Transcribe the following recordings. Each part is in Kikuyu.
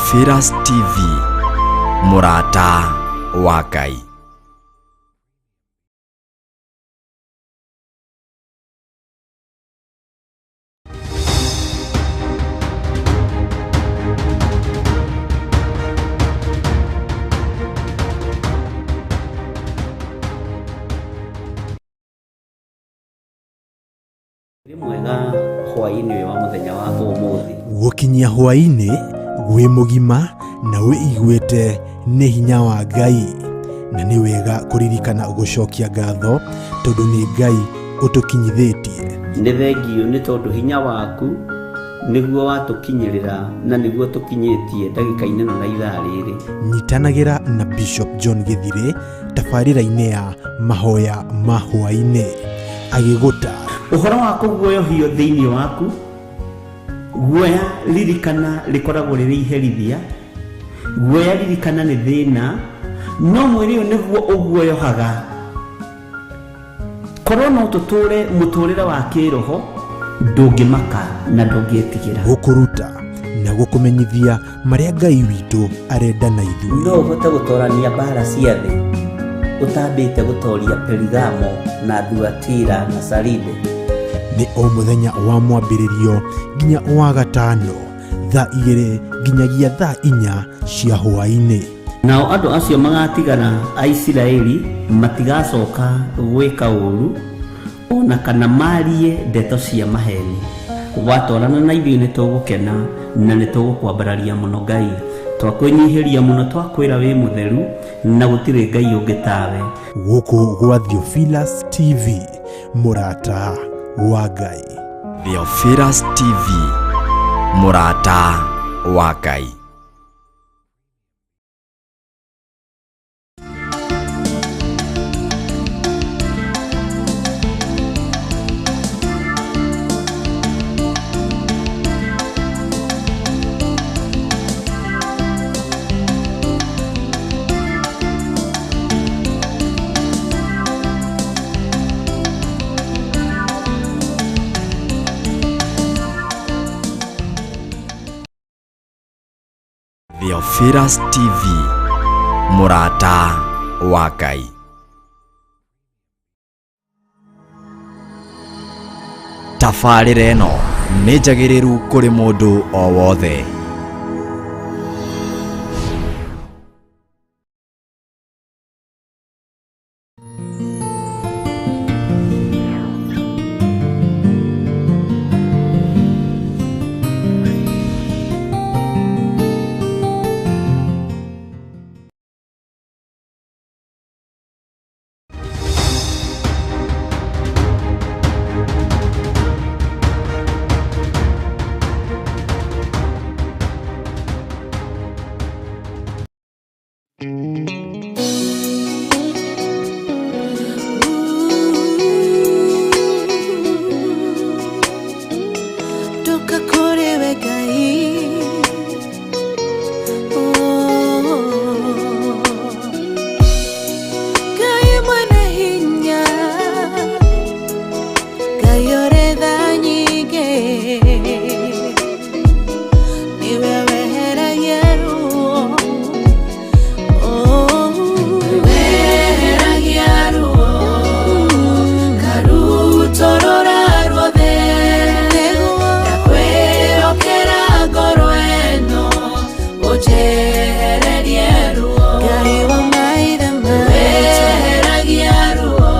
Theophilus TV, mũrata wa Ngai. Wĩ mwega hwaĩ-inĩ ũyũ wa mũthenya wa ũmũthĩ. Gũkinyia hwaĩ-inĩ wĩ mũgima na wĩiguĩte nĩ hinya wa Ngai, na nĩ wega kũririkana gũcokia ngatho tondũ nĩ Ngai ũtũkinyithĩtie. Nĩ thengiũ nĩ tondũ hinya waku nĩguo watũkinyĩrĩra na nĩguo tũkinyĩtie ndagĩka-inĩ ĩno na ithaa rĩrĩ. Nyitanagĩra na Bishop John Gĩthirĩ tabarĩra-inĩ ya mahoya ma hwaĩ-inĩ agĩgũta Ũhoro wa kũguoyohio thĩinĩ waku, guoya ririkana rĩkoragwo rĩrĩ iherithia, guoya ririkana nĩ thĩna, no mwĩrĩ ũyũ nĩguo ũguoyohaga. Korwo no tũtũre mũtũrĩre wa kĩroho, ndũngĩmaka na ndũngĩtigĩra. Gũkũruta na gũkũmenyithia marĩa Ngai witũ arenda na ithuĩ. No ũhote gũtorania mbara cia thĩ ũtambĩte gũtoria Perigamo na Thuatira na Saride? Nĩ o mũthenya wa mwambĩrĩrio nginya wa gatano thaa 2 nginyagia thaa 4 cia hwaĩ-inĩ. Nao andũ acio magatigara a Isiraeli matigacoka gwĩka ũũru o na kana maarie ndeto cia maheeni. Watwarana na ithuĩ nĩtũgũkena na nĩtũgũkwambararia mũno Ngai. Twakwĩnyihĩria mũno twakwĩra wĩ mũtheru na gũtirĩ Ngai ũngĩ tawe. Gũkũ gwa Theophilus TV, mũrata wa Ngai. Theophilus TV, mũrata wa Ngai. Theophilus TV, mũrata wa Ngai. Tabarĩra ĩno nĩ njagĩrĩru kũrĩ mũndũ o wothe. Ndoka kũrĩ we Ngai. Oh. Ngai mwene hinya, Ngai ũrĩ tha nyingĩ, nĩwe weheragia ruo. Oh. Weheragia ruo, karutorora ruothe, ndakwĩhokera ngoro ĩno, ũnjehererie ruo. Ngai wa maithe maitũ, weheragia ruo,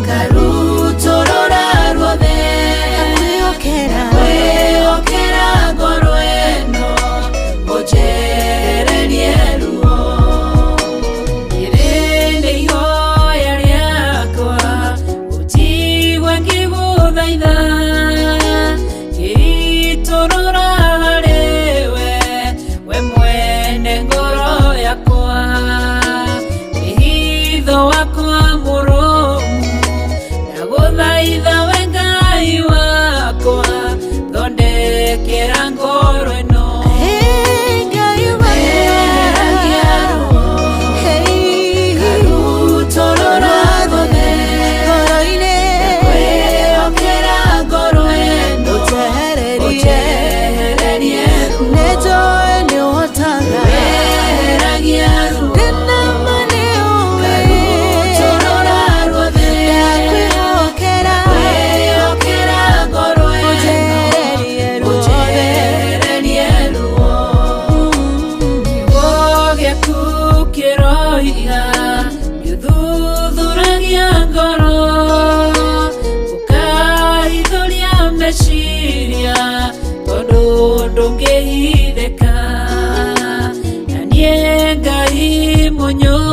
karutorora ruothe, ndakwĩhokera ngoro ĩno, ũnjehererie ruo. Rĩrĩ nĩ ihoya rĩakwa, ũnjigue ngĩgũthaitha, ngĩitũrũra harĩ we, we mwene ngoro.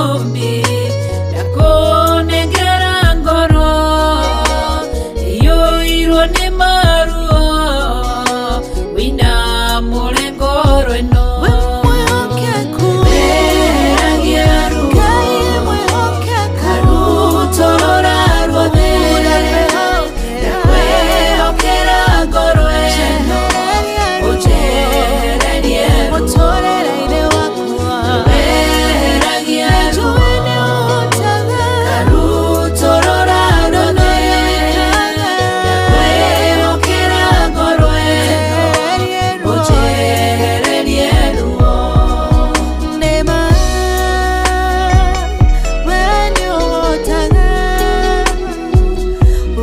Mũmbi ndakũnengera ngoro iyũirwo nĩ maruo wĩna mũrengoro ĩno. We mwĩhokeku. Weheragia ruo. Ngai mwĩhokeku. Karutorora ruothe. Ndakwĩhokera ngoro ĩno ũnjehererie ruo. Mũtũrĩre-inĩ wakwa. Weheragia ruo. Njũĩ nĩ ũhotaga. Karutorora ruothe. Ndakwĩhokera ngoro ĩno ũnjehererie ruo. Nĩma, we nĩũhotaga.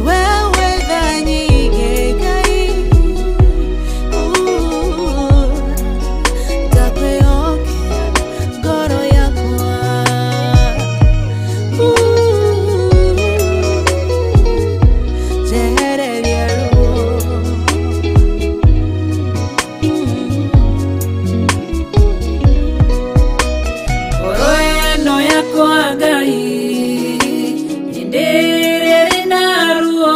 We wĩ tha nyingĩ, Ngai. Ndakwĩhokera ngoro yakwa. Njehereria ruo. Ngoro ĩno yakwa Ngai hĩndĩ ĩrĩa ĩrĩ na ruo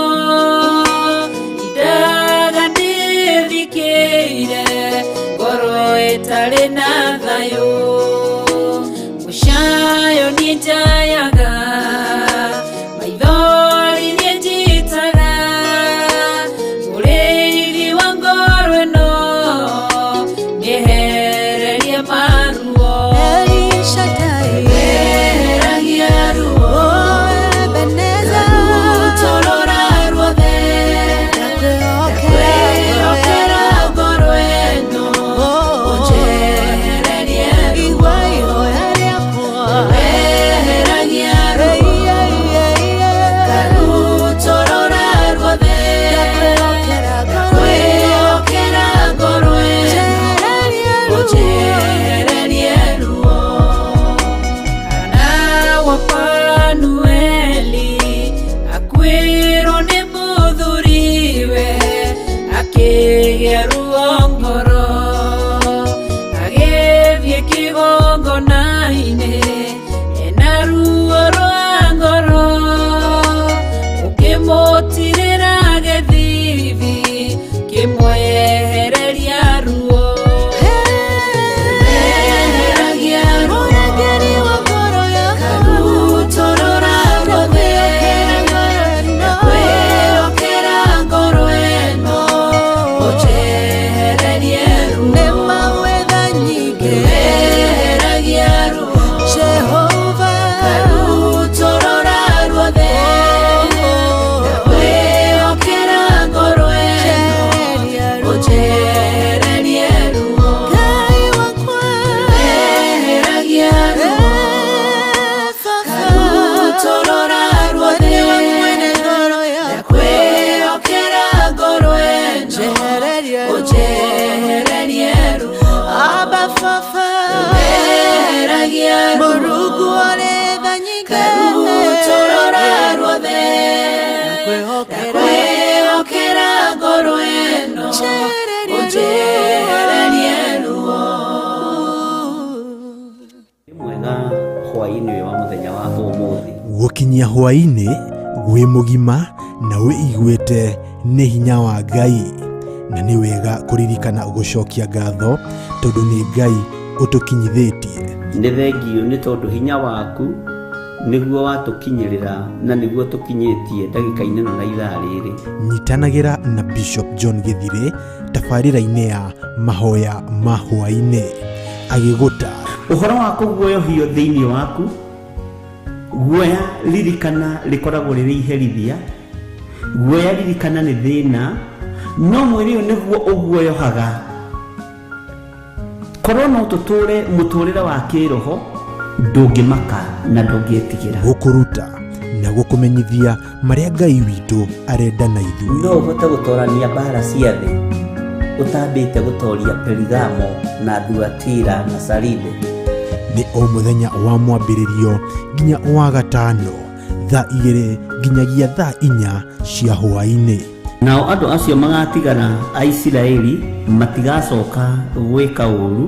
indaga ndĩthikĩire ngoro ĩtarĩ na thayũ mũcayo niĩ njayaga maithori niĩ njitaga mũrĩithi wa ngoro ĩno nĩehererie maruo. El Shaddai. Weheragia ruo. Oh, Ebenezer. Karutorora ruothe. Ndakwĩhokera ngoro ĩno ũnjehererie ruo. Igua ihoya rĩakwa. Weheragia ruo. Karutorora ruothe. Ndakwĩhokera ngoro ĩno. Ndakwĩhokera ngoro ĩno Njehererie ruo. ũnjehererie ruo. Hana wa Fanueli akuĩrwo nĩ mũthuriwe akĩgĩa ruo ngoro agĩthiĩ kĩgongona-inĩ ena ruo rwa ngoro ũkĩmũtirĩra gĩthithi kĩmwehereria ruo. Weheragia ruo. Mũrangĩri wa ngoro yakwa. Karutorora ruothe. Ndakwĩhokera ngoro ĩno ũnjehererie ruo. Nĩma wĩ tha nyingĩ. Weheragia ruo. Jehova. Karutorora ruothe. Ndakwĩhokera ngoro ĩno Njehereria ruo. ũnjehererie ruo. Ngai wakwa. Weheragia ruo. Karutorora ruothe. Nĩwe mwene ngoro yakwa. Ndakwĩhokera ngoro ĩno Njehereria ruo. ũnjehererie ruo. Abba Fafa. Weheragia ruo. Mũrungu ũrĩ tha nyingĩ. Karutorora ruothe. Ndakwĩhokera. Ndakwĩhokera ngoro ĩno Njehereria ũnjehererie ruo. Nĩ mwega hwaĩ-inĩ ũyũ wa mũthenya wa ũmũthĩ. Gũkinyia hwaĩ-inĩ wĩ mũgima na wĩiguĩte nĩ hinya wa Ngai, na nĩ wega kũririkana gũcokia ngatho tondũ nĩ Ngai ũtũkinyithĩtie. Nĩ thengiũ nĩ tondũ hinya waku nĩguo watũkinyĩrĩra na nĩguo tũkinyĩtie ndagĩka-inĩ ĩno na ithaa rĩrĩ. Nyitanagĩra na Bishop John Gĩthirĩ tabarĩra-inĩ ya mahoya ma hwaĩ-inĩ agĩgũta Ũhoro wa kũguoyohio thĩinĩ waku, guoya ririkana rĩkoragwo rĩrĩ iherithia, guoya ririkana nĩ thĩna, no mwĩrĩ ũyũ nĩguo ũguoyohaga. Korwo no tũtũre mũtũrĩre wa kĩroho, ndũngĩmaka na ndũngĩtigĩra. Gũkũruta na gũkũmenyithia marĩa Ngai witũ arenda na ithuĩ. No ũhote gũtorania mbara cia thĩ ũtambĩte gũtoria Perigamo na Thuatira na Saride? Nĩ o mũthenya wa mwambĩrĩrio nginya wa gatano thaa 2 nginyagia thaa 4 cia hwaĩ-inĩ. Nao andũ acio magatigara a Isiraeli matigacoka gwĩka ũũru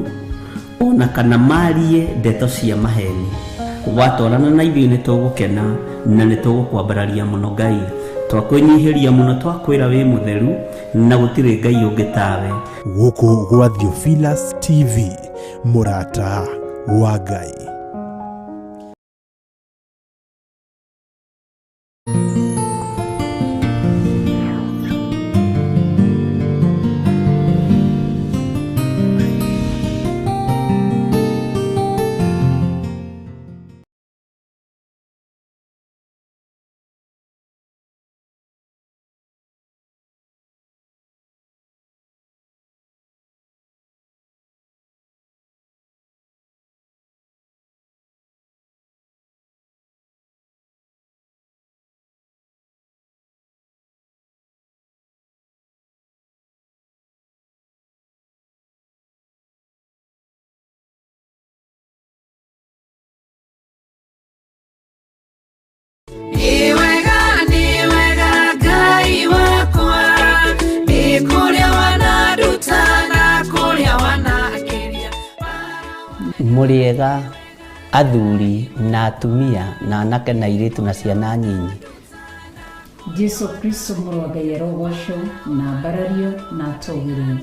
ona kana marie ndeto cia maheni. Watwarana na ithuĩ nĩ tũgũkena na nĩ tũgũkwambararia mũno Ngai. Twakwĩnyihĩria mũno, twakwĩra wĩ mũtheru na gũtirĩ Ngai ũngĩ tawe. Gũkũ gwa Theophilus TV, mũrata wa Ngai. Mũrĩega athuri na atumia na anake na airĩtu na ciana nyinyi. Jesu Kristo mũrũ wa Ngai arogocwo na ambarario na atũgĩrio.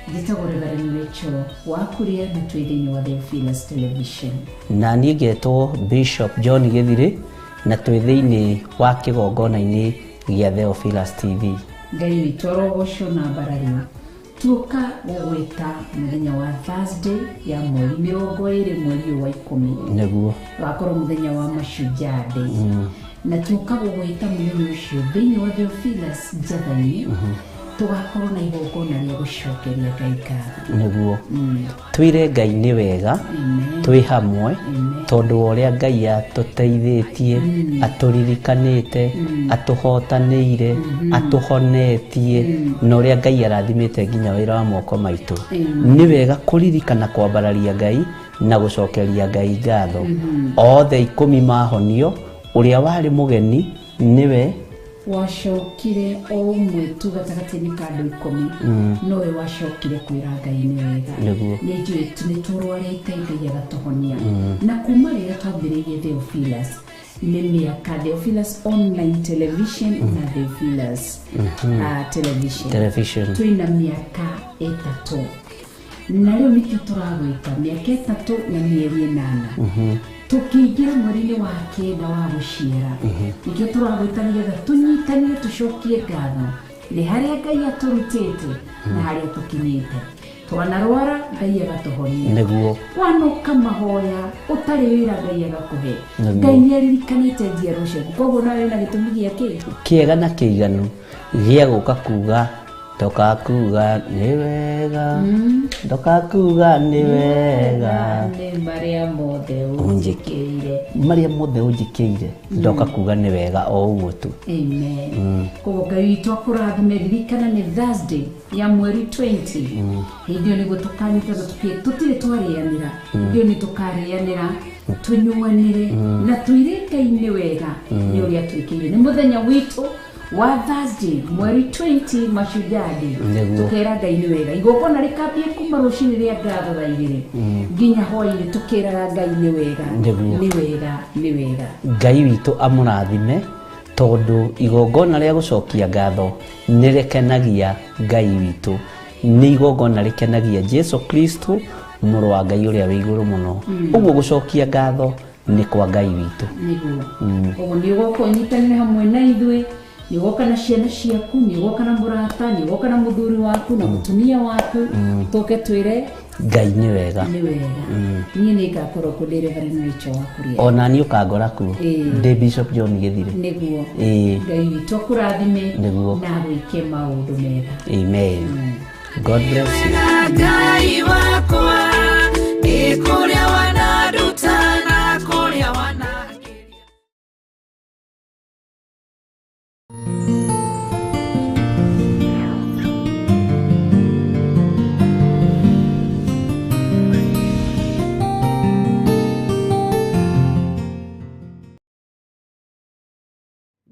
Njĩtagwo Reverend Rachel wa Kuria na twĩ thĩinĩ wa Theophilus Television. Na niĩ ngetwo Bishop John Gĩthirĩ na twĩ thĩinĩ wa kĩgongona-inĩ gĩa Theophilus TV. Ngai witũ arogocwo na ambarario. Tuoka gũgwĩta mũthenya wa Thursday ya mweri 20 mweri ũyũ wa 10. Nĩguo wakorwo mũthenya wa Mashujaa Day. Na tuoka gũgwĩta mũthenya ũcio thĩinĩ wa Theophilus Njatha-inĩ tũgakorwo na igongona rĩa gũcokeria Ngai ngatho. Nĩguo twĩre Ngai nĩ wega, twĩ hamwe tondũ wa ũrĩa Ngai atũteithĩtie, atũririkanĩte, atũhotanĩire, atũhonetie, na ũrĩa Ngai arathimĩte nginya wĩra wa moko maitũ. Nĩ wega kũririkana kwambararia Ngai na gũcokeria Ngai ngatho. Othe 10 mahonio, ũrĩa warĩ mũgeni nĩwe wacokire o ũmwe tu gatagatĩ-inĩ ka andũ 10, nowe wacokire kwĩra Ngai nĩ wega. Nĩ njũĩ nĩ tũrwarĩte, Ngai agatũhonia. Na kuma rĩrĩa twambĩrĩirie Theophilus nĩ mĩaka Theophilus online television na Theophilus television twĩna mĩaka 3, na rĩu nĩkĩo tũragwĩta mĩaka 3 na mĩeri 8. Tũkĩingĩra mweri-inĩ wa 9 wa gũciara, nĩkĩo tũragwĩta nĩgetha tũnyitanĩre tũcokie ngatho nĩ harĩa Ngai atũrutĩte na harĩa tũkinyĩte. Twanarwara Ngai agatũhonia. Nĩguo wanoka mahoya ũtarĩ wĩra Ngai agakũhe. Ngai nĩ aririkanĩte njiaro ciaku, koguo nawe wĩna gĩtũmi gĩa kĩ kĩega na kĩiganu gĩa gũka kuga ndoka kuga nĩ wega, ndoka kuga nĩ wega, nĩ marĩa mothe ũnjĩkĩire, marĩa mothe ũnjĩkĩire, ndoka kuga nĩ wega o ũguo tu. Amen. Koguo Ngai witũ akũrathime. Ririkana nĩ Thursday ya mweri 20. Hĩndĩ ĩyo nĩguo tũkanyitana, tũtirĩ twarĩanĩra, hĩndĩ ĩyo nĩ tũkarĩanĩra, tũnyuanĩre na twĩre Ngai nĩ wega nĩ ũrĩa twĩkĩire. Nĩ mũthenya witũ wa Thursday mweri 20 Mashujaa Day. Tukera Ngai nĩ wega. Igongona rĩkambie kuma rũcinĩ rĩa ngatho thaa 2 nginya hwaĩ-inĩ, tukeraga Ngai nĩ wega, nĩ wega, nĩ wega. Ngai witũ amũrathime tondũ igongona rĩa gũcokia ngatho nĩ rĩkenagia Ngai witũ, nĩ igongona rĩkenagia Jesu Kristo mũrũ wa Ngai ũrĩa wĩ igũrũ mũno. Ũguo gũcokia ngatho nĩ kwa Ngai witũ. Nĩguo. Koguo nĩ ũgoka ũnyitanĩre hamwe na ithuĩ, nĩ ũgoka na ciana ciaku, nĩ ũgoka na mũrata, nĩ ũgoka na mũthuri waku na mũtumia waku, tũke twĩre Ngai nĩ wega. Nĩ wega. Niĩ nĩ ngakorwo kũ ndĩ Reverend Rachel wa Kuria. Ona niĩ ũkangora kuo ndĩ Bishop John Gĩthirĩ. Nĩguo. Ngai witũ akũrathime na agwĩke maũndũ mega. Amen. God bless you. Ngai wakwa nĩ kũrĩa wananduta na kũrĩa wanakĩria.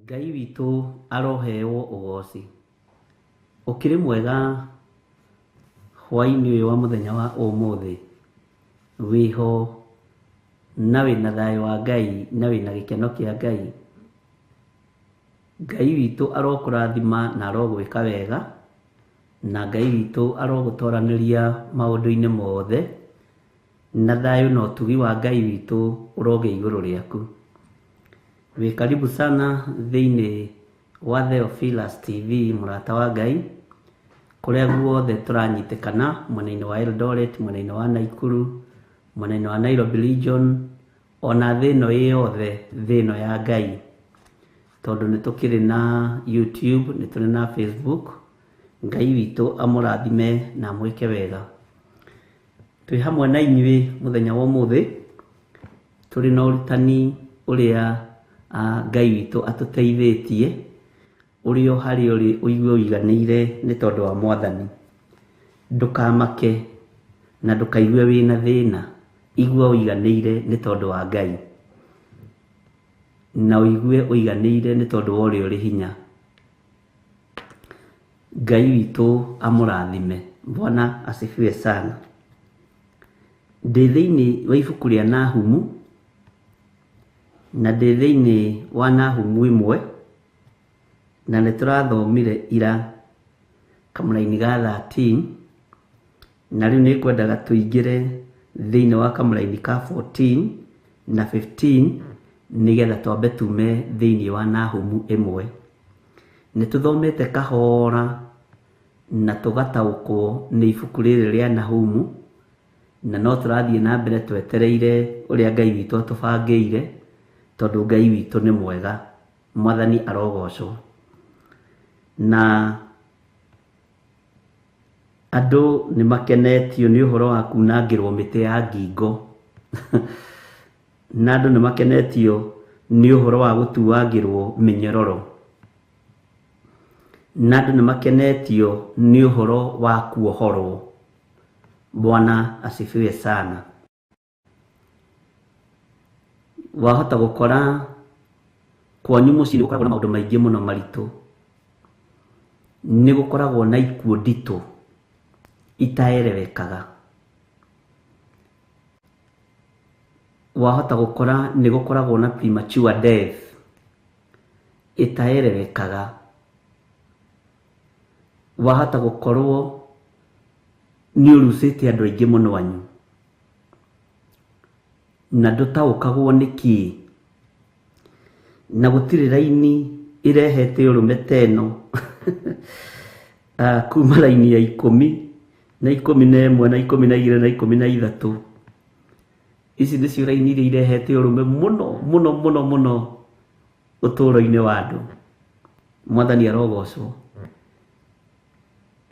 Ngai witũ aroheo ũgoci. Ũkĩrĩ mwega hwaĩ-inĩ ũyũ wa mũthenya wa ũmũthĩ, wĩho Na wĩna thayũ wa Ngai na wĩna gĩkeno kĩa Ngai. Ngai witũ arokũrathima na arogwĩka wega, na Ngai witũ arogũtoranĩria maũndũ-inĩ mothe, na thayũ na ũtugi wa Ngai witũ ũrogĩa igũrũ rĩaku. Wĩ karibu sana thĩinĩ wa Theophilus TV, mũrata wa Ngai, kũrĩa guothe tũranyitĩkana, mwena-inĩ wa Eldoret, mwena-inĩ wa Nakuru, mwena-inĩ wa Nairobi region, ona thĩ ĩno ĩ yothe, thĩ ĩno ya Ngai. Tondũ nĩ tũkĩrĩ na YouTube, nĩ tũrĩ na Facebook. Ngai witũ amũrathime na amwĩke wega. Twĩ hamwe na inyuĩ mũthenya wa ũmũthĩ, tũrĩ na ũrutani ũrĩa Ngai witũ atũteithĩtie, ũrĩa o harĩa ũrĩ ũigue ũiganĩire nĩ tondũ wa Mwathani. Ndũkamake na ndũkaigue wĩna thĩna, igua ũiganĩire nĩ tondũ wa Ngai, na ũigue ũiganĩire nĩ tondũ wa ũrĩa ũrĩ hinya. Ngai witũ amũrathime. Bwana asifiwe sana. Ndĩ thĩinĩ wa ibuku rĩa Nahumu, na ndĩ thĩinĩ wa Nahumu ĩmwe, na nĩ tũrathomire ira kamũraini ga 13, na rĩu nĩ ngwendaga tũingĩre thĩinĩ wa kamũraini ka 14 na 15, nĩgetha twambe tume thĩinĩ wa Nahumu ĩmwe. Nĩ tũthomete kahora na tũgataũkwo nĩ ibuku rĩrĩ rĩa Nahumu, na no tũrathiĩ na mbere twetereire ũrĩa Ngai witũ atũbangĩire, tondũ Ngai witũ nĩ mwega. Mwathani arogocwo. Na andũ nĩ makenetio nĩ ũhoro wa kunangĩrwo mĩtĩ ya ngingo, na andũ nĩ makenetio nĩ ũhoro wa gũtuangĩrwo mĩnyororo, na andũ nĩ makenetio nĩ ũhoro wa kuohorwo. Bwana asifiwe sana. Wahota gũkora kwanyu mũciĩ nĩ gũkoragwo na maũndũ maingĩ mũno maritũ, nĩ gũkoragwo na ikuũ nditũ itaerewekaga. Wahota gũkora nĩ gũkoragwo na premature death itaerewekaga. Wahota gũkorwo nĩ ũrucĩte andũ aingĩ mũno anyu, na ndũtaũkagwo nĩ kĩĩ, na gũtirĩ raini ĩrehete ũrũme ta ĩno kuma raini ya 10 na 11 na 12 na 13. Ici nĩcio raini iria irehete ũrũme mũno mũno mũno mũno ũtũũro-inĩ wa andũ. Mwathani arogocwo.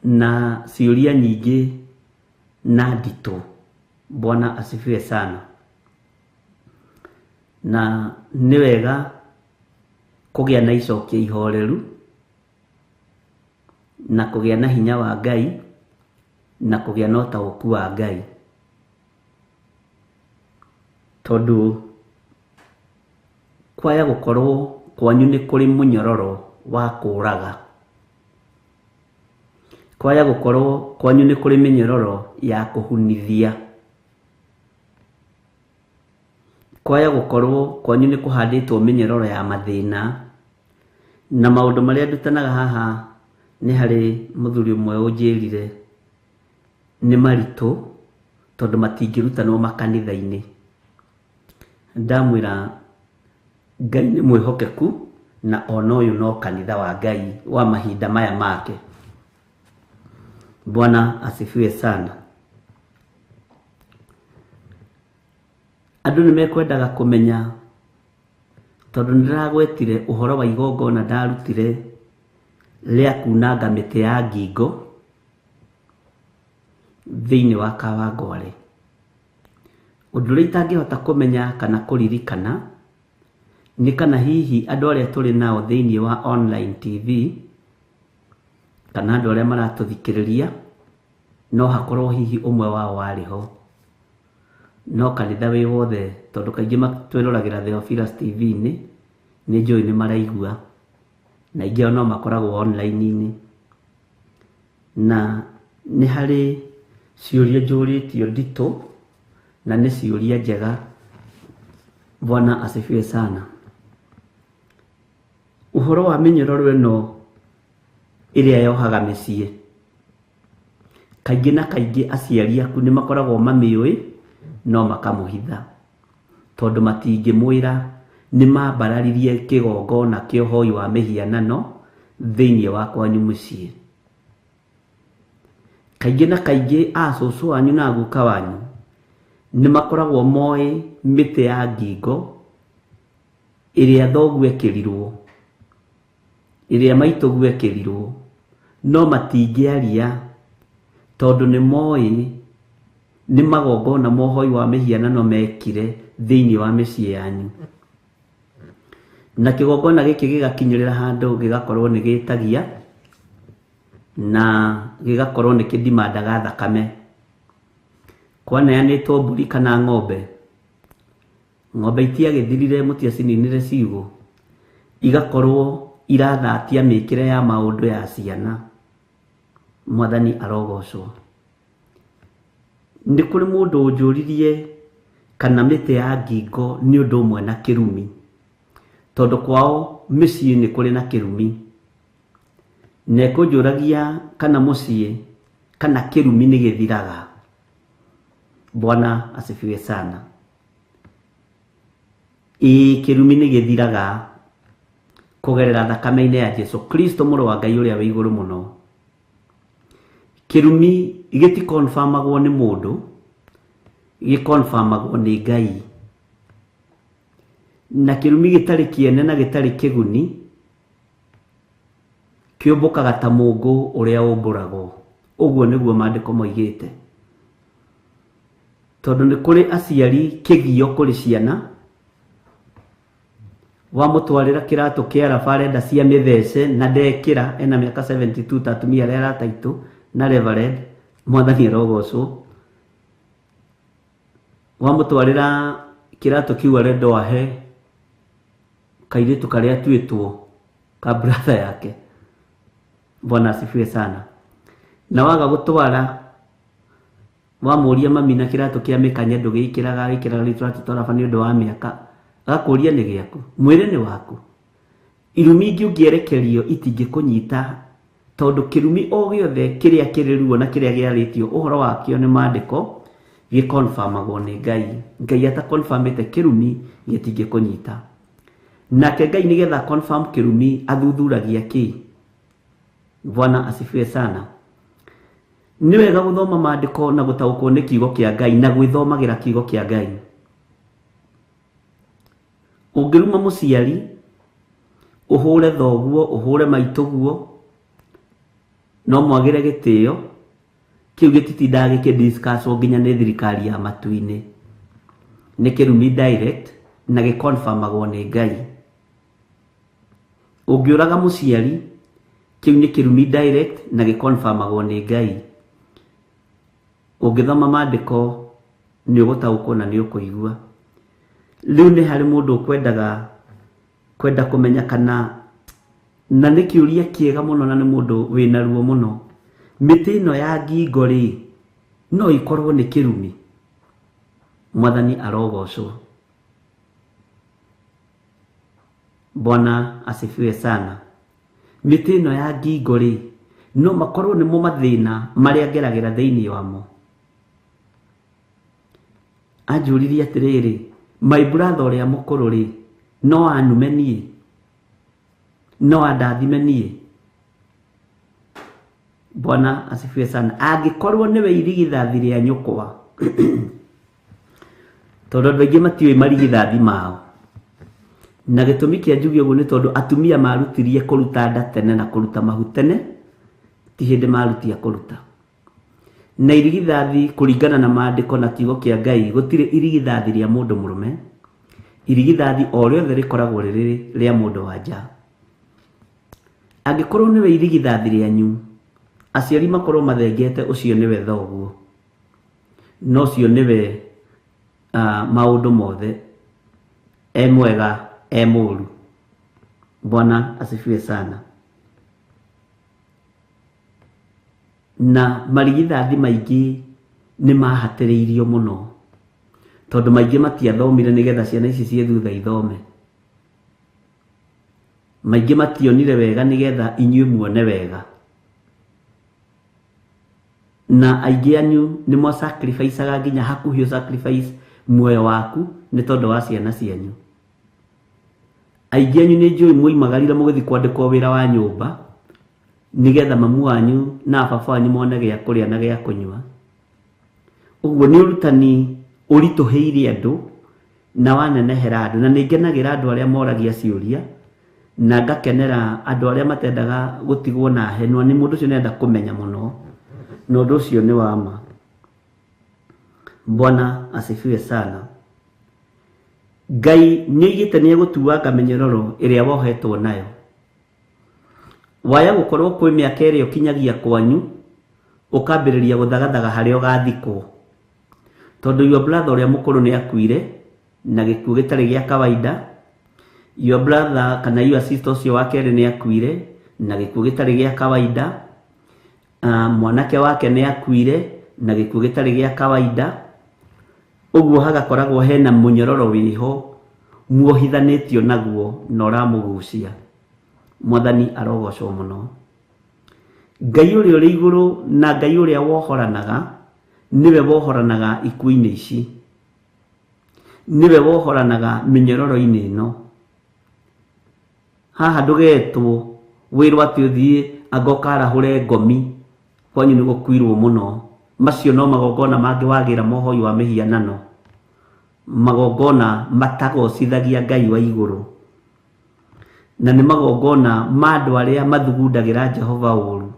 Na ciũria nyingĩ na nditũ. Bwana asifiwe sana. Na nĩ wega kũgĩa na icokia ihoreru, na kũgĩa na hinya wa Ngai, na kũgĩa na ũtaũku wa Ngai, tondũ kwaya gũkorwo kwanyu nĩ kũrĩ mũnyororo wa kũũraga, kwaya gũkorwo kwanyu nĩ kũrĩ mĩnyororo ya kũhunithia, kwaya gũkorwo kwanyu nĩ kũhandĩtwo mĩnyororo ya mathĩna. Na maũndũ marĩa ndutanaga haha, nĩ harĩ mũthuri ũmwe ũnjĩrire nĩ maritũ tondũ matingĩrutanwo makanitha-inĩ. Ndamwĩra Ngai nĩ mwĩhokeku, na ona ũyũ no kanitha wa Ngai wa mahinda maya make. Bwana asifiwe sana. Andũ nĩ mekwendaga kũmenya, tondũ nĩ ndĩragwetire ũhoro wa igongona ndarutire rĩa kunanga mĩtĩ ya ngingo thĩinĩ wa Kawangware. Ũndũ ũrĩa itangĩhota kũmenya kana kũririkana nĩ kana hihi andũ arĩa tũrĩ nao thĩinĩ wa online TV, kana andũ arĩa maratũthikĩrĩria, no hakorwo hihi ũmwe wao warĩ ho. No kanitha wĩ wothe, tondũ kaingĩ twĩroragĩra Theophilus TV-inĩ, nĩ njũĩ nĩ maraigua, na aingĩ ao no makoragwo online-inĩ. Na nĩ harĩ ciũria njũrĩtio nditũ, na nĩ ciũria njega, Bwana asifiwe sana. Ũhoro wa mĩnyororo ĩno ĩrĩa yohaga mĩciĩ, kaingĩ na kaingĩ aciari aku nĩ makoragwo mamĩũĩ no makamũhitha, tondũ matingĩmwĩra nĩ mambararirie kĩgongona kĩa ũhoi wa mĩhianano thĩinĩ wa kwanyu mũciĩ. Kaingĩ na kaingĩ acũcũ wanyu na aguka wanyu nĩ makoragwo moĩ mĩtĩ ya ngingo ĩrĩa thoguo ekĩrirwo, ĩrĩa maitũguo ekĩrirwo, no matingĩaria tondũ nĩ moĩ nĩ magongona ma ũhoi wa mĩhianano mekire thĩinĩ wa mĩciĩ yanyu. Na kĩgongona gĩkĩ gĩgakinyĩrĩra handũ gĩgakorwo nĩ gĩtagia na gĩgakorwo nĩ kĩndimandaga thakame. Kwaneanĩtwo mbũri kana ng'ombe, ng'ombe itiagĩthirire mũtiacininire ciugũ, igakorwo irathatia mĩkĩre ya maũndũ ya ciana. Mwathani arogocwo. Nĩ kũrĩ mũndũ ũnjũririe kana mĩtĩ ya ngingo nĩ ũndũ ũmwe na kĩrumi, tondũ kwao mĩciĩ nĩ kũrĩ na kĩrumi, na ekũnjũragia kana mũciĩ kana kĩrumi nĩ gĩthiraga. Bwana asifiwe sana. Ĩĩ, kĩrumi nĩ gĩthiraga kũgerera thakame-inĩ ya Jesu Kristo mũrũ wa Ngai ũrĩa wĩ igũrũ mũno. Kĩrumi gĩtikonfamagwo nĩ mũndũ, gĩkonfamagwo nĩ Ngai. Na kĩrumi gĩtarĩ kĩene na gĩtarĩ kĩguni kĩũmbũkaga ta mũngũ ũrĩa ũmbũragwo. Ũguo nĩguo maandĩko moigĩte. Tondũ nĩ kũrĩ aciari kĩgio kũrĩ ciana, wamũtwarĩra kĩratũ kĩa raba arenda cia mĩthece na ndekĩra, ena mĩaka 72 ta atumia arĩa arata aitũ na reverend, Mwathani arogocwo. Wamũtwarĩra kĩratũ kĩu arenda ahe kairĩtu karĩa atuĩtwo ka brother yake. Bwana asifiwe sana. Na waga gũtwara, wamũria mami na kĩratũ kĩa mĩkanye ndũgĩkĩraga, wĩkĩraga rĩu tũratũ twa raba nĩ ũndũ wa mĩaka, agakũria nĩ gĩaku, mwĩre nĩ waku. Irumi ingĩ ũngĩerekerio itingĩkũnyita, tondũ kĩrumi o gĩothe kĩrĩa kĩrĩ ruo na kĩrĩa gĩarĩtio ũhoro wakĩo nĩ maandĩko gĩkonfamagwo nĩ Ngai. Ngai atakonfamĩte kĩrumi gĩtingĩkũnyita. Nake Ngai nĩgetha confirm kĩrumi athuthuragia kĩ. Bwana asifiwe sana. Nĩ wega gũthoma maandĩko na gũtaũkwo nĩ kiugo kĩa Ngai na gwĩthomagĩra kiugo kĩa Ngai. Ũngĩruma mũciari, ũhũre thoguo, ũhũre maitũguo, no mwagĩre gĩtĩo, kĩu gĩtitindaga gĩkĩdiscusswo nginya nĩ thirikari ya matu-inĩ. Nĩ kĩrumi direct na gĩkonfamagwo nĩ Ngai. Ũngĩũraga mũciari, kĩu nĩ kĩrumi direct na gĩkonfamagwo nĩ Ngai. Ũngĩthoma maandĩko nĩ ũgũtaũkwo na nĩ ũkũigua. Rĩu nĩ harĩ mũndũ ũkwendaga kwenda kũmenya kana, na nĩ kĩũria kĩega mũno na nĩ mũndũ wĩna ruo mũno, mĩtĩ ĩno ya ngingo rĩ no ĩkorwo nĩ kĩrumi? Mwathani arogocwo. Bwana asifiwe sana. Mĩtĩ ĩno ya ngingo rĩ no makorwo nĩmo mathĩna marĩa ngeragĩra thĩinĩ wamo. Anjũririe atĩrĩrĩ, my brother ũrĩa mũkũrũ rĩ no anume niĩ, no andathime niĩ? Bwana asifiwe sana. Angĩkorwo nĩwe irigithathi rĩa nyũkwa, tondũ andũ aingĩ matiũĩ marigithathi mao, na gĩtũmi kĩa njuge ũguo nĩ tondũ atumia marutirie kũruta nda tene na kũruta mahu tene, ti hĩndĩ marutia kũruta. Na irigithathi kũringana na maandĩko na kiugo kĩa Ngai, gũtirĩ irigithathi rĩa mũndũ mũrũme, irigithathi o rĩothe rĩkoragwo rĩrĩ rĩa mũndũ wa nja. Angĩkorwo nĩwe irigithathi rĩanyu, aciari makorwo mathengete ũcio nĩwe thoguo, no ũcio nĩwe maũndũ mothe, e mwega e mũũru. Bwana asifiwe sana. Na marigithathi maingĩ nĩ mahatĩrĩirio mũno, Tondũ maingĩ matiathomire nĩgetha ciana ici ciĩ thutha ithome. Maingĩ mationire wega nĩgetha inyuĩ muone wega. Na aingĩ anyu nĩ mwa sacrificeaga nginya hakuhĩ sacrifice muoyo waku nĩ tondũ wa ciana cianyu. Aingĩ anyu nĩ njũĩ mwoimagarire mũgĩthiĩ kwandĩkwo wĩra wa nyũmba nĩgetha mamu wanyu na baba wanyu mone gĩa kũrĩa na gĩa kũnyua. Ũguo nĩ ũrutani ũritũhĩire andũ na wanenehera andũ, na nĩ ngenagĩra andũ arĩa moragia ciũria na ngakenera andũ arĩa matendaga gũtigwo na henwa, nĩ mũndũ ũcio nĩarenda kũmenya mũno, na ũndũ ũcio nĩ wa ma. Bwana asifiwe sana. Ngai nĩoigĩte nĩegũtuanga mĩnyororo ĩrĩa wohetwo nayo. Waya gũkorwo kwĩ mĩaka ĩrĩa ũkinyagia kwanyu ũkambĩrĩria gũthagathaga harĩa ũgathikwo, tondũ your brother ũrĩa mũkũrũ nĩakuire na gĩkuũ gĩtarĩ gĩa kawaida, your brother kana your sister ũcio wa kerĩ nĩakuire na gĩkuũ gĩtarĩ gĩa kawaida, mwanake wake nĩakuire na gĩkuũ gĩtarĩ gĩa kawaida. Ũguo hagakoragwo hena mũnyororo wĩho muohithanĩtio naguo na ũramũgucia. Mwathani arogocwo mũno. Ngai ũrĩa ũrĩ igũrũ na Ngai ũrĩa wohoranaga nĩwe wohoranaga ikuũ-inĩ ici, nĩwe wohoranaga mĩnyororo-inĩ ĩno. Haha ndũgetwo wĩrwo atĩ ũthiĩ anga ũkarahũre ngomi, kwanyu nĩ gũkuirwo mũno. Macio no magongona mangĩ wagĩra mohoi wa mĩhianano, magongona matagocithagia Ngai wa igũrũ, na nĩ magongona ma andũ arĩa mathugundagĩra Jehova ũru.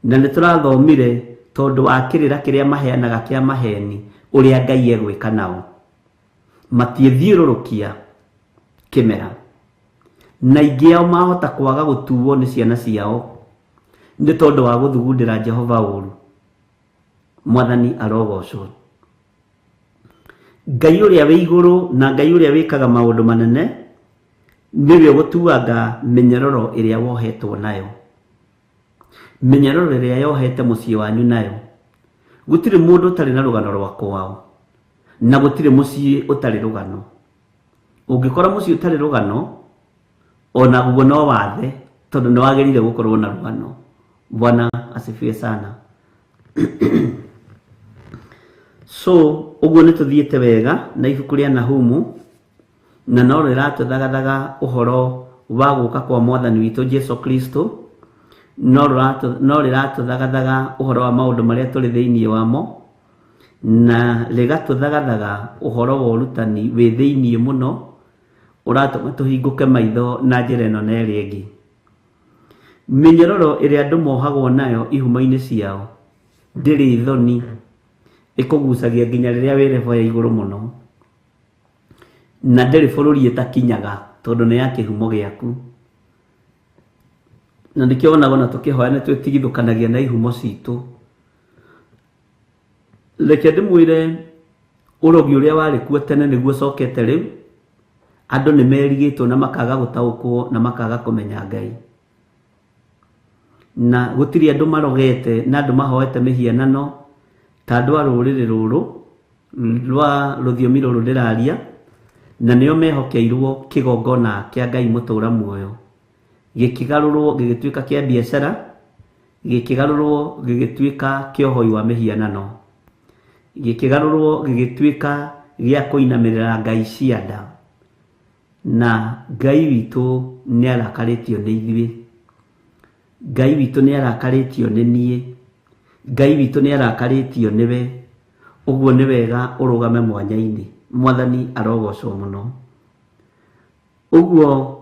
Na nĩ tũrathomire tondũ wa kĩrĩra kĩrĩa maheanaga kĩa maheni ũrĩa Ngai egwĩka nao, matiĩthiũrũrũkia kĩmera, na aingĩ ao mahota kwaga gũtuo nĩ ciana ciao nĩ tondũ wa gũthugundĩra Jehova ũru. Mwathani arogocwo. Ngai ũrĩa wĩ igũrũ na Ngai ũrĩa wĩkaga maũndũ manene nĩwe ũgũtuanga mĩnyororo ĩrĩa wohetwo nayo, mĩnyororo ĩrĩa yohete mũciĩ wanyu nayo. Gũtirĩ mũndũ ũtarĩ na rũgano rwa kwao, na gũtirĩ mũciĩ ũtarĩ rũgano. Ũngĩkora mũciĩ ũtarĩ rũgano, onaguo no wathe, tondũ nĩ wagĩrĩire gũkorwo na rũgano. Bwana asifiwe sana. So ũguo nĩ tũthiĩte wega na ibuku rĩa Nahumu, na no rĩratũthagathaga ũhoro wa gũka kwa Mwathani witũ Jesu Kristo, no rĩratũthagathaga ũhoro wa maũndũ marĩa tũrĩ thĩinĩ wamo, na rĩgatũthagathaga ũhoro wa ũrutani wĩ thĩinĩ mũno ũratũma tũhingũke maitho na njĩra ĩno na ĩrĩa ĩngĩ. Mĩnyororo ĩrĩa andũ mohagwo nayo ihumo-inĩ ciao ndĩrĩ thoni, ĩkũgucagia nginya rĩrĩa wĩ level ya igũrũ mũno, na ndĩrĩ bũrũri ĩtakinyaga tondũ nĩ ya kĩhumo gĩaku. Na nĩkĩo wonaga ona tũkĩhoya nĩ twĩtigithũkanagia na ihumo citũ. Reke ndĩmwĩre ũrogi ũrĩa warĩ kuo tene nĩguo ũcokete rĩu. Andũ nĩ merigĩtwo na makaga gũtaũkwo na makaga kũmenya Ngai, na gũtirĩ andũ marogete na andũ mahoete mĩhianano ta andũ a rũrĩrĩ rũrũ rwa rũthiomi rũrũ ndĩraria, na nĩo mehokeirwo kĩgongona kĩa Ngai mũtũra muoyo, gĩkĩgarũrwo gĩgĩtuĩka kĩa biacara, gĩkĩgarũrwo gĩgĩtuĩka kĩa ũhoi wa mĩhianano, gĩkĩgarũrwo gĩgĩtuĩka gĩa kũinamĩrĩra Ngai cia nda. Na Ngai witũ nĩ arakarĩtio nĩ ithuĩ, Ngai witũ nĩ arakarĩtio nĩ niĩ, Ngai witũ nĩ arakarĩtio nĩwe. Ũguo nĩ wega ũrũgame mwanya-inĩ. Mwathani arogocwo mũno. Ũguo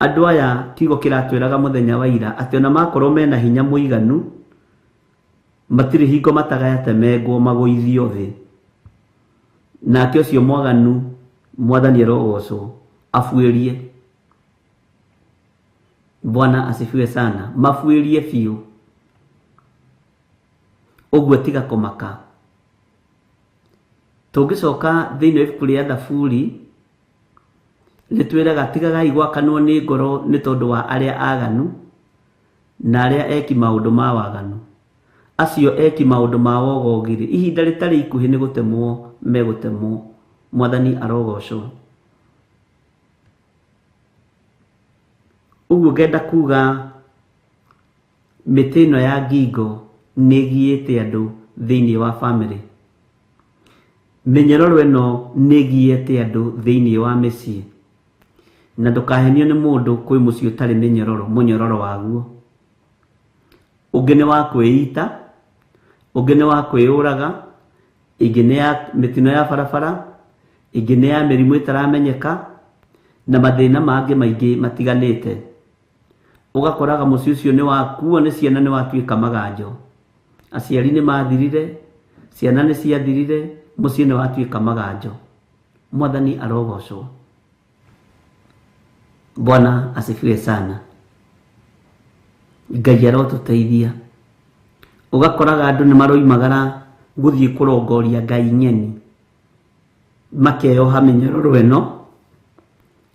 andũ aya kiugo kĩratwĩraga mũthenya wa ira atĩ ona makorwo mena hinya mũiganu, matirĩ hingo matagayatemengwo magũithio thĩ. Nake ũcio mwaganu, Mwathani arogocwo, abuĩrie. Bwana asifiwe sana. Mabuĩrie biũ. Ũguo tiga kũmaka. Tũngĩcoka thĩinĩ wa ibuku rĩa Thaburi, rĩtwĩraga tigagai gwakanwo nĩ ngoro nĩ tondũ wa arĩa aganu na arĩa eki maũndũ ma waganu. Acio eki maũndũ ma wogogi-rĩ, ihinda rĩtarĩ ikuhĩ nĩ gũtemwo megũtemwo. Mwathani arogocwo. Ũguo ngenda kuga mĩtĩ ĩno ya ngingo nĩ ĩgiĩte andũ thĩinĩ wa bamĩrĩ. Mĩnyororo ĩno nĩ ĩgiĩte andũ thĩinĩ wa mĩciĩ. Na ndũkahenio nĩ mũndũ kwĩ mũciĩ ũtarĩ mĩnyororo, mũnyororo waguo. Ũngĩ nĩ wa kwĩita, ũngĩ nĩ wa kwĩyũraga, ĩngĩ nĩ ya mĩtino ya barabara, ĩngĩ nĩ ya mĩrimũ ĩtaramenyeka, na mathĩna mangĩ maingĩ matiganĩte. Ũgakoraga mũciĩ ũcio nĩ wakuo nĩ ciana, nĩ watuĩka maganjo. Aciari nĩ mathirire, ciana nĩ ciathirire, mũciĩ nĩ watuĩka maganjo. Mwathani arogocwo. Bwana asifiwe sana. Ngai arotũteithia. Ũgakoraga andũ nĩ maroimagara gũthiĩ kũrongoria ngai ng'eni, makeyoha mĩnyororo ĩno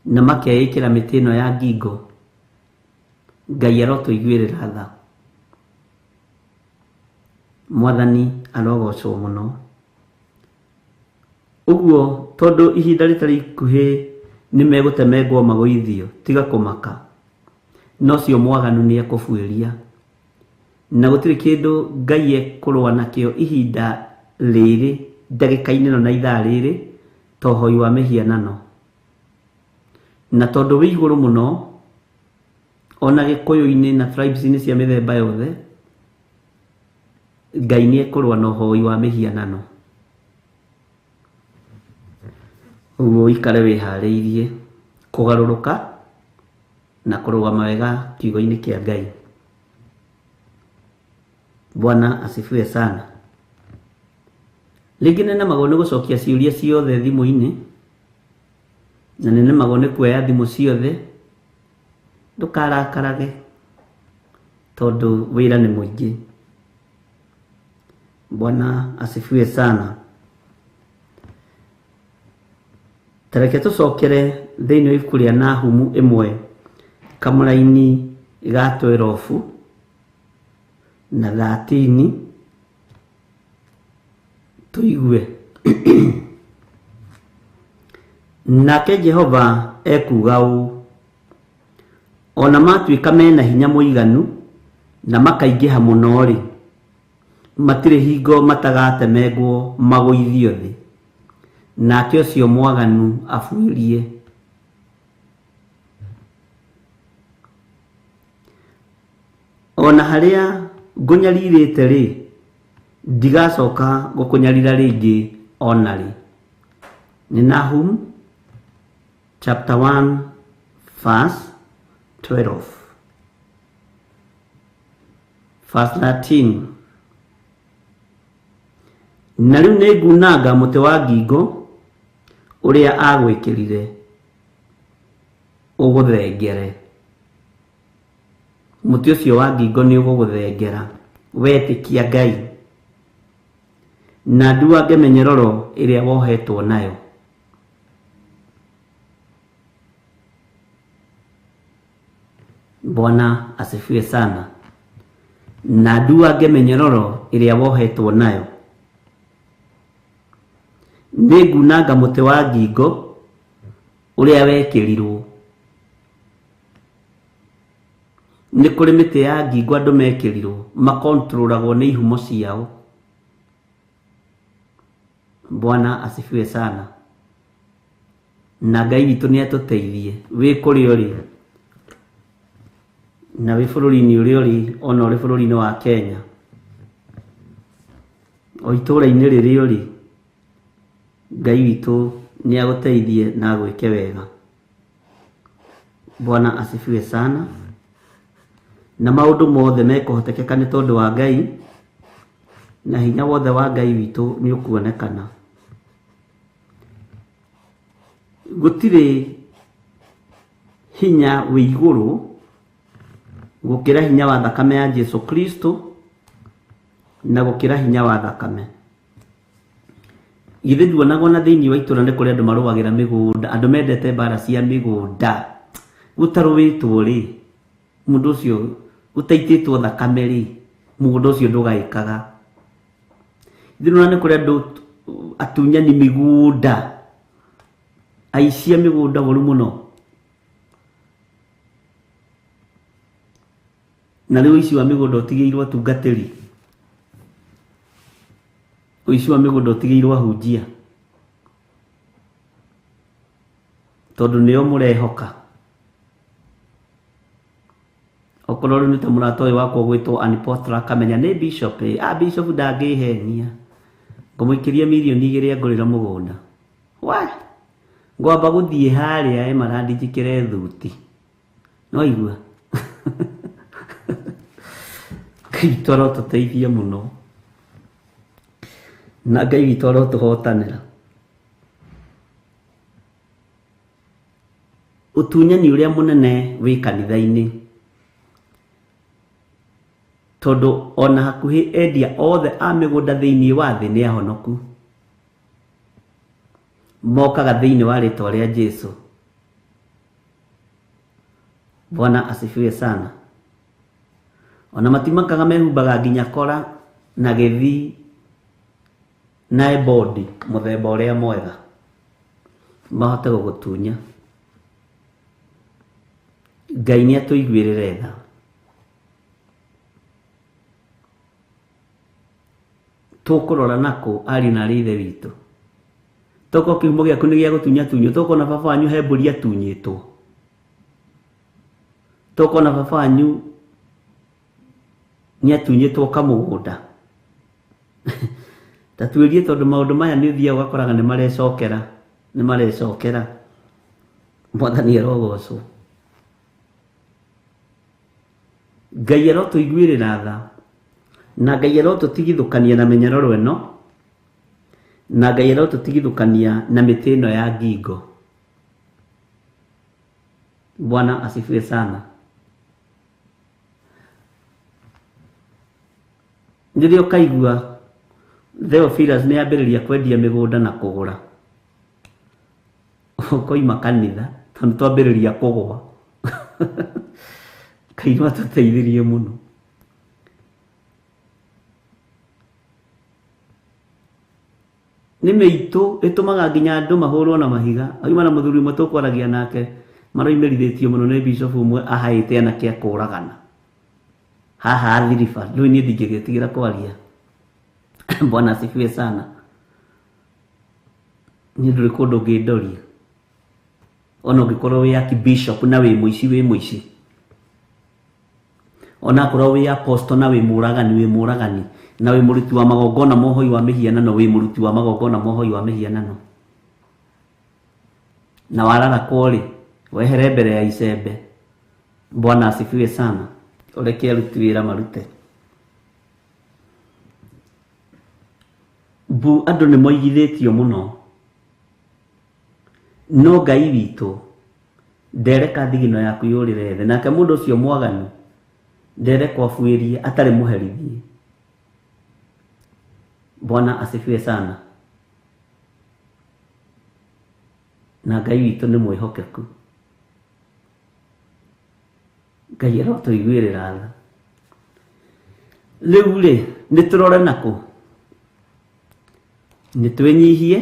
na makeĩkĩra mĩtĩ ĩno ya ngingo. Ngai arotũiguĩrĩra tha. Mwathani arogocwo mũno. Ũguo tondũ ihinda rĩtarĩ ikuhĩ nĩ megũtemengwo magũithio, tiga kũmaka. No cio mwaganu nĩ ekũbuĩria. Na gũtirĩ kĩndũ Ngai ekũrũa nakĩo ihinda rĩrĩ, ndagĩka-inĩ ĩno na ithaa rĩrĩ, ta ũhoi wa mĩhianano. Na tondũ wĩ igũrũ mũno, ona Gĩkũyũ-inĩ na tribes-inĩ cia mĩthemba yothe, Ngai nĩ ekũrũa na ũhoi wa mĩhianano. Ũguo ũikare wĩharĩirie kũgarũrũka na kũrũgama wega kiugo-inĩ kĩa Ngai. Bwana asifiwe sana. Rĩngĩ nĩnemagwo nĩ gũcokia ciũria ciothe thimũ-inĩ, na nĩnemagwo nĩ kuoya thimũ ciothe. Ndũkarakarage tondũ wĩra nĩ mũingĩ. Bwana asifiwe sana. Tareke tũcokere thĩinĩ wa ibuku rĩa Nahumu 1 kamũraini ga 12 na 13 tũigue. Nake Jehova ekuuga ũũ, ona matuĩka mena hinya mũiganu na makaingĩha mũno-rĩ, matirĩ hingo matagatemengwo magũithio thĩ, nake ũcio mwaganu abuĩrie. Ona harĩa ngũnyarirĩte rĩ, ndigacoka gũkũnyarira rĩngĩ ona rĩ. Nĩ Nahum chapter 1 verse 12 verse 13. Na rĩu nĩ ngunanga mũtĩ wa ngingo ũrĩa agwĩkĩrire ũgũthengere. Mũtĩ ũcio wa ngingo nĩ ũgũgũthengera wetĩkia Ngai, na nduange mĩnyororo ĩrĩa wohetwo nayo. Bwana asifiwe sana. Na nduange mĩnyororo ĩrĩa wohetwo nayo. Nĩ ngunanga mũtĩ wa ngingo ũrĩa wekĩrirwo. Nĩ kũrĩ mĩtĩ ya ngingo andũ mekĩrirwo, makontrolagwo nĩ ihumo ciao. Bwana asifiwe sana. Na Ngai witũ nĩ atũteithie wĩ kũrĩa ũrĩ na wĩ bũrũri-inĩ ũrĩa ũrĩ, ona ũrĩ bũrũri-inĩ wa Kenya, o itũũra-inĩ rĩrĩa ũrĩ, Ngai witũ nĩ agũteithie na agwĩke wega. Bwana asifiwe sana. Na maũndũ mothe mekũhotekeka nĩ tondũ wa Ngai, na hinya wothe wa Ngai witũ nĩ ũkuonekana. Gũtirĩ hinya wĩ igũrũ gũkĩra hinya wa thakame ya Jesu Kristo na gũkĩra hinya wa thakame. Githĩ nduonaga ona thĩinĩ wa itũũra nĩ kũrĩ andũ marũagĩra mĩgũnda, andũ mendete mbara cia mĩgũnda. Gũtarũĩtwo rĩ, mũndũ ũcio ũtaitĩtwo thakame rĩ, mũgũnda ũcio ndũgaĩkaga. Githĩ nĩwona nĩ kũrĩ andũ Atunyani mĩgũnda, aici a mĩgũnda ũru mũno. Na rĩu ũici wa mĩgũnda ũtigĩirwo atungatĩri, ũici wa mĩgũnda ũtigĩirwo ahunjia, tondũ nĩo mũrehoka. Okorwo rĩu nĩ ta mũrata ũyũ wakwa ũgwĩtwo Anipotra akamenya nĩ bishop, a bishop ndangĩhenia, ngũmũikĩria mirioni 2 ngũrĩra mũgũnda. Why? Ngwamba gũthiĩ harĩa Emerald njĩkĩre thuti. No igua. Ngai witũ arotũteithia mũno, na Ngai witũ arotũhotanĩra. Ũtunyani ũrĩa mũnene wĩ kanitha-inĩ, tondũ ona hakuhĩ endia othe a mĩgũnda thĩinĩ wa thĩ nĩ ahonoku, mokaga thĩinĩ wa rĩtwa rĩa Jesu. Bwana asifiwe sana. Ona matimakaga mehumbaga nginya kora na gĩthii na ebodi mũthemba ũrĩa mwega, mahote gũgũtunya. Ngai nĩ atũiguĩrĩre tha. Tũkũrora nakũ ariũ na arĩ ithe witũ? Tokorwo kĩhumo gĩaku nĩ gĩa gũtunyatunywo, tokona baba wanyu he mbũri atunyĩtwo, tokona baba wanyu nĩ atunyĩtwo kamũgũnda. Ta tuĩrie, tondũ maũndũ maya nĩ ũthiaga ũgakoraga nĩ marecokera, nĩ marecokera. Mwathani arogocwo. Ngai arotũiguĩrĩra tha, na Ngai arotũtigithũkania na mĩnyororo ĩno, na Ngai arotũtigithũkania na mĩtĩ ĩno ya ngingo. Bwana asifiwe sana. Rĩrĩa ũkaigua Theophilus nĩ ambĩrĩria kwendia mĩgũnda na kũgũra, ũkoima kanitha tondũ twambĩrĩria kũgũa. Ngai no atũteithirie mũno. Nĩ mĩitũ ĩtũmaga nginya andũ mahũrwo na mahiga. Auma na mũthuri ũmwe tũkwaragia nake, maroimĩrithĩtio mũno nĩ bishop ũmwe ahaĩte anake a kũragana haha Athi River. Rĩu niĩ ndingĩgĩtigĩra kwaria. Bwana asifiwe sana. Niĩ ndũrĩ kũndũ ũngĩndoria, ona ũngĩkorwo wĩ archbishop na wĩ mũici, wĩ mũici. Ona akorwo wĩ apostle na wĩ mũragani, wĩ mũragani. Na wĩ mũruti wa magongona mohoi wa mĩhianano, wĩ mũruti wa magongona mohoi wa mĩhianano. Na wararakwo rĩ, wehere mbere ya icembe. Bwana asifiwe sana. Ũreke aruti wĩra marute. Bu andũ nĩ moigithĩtio mũno, no Ngai witũ ndereka thigino yaku yũrĩre thĩ, nake mũndũ ũcio mwaganu nderekwo abuĩrie atarĩ mũherithie. Bwana asifiwe sana. Na Ngai witũ nĩ mwĩhokeku. Ngai arotũiguĩrĩra tha. Rĩu rĩ, nĩ tũrore nakũ? Nĩ twĩnyihie,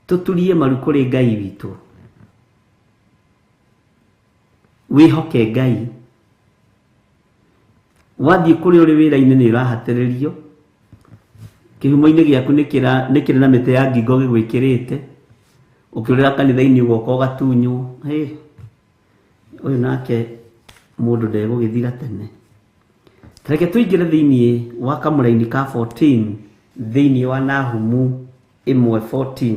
tũturie maru kũrĩ Ngai witũ. Wĩhoke Ngai. Wathiĩ kũrĩa ũrĩ wĩra-inĩ nĩ ũrahatĩrĩrio, kĩhumo-inĩ gĩaku nĩ kĩrĩ na mĩtĩ ya ngingo gĩgwĩkĩrĩte, ũkĩũrĩra kanitha-inĩ ũgoka ũgatunywo. Hĩ, ũyũ nake mũndũ ndegũgĩthira tene. Reke tũingĩre thĩinĩ wa kamũraini ka 14 thĩinĩ wa Nahumu 1:14.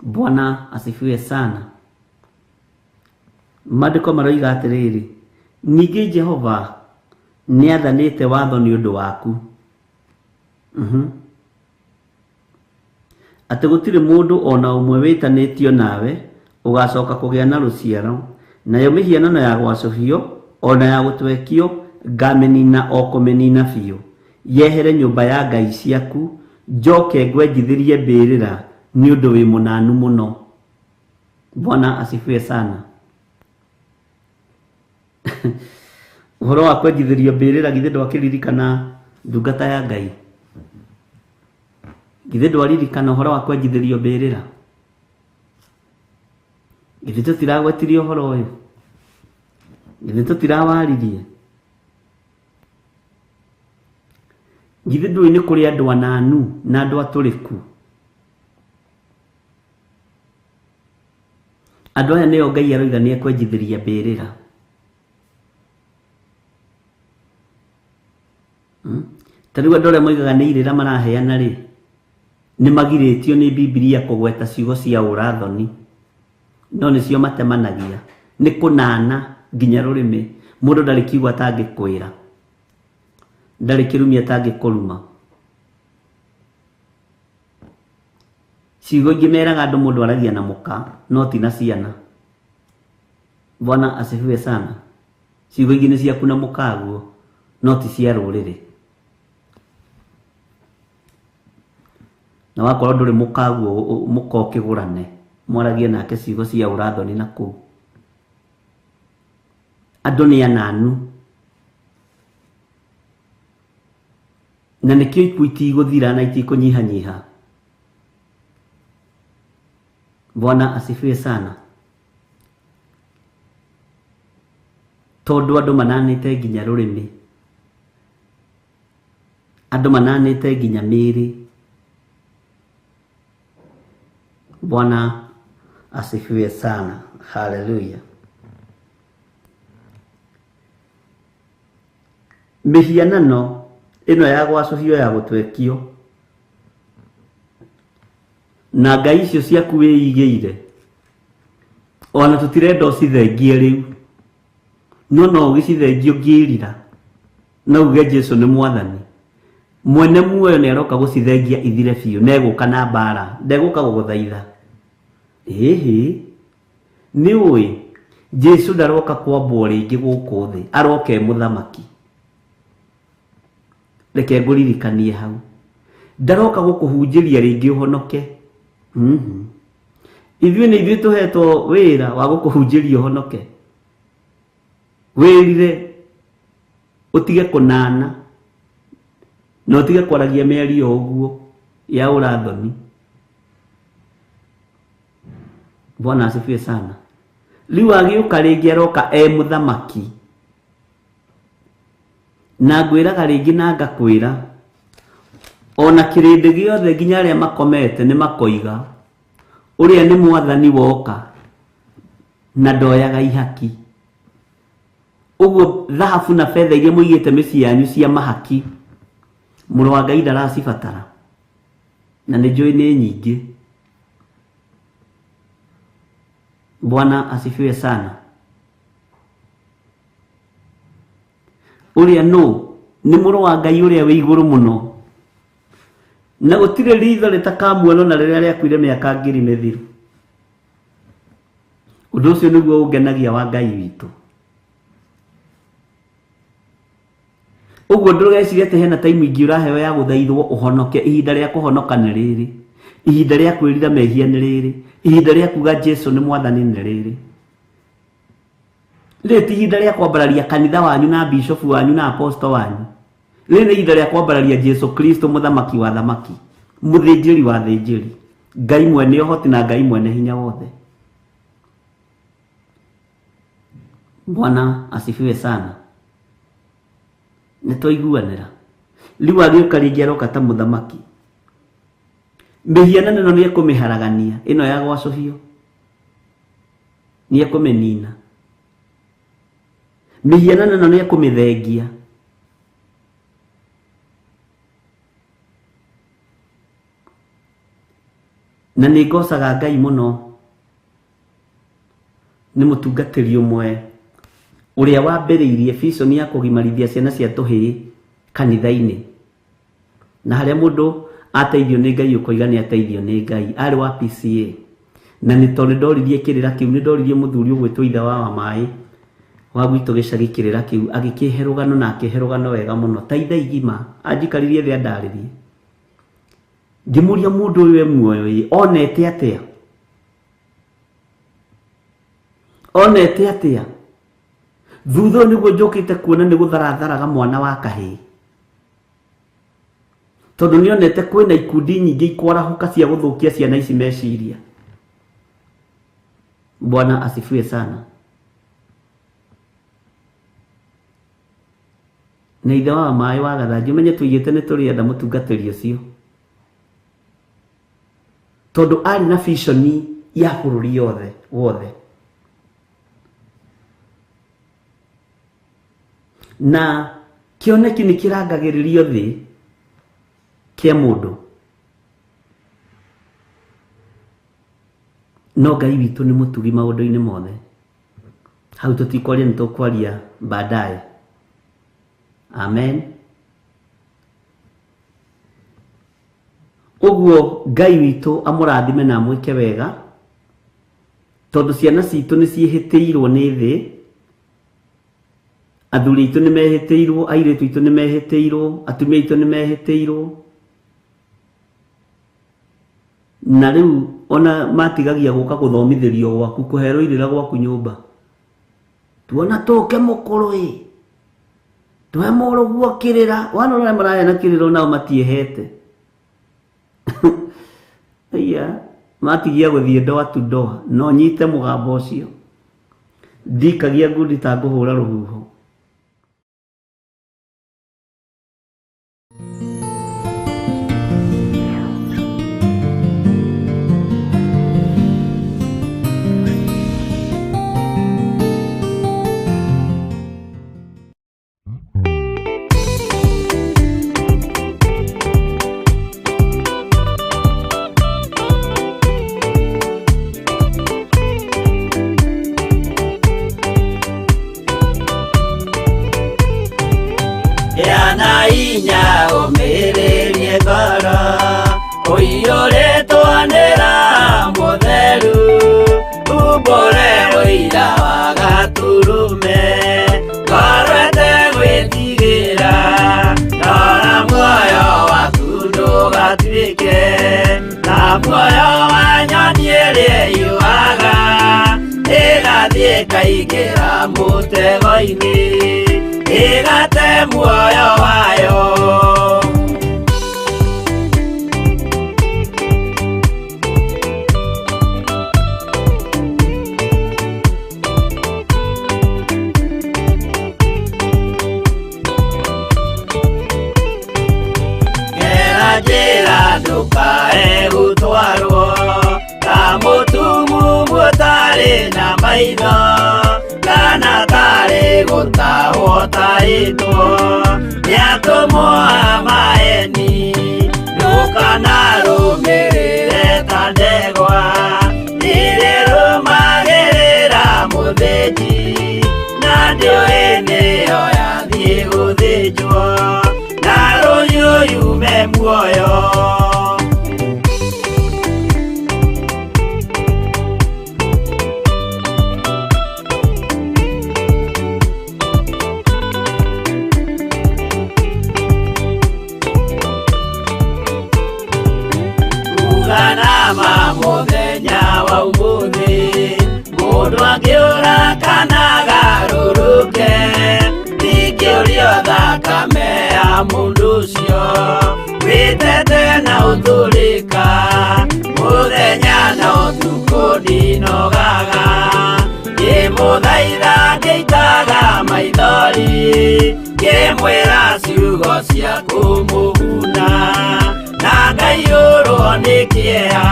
Bwana asifiwe sana. Maandĩko maroiga atĩrĩrĩ, ningĩ Jehova nĩathanĩte watho nĩ ũndũ waku, atĩ gũtirĩ mũndũ ona ũmwe wĩtanĩtio nawe ũgacoka kũgĩa na rũciaro, nayo mĩhianano ya gwacũhio ona ya gũtwekio ngamĩnina o kũmĩnina biũ, yehere nyũmba ya ngai ciaku, njoke ngwenjithĩrie mbĩrĩra nĩ ũndũ wĩ mũnanu mũno. Bwana asifiwe sana. Ũhoro wa kwenjithĩrio mbĩrĩra githĩ ndwakĩririkana ndungata ya Ngai? Githĩ ndwaririkana ũhoro wa kwenjithĩrio mbĩrĩra? Githĩ tũtiragwetirie ũhoro ũyũ? Githĩ tũtirawaririe? Githĩ ndũĩ nĩ kũrĩ andũ ananu na andũ atũrĩku? Andũ aya nĩo Ngai aroiga nĩ ekwenjithĩria mbĩrĩra. Ta rĩu andũ arĩa moigaga nĩ irĩra maraheana rĩ, nĩ magirĩtio nĩ Bibilia kũgweta ciugo cia ũrathoni, no nĩcio matemanagia. Nĩ kũnana nginya rũrĩmĩ. Mũndũ ndarĩ kiugo atangĩkwĩra, ndarĩ kĩrumi atangĩkũruma. Ciugo ingĩ meraga andũ mũndũ aragia na mũka, no ti na ciana. Bwana asifiwe sana. Ciugo ingĩ nĩ ciaku na mũkaguo, no ti cia rũrĩrĩ. Na wakorwo ndũrĩ mũkaguo, mũka ũkĩgũrane, mwaragie nake ciugo cia ũrathoni na kũu. Andũ nĩ ananu. Na nĩkĩo ikuũ itigũthira na itikũnyihanyiha. Bwana asifiwe sana. Tondũ andũ mananĩte nginya rũrĩmĩ, andũ mananĩte nginya mĩĩrĩ. Bwana asifiwe sana. Haleluya. Mĩhianano ĩno ya gwacũhio ya gũtwekio na ngai icio ciaku wĩigĩire, ona tũtirenda ũcithengie rĩu, no no ũgĩcithengie ũngĩĩrira na uge Jesu nĩ mwathani. Mwene muoyo nĩ aroka gũcithengia ithire biũ, na egũka na mbara, ndegũka gũgũthaitha. Ĩhĩ, nĩ ũĩ Jesu ndaroka kwambwo rĩngĩ gũkũ thĩ, aroka e mũthamaki. Reke ngũririkanie hau. Ndaroka gũkũhunjĩria rĩngĩ ũhonoke. Ithuĩ nĩ ithuĩ tũhetwo wĩra wa gũkũhunjĩria ũhonoke. Wĩrire ũtige kũnana na ũtige kwaragia mĩario ũguo ya ũrathoni. Bwana asifiwe sana. Rĩu agĩũka rĩngĩ aroka e mũthamaki. Na ngwĩraga rĩngĩ na ngakwĩra, ona kĩrĩndĩ gĩothe nginya arĩa makomete nĩ makoiga ũrĩa nĩ mwathani woka na ndoyaga ihaki. Ũguo thahabu na betha iria mũigĩte mĩciĩ yanyu cia mahaki, mũrũ wa Ngai ndaracibatara, na nĩ njũĩ nĩ nyingĩ. Bwana asifiwe sana. Ũrĩa nũ nĩ mũrũ wa Ngai ũrĩa wĩ igũrũ mũno, na gũtirĩ ritho rĩtakamuona na rĩrĩa rĩakuire mĩaka ngiri mĩthiru. Ũndũ ũcio nĩguo ũngenagia wa Ngai witũ. Ũguo ndũgecirie atĩ hena time ingĩ ũraheo ya gũthaithwo ũhonoke. Ihinda rĩa kũhonoka nĩ rĩrĩ, ihinda rĩa kwĩrira mehia nĩ rĩrĩ, ihinda rĩa kuga Jesu nĩ mwathani nĩ rĩrĩ. Rĩrĩ ti ihinda rĩa kwambararia kanitha wanyu na bishofu wanyu na aposto wanyu. Rĩrĩ nĩ ihinda rĩa kwambararia Jesu Kristo, mũthamaki wa thamaki, mũthĩnjĩri wa thĩnjĩri, Ngai mwene ũhoti na Ngai mwene hinya wothe. Bwana asifiwe sana. Nĩ twaiguanĩra. Rĩu agĩũka rĩngĩ aroka ta mũthamaki. Mĩhianano ĩno nĩ ekũmĩharagania, ĩno ya gwacũhio nĩ ekũmĩnina. Mĩhianano ĩno nĩ ekũmĩthengia. Na nĩ ngocaga Ngai mũno nĩ mũtungatĩri ũmwe ũrĩa wambĩrĩirie vision ya kũgimarithia ciana cia tũhĩĩ kanitha-inĩ. Na harĩa mũndũ ateithio nĩ Ngai ũkoiga nĩ ateithio nĩ Ngai, arĩ wa PCA. Na nĩ tondũ ndoririe kĩrĩra kĩu, nĩ ndoririe mũthuri ũgwĩtwo ithe wa Wamaĩ wa gwitũ gĩcagi kĩrĩra kĩu, agĩkĩhe rũgano na akĩhe rũgano wega mũno ta ithe igima. Anjikaririe thĩ andarĩrie, ngĩmũria mũndũ ũyũ e muoyo ĩ onete atĩa, onete atĩa? Thutha ũyũ nĩguo njũkĩte kuona nĩ gũtharatharaga mwana wa kahĩĩ. Tondũ nĩonete kwĩna ikundi nyingĩ ikwarahũka cia gũthũkia ciana ici meciria. Bwana asifiwe sana. Na ithe wa maĩ wa Gathanji ũmenye tũigĩte nĩ tũrĩenda mũtungatĩri ũcio, tondũ arĩ na vision ya bũrũri yothe wothe. Na kĩoneki nĩ kĩrangagĩrĩrio thĩ kĩa mũndũ, no Ngai witũ nĩ mũtugi maũndũ-inĩ mothe. Hau tũtikwaria, nĩ tũkwaria baadaye. Amen. Ũguo Ngai witũ amũrathime na amwĩke wega, tondũ ciana citũ nĩ ciĩhĩtĩirwo nĩ thĩ, athuri aitũ nĩ mehĩtĩirwo, airĩtu aitũ nĩ mehĩtĩirwo, atumia aitũ nĩ mehĩtĩirwo. Na rĩu ona matigagia gũka gũthomithĩrio gwaku, kũherwo irĩra gwaku nyũmba, tuona tũke mũkũrũ ĩ, tuhe mũrũguo kĩrĩra. Wana ũrĩa maraheana kĩrĩra nao matiĩhete. Iya, matigia gũthiĩ ndoa tu ndoa, no nyite mũgambo ũcio, ndikagia ngundi ta ngũhũra rũhuho. Inya ũmĩrĩrie ngoro ũiyũrĩtwo nĩ Roho Mũtheru, umbũre ũira wa Gatũrũme, ngoro ĩtegwĩtigĩra, rora muoyo waku ndũgatuĩke ta muoyo wa nyoni ĩrĩa ĩyũaga, ĩgathiĩ ĩkaingĩra mũtego-inĩ, ĩgate muoyo wayo. Gera njĩra ndũkae gũtwarwo ta mũtumumu ũtarĩ na maitho, kana tarĩ gũtahwo tahĩtwo nĩ atũmwo a maeni. Ndũkanarũmĩrĩre ta ndegwa irĩrũmagĩrĩra mũthĩnji, na ndĩũĩ nĩyo yathiĩ gũthĩnjwo, na rũhiũ yume muoyo. Uganama mũthenya wa ũmũthĩ, mũndũ angĩũra kana agarũrũke, ndingĩũrio thakame ya mũndũ ũcio wĩtete na ũtũrĩka, mũthenya na ũtukũ ndinogaga, ngĩmũthaitha ngĩitaga maithori, ngĩmwĩra ciugo cia kũmũguna, na ngaiyũrwo nĩ kĩeha.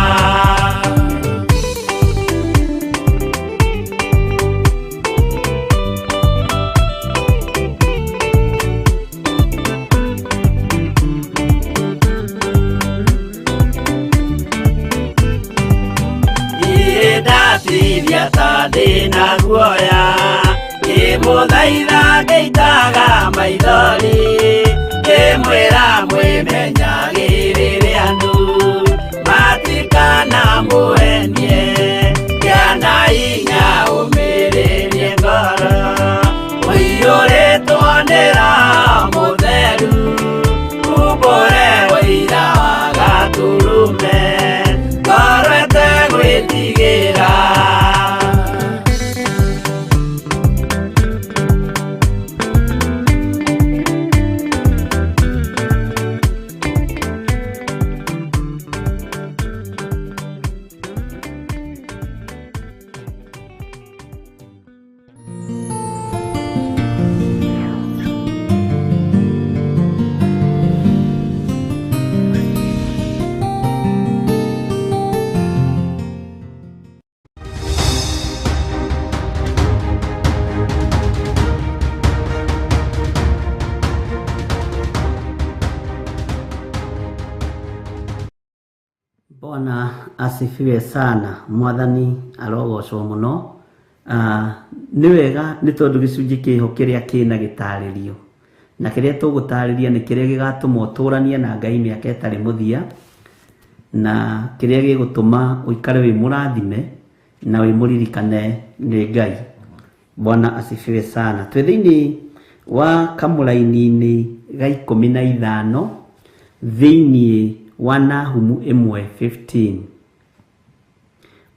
Ndatithia ta ndĩna guoya, ngĩmũthaitha ngĩitaga maithori, ngĩmwĩra mwĩmenyagĩrĩre andũ matikanamũhenie, kĩana hinya ũmĩrĩrie ngoro ũiyũrĩtwo nĩ Roho Mũtheru, umbũre ũira wa Gatũrũme, ngoro ĩtegwĩtigĩra. Bwana asifiwe sana. Mwathani arogocwo mũno. Nĩ wega nĩ tondũ gĩcunjĩ kĩho kĩrĩa kĩna gĩtarĩrio, na kĩrĩa tũgũtarĩria nĩ kĩrĩa gĩgatũma ũtũranie na Ngai mĩaka ĩtarĩ mũthia, na kĩrĩa gĩgũtũma ũikare wĩ mũrathime na wĩ mũririkane nĩ Ngai. Bwana asifiwe sana. Twĩ thĩinĩ wa kamũraini-inĩ ga 15 thĩinĩ wa Nahumu 1:15.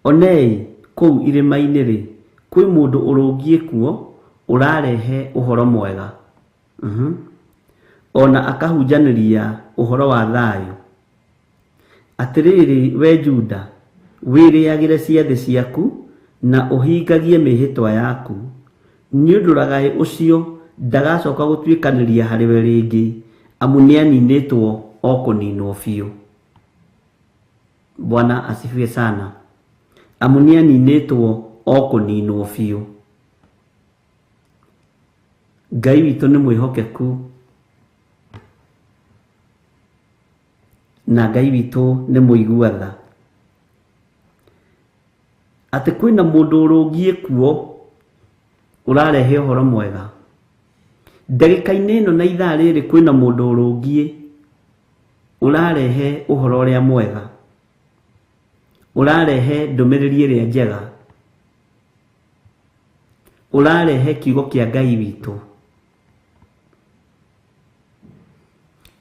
Onei kũu irĩma-inĩ rĩ, kwĩ mũndũ ũrũngiĩ kuo ũrarehe ũhoro mwega, ona akahunjanĩria ũhoro wa thayũ. Atĩrĩrĩ we Juda, wĩrĩagĩre ciathĩ ciaku na ũhingagie mĩhĩtwa yaku, nĩ ũndũ ragaĩ ũcio ndagacoka gũtuĩkanĩria harĩwe rĩngĩ, amu nĩaninĩtwo o kũninwo biũ. Bwana asifiwe sana. Amu nĩaninĩtwo o kũninwo biũ. Ngai witũ nĩ mwĩhokeku, na Ngai witũ nĩ mũigua tha. Atĩ kwĩna mũndũ ũrũngiĩ kuo ũrarehe ũhoro mwega. Ndagĩka-inĩ ĩno na ithaa rĩrĩ kwĩna mũndũ ũrũngiĩ ũrarehe ũhoro ũrĩa mwega, ũrarehe ndũmĩrĩri ĩrĩa njega, ũrarehe kiugo kĩa Ngai witũ.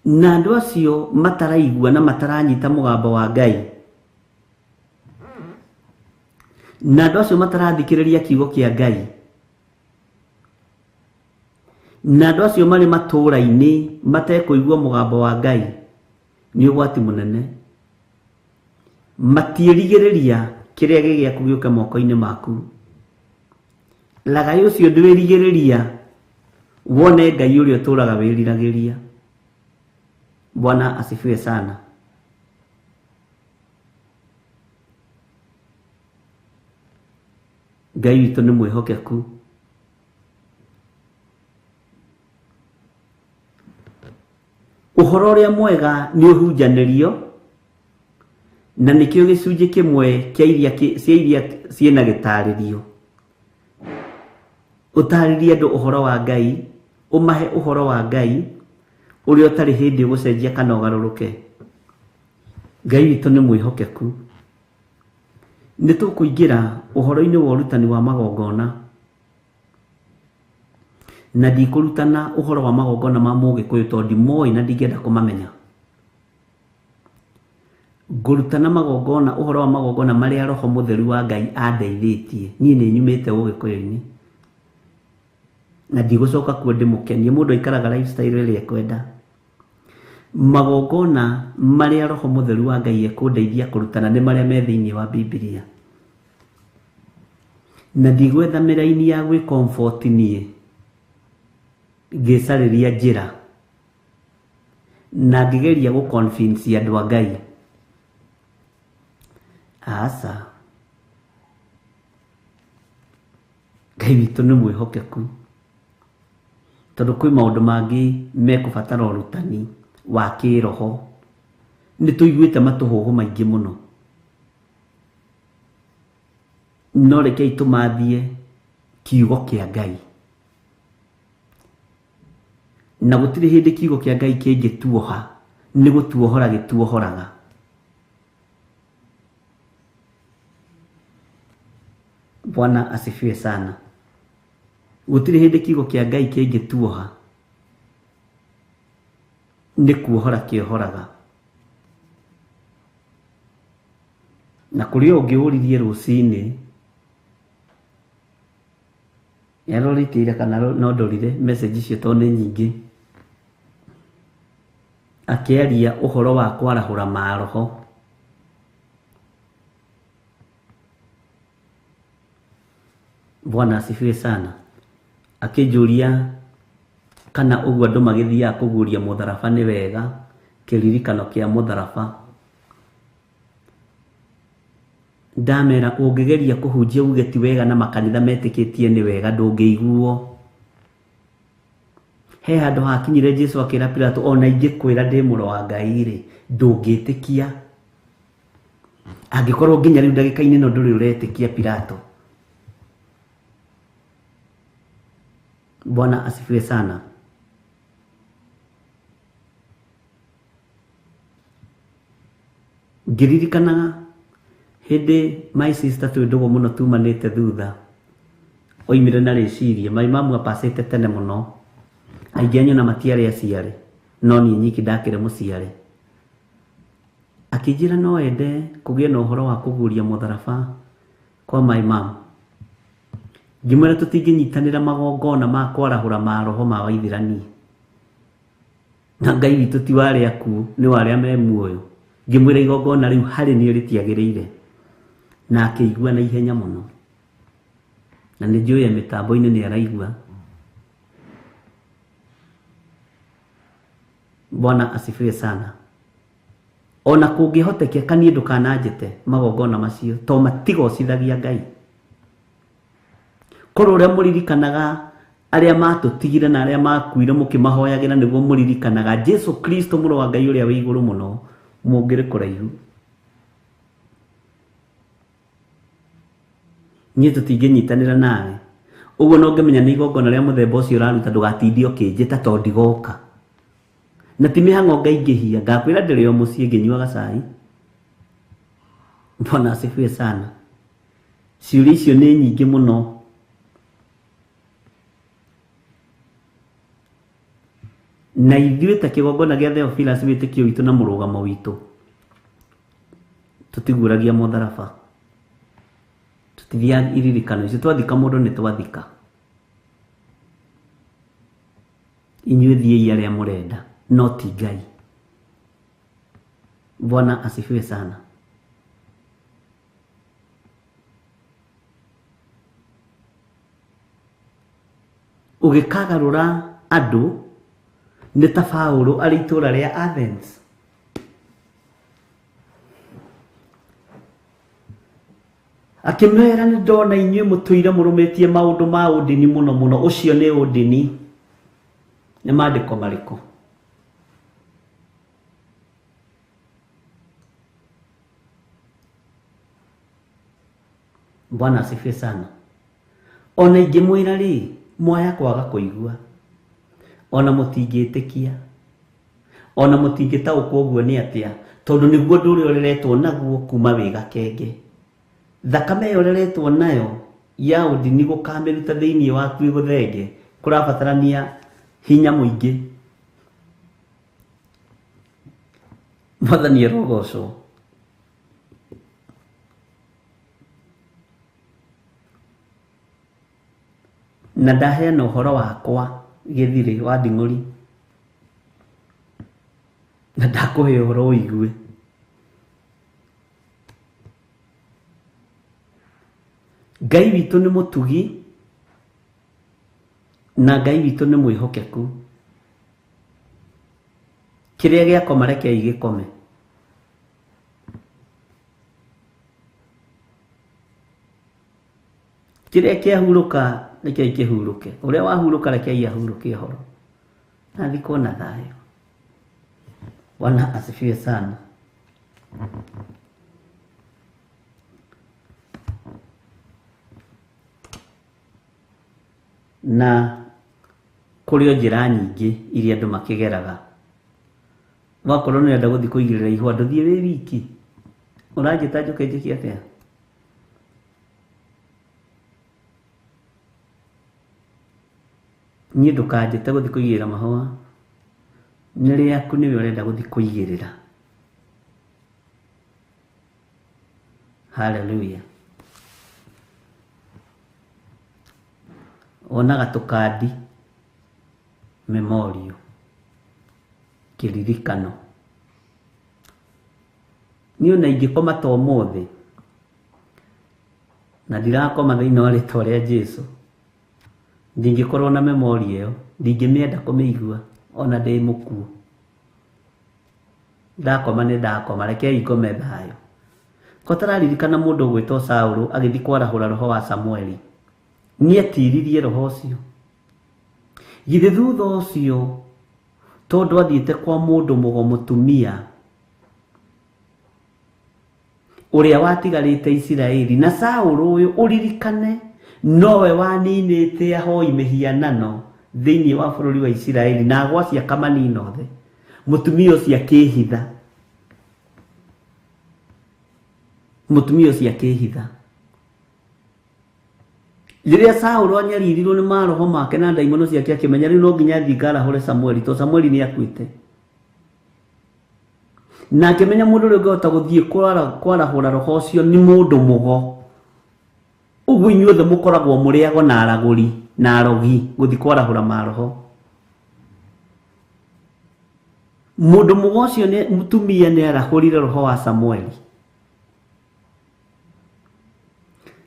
Na andũ acio mataraigua na mataranyita mũgambo wa Ngai, na andũ acio matarathikĩrĩria kiugo kĩa Ngai, na andũ acio marĩ matũũra-inĩ matekũigua mũgambo wa Ngai, nĩ ũgwati mũnene. Matiĩrigĩrĩria kĩrĩa gĩgĩaku gĩũke moko-inĩ maku. Lagai ũcio ndwĩrigĩrĩria wone Ngai ũrĩa ũtũũraga wĩriragĩria. Bwana asifiwe sana. Ngai witũ nĩ mwĩhokeku. Ũhoro ũrĩa mwega nĩ ũhunjanĩrio, na nĩkĩo gĩcunjĩ kĩmwe kĩa iria cia iria ciĩna gĩtarĩrio. Ũtarĩrie andũ ũhoro wa Ngai, ũmahe ũhoro wa Ngai ũrĩa ũtarĩ hĩndĩ ũgũcenjia kana ũgarũrũke. Ngai witũ nĩ mwĩhokeku. Nĩ tũkũingĩra ũhoro-inĩ wa ũrutani wa magongona, na ndikũrutana ũhoro wa magongona ma Mũgĩkũyũ tondũ ndimoĩ na ndingĩenda kũmamenya. Ngũrutana magongona, ũhoro wa magongona marĩa Roho Mũtheru wa Ngai andeithĩtie. Niĩ nĩ nyumĩte Ũgĩkũyũ-inĩ na ndigũcoka kuo ndĩmũkenie. Mũndũ aikaraga lifestyle ĩrĩa ekwenda. Magongona marĩa Roho Mũtheru wa Ngai ekũndeithia kũrutana nĩ marĩa me thĩinĩ wa Bibilia, na ndigwetha mĩraini ya gwĩ comfort niĩ ngĩcarĩria njĩra na ngĩgeria gũ convince andũ a Ngai. Aca, Ngai witũ nĩ mwĩhokeku, tondũ kwĩ maũndũ mangĩ mekũbatara ũrutani wa kĩroho. Nĩ tũiguĩte matũhũhũ maingĩ mũno, no rekei tũmathie kiugo kĩa Ngai. Na gũtirĩ hĩndĩ kiugo kĩa Ngai kĩngĩtuoha, nĩ gũtuohora gĩtuohoraga. Bwana asifiwe sana. Gũtirĩ hĩndĩ kiugo kĩa Ngai kĩngĩtuoha, nĩ kuohora kĩohoraga. Na kũrĩ ũngĩ ũririe rũcinĩ, nĩarorĩte ira kana no ndorire message icio tondũ nĩ nyingĩ, akĩaria ũhoro wa kwarahũra maroho. Bwana asifiwe sana. Akĩnjũria kana ũguo andũ magĩthiaga kũguũria mũtharaba nĩ wega, kĩririkano kĩa mũtharaba. Ndamera ũngĩgeria kũhunjia uge ti wega na makanitha metĩkĩtie nĩ wega, ndũngĩiguo. He handũ hakinyire Jesu akĩra Pilato, ona ingĩkwĩra ndĩ mũrũ wa Ngai rĩ, ndũngĩtĩkia. Angĩkorwo nginya rĩu ndagĩka-inĩ ĩno ndũrĩ ũretĩkia Pilato. Bwana asifiwe sana. Ngĩririkanaga hĩndĩ my sister twĩ ndũgũ mũno tumanĩte thutha oimire na rĩciria my mamu apacĩte tene mũno aingĩ anyu na matiarĩ aciare no niĩ nyiki ndakĩrĩ mũciare. Akĩnjĩra no ende kũgĩe na ũhoro wa kũguria mũtharaba kwa my mom. Ngĩmwĩra tũtingĩnyitanĩra magongona ma kwarahũra maroho ma waithirani na Ngai witũ ti wa arĩa akuũ nĩ wa arĩa me muoyo. Ngĩmwĩra igongona rĩu harĩ niĩ rĩtiagĩrĩire na akĩigua na ihenya mũno na nĩ njũĩ mĩtambo-inĩ nĩ araigua. Bwana asifiwe sana. Ona kũngĩhotekeka niĩ ndũkananjĩte magongona macio to matigocithagia Ngai. Korwo ũrĩa mũririkanaga arĩa matũtigire na arĩa makuire mũkĩmahoyagĩra nĩguo mũririkanaga Jesu Kristo mũrũ wa Ngai ũrĩa wĩ igũrũ mũno mũngĩrĩ kũraihu. Niĩ tũtingĩnyitanĩra nawe ũguo no ngĩmenya nĩ igongona rĩa mũthemba ũcio ũraruta ndũgatindie ũkĩnjĩta to ndigoka. Na ti mĩhang'o ngaingĩhia ngakwĩra ndĩrĩ o mũciĩ ngĩnyuaga cai. Bwana asifiwe sana. Ciũria icio nĩ nyingĩ mũno. Na ithuĩ ta kĩgongona gĩa Theophilus wĩtĩkio witũ na mũrũgamo witũ tũtiguragia mũtharaba, tũtithiaga iririkano icio. Twathika mũndũ nĩ twathika. Inyuĩ thiĩi arĩa mũrenda no ti Ngai. Bwana asifiwe sana. Ũgĩkagarũra andũ nĩ ta Paũlũ arĩ itũũra rĩa Athens. Akĩmera nĩ ndona inyuĩ mũtũire mũrũmĩtie maũndũ ma ũndini mũno mũno, ũcio nĩ ũndini. Nĩ maandĩko marĩkũ? Bwana asifiwe sana. Ona ingĩmwĩra rĩ, mwaya kwaga kũigua, ona mũtingĩtĩkia, ona mũtingĩtaũkwo ũguo nĩ atĩa, tondũ nĩguo ũndũ ũrĩa ũreretwo naguo kuma wĩ gakenge. Thakame ĩyo ũreretwo nayo ya ũndini gũkamĩruta thĩinĩ waku ĩgũthenge kũrabatarania hinya mũingĩ. Mwathani arogocwo. Na ndaheana ũhoro wakwa gĩthirĩ wa nding'ũri na ndakũhe ũhoro ũigue. Ngai witũ nĩ mũtugi na Ngai witũ nĩ mwĩhokeku. Kĩrĩa gĩakoma rekei gĩkome. Kĩrĩa kĩahurũka rekei kĩhurũke. Ũrĩa wahurũka rekei ahurũke ũhoro na thikwo na thayũ. Bwana asifiwe sana. Na kũrĩ o njĩra nyingĩ iria andũ makĩgeraga. Wakorwo nĩ ũrenda gũthiĩ kũigĩrĩra ihũa ndũthiĩ wĩ wiki. Ũranjĩta njũke njĩke atĩa? Niĩ ndũkanjĩte gũthiĩ kũigĩrĩra mahũa, nĩ rĩaku nĩwe ũrenda gũthiĩ kũigĩrĩra. Hallelujah. Wonaga tũkandi memorial kĩririkano. Niĩ ona ingĩkoma ta ũmũthĩ na ndirakoma thĩinĩ wa rĩtwa rĩa Jesu, ndingĩkorwo na memori ĩyo, ndingĩmĩenda kũmĩigua ona ndĩ mũkuũ. Ndakoma nĩ ndakoma, rekei ngome thayũ. Ko tararirikana mũndũ ũgwĩtwo Saũlũ agĩthiĩ kwarahũra roho wa Samueli, nĩetiririe roho ũcio. Githĩ thutha ũcio tondũ athiĩte kwa mũndũ mũgo mũtumia Ũrĩa watigarĩte Isiraeli na Saũlũ ũyũ ũririkane nowe waninĩte ahoi mĩhianano thĩinĩ wa bũrũri wa Isiraeli na agwacia akamanina othe. Mũtumia ũcio akĩhitha. Mũtumia ũcio akĩhitha. Rĩrĩa Saũlũ anyaririrwo nĩ maroho make na ndaimono ciake akĩmenya rĩu no nginya athiĩ ngarahũre Samueli tondũ Samueli nĩ akuĩte. Na akĩmenya mũndũ ũrĩa ũngĩhota gũthiĩ kwarahũra roho ũcio nĩ mũndũ mũgo. Ũguo inyuothe mũkoragwo mũrĩ ago na aragũri na arogi gũthiĩ kwarahũra maroho. Mũndũ mũgo ũcio nĩ mũtumia nĩ arahũrire roho wa Samueli.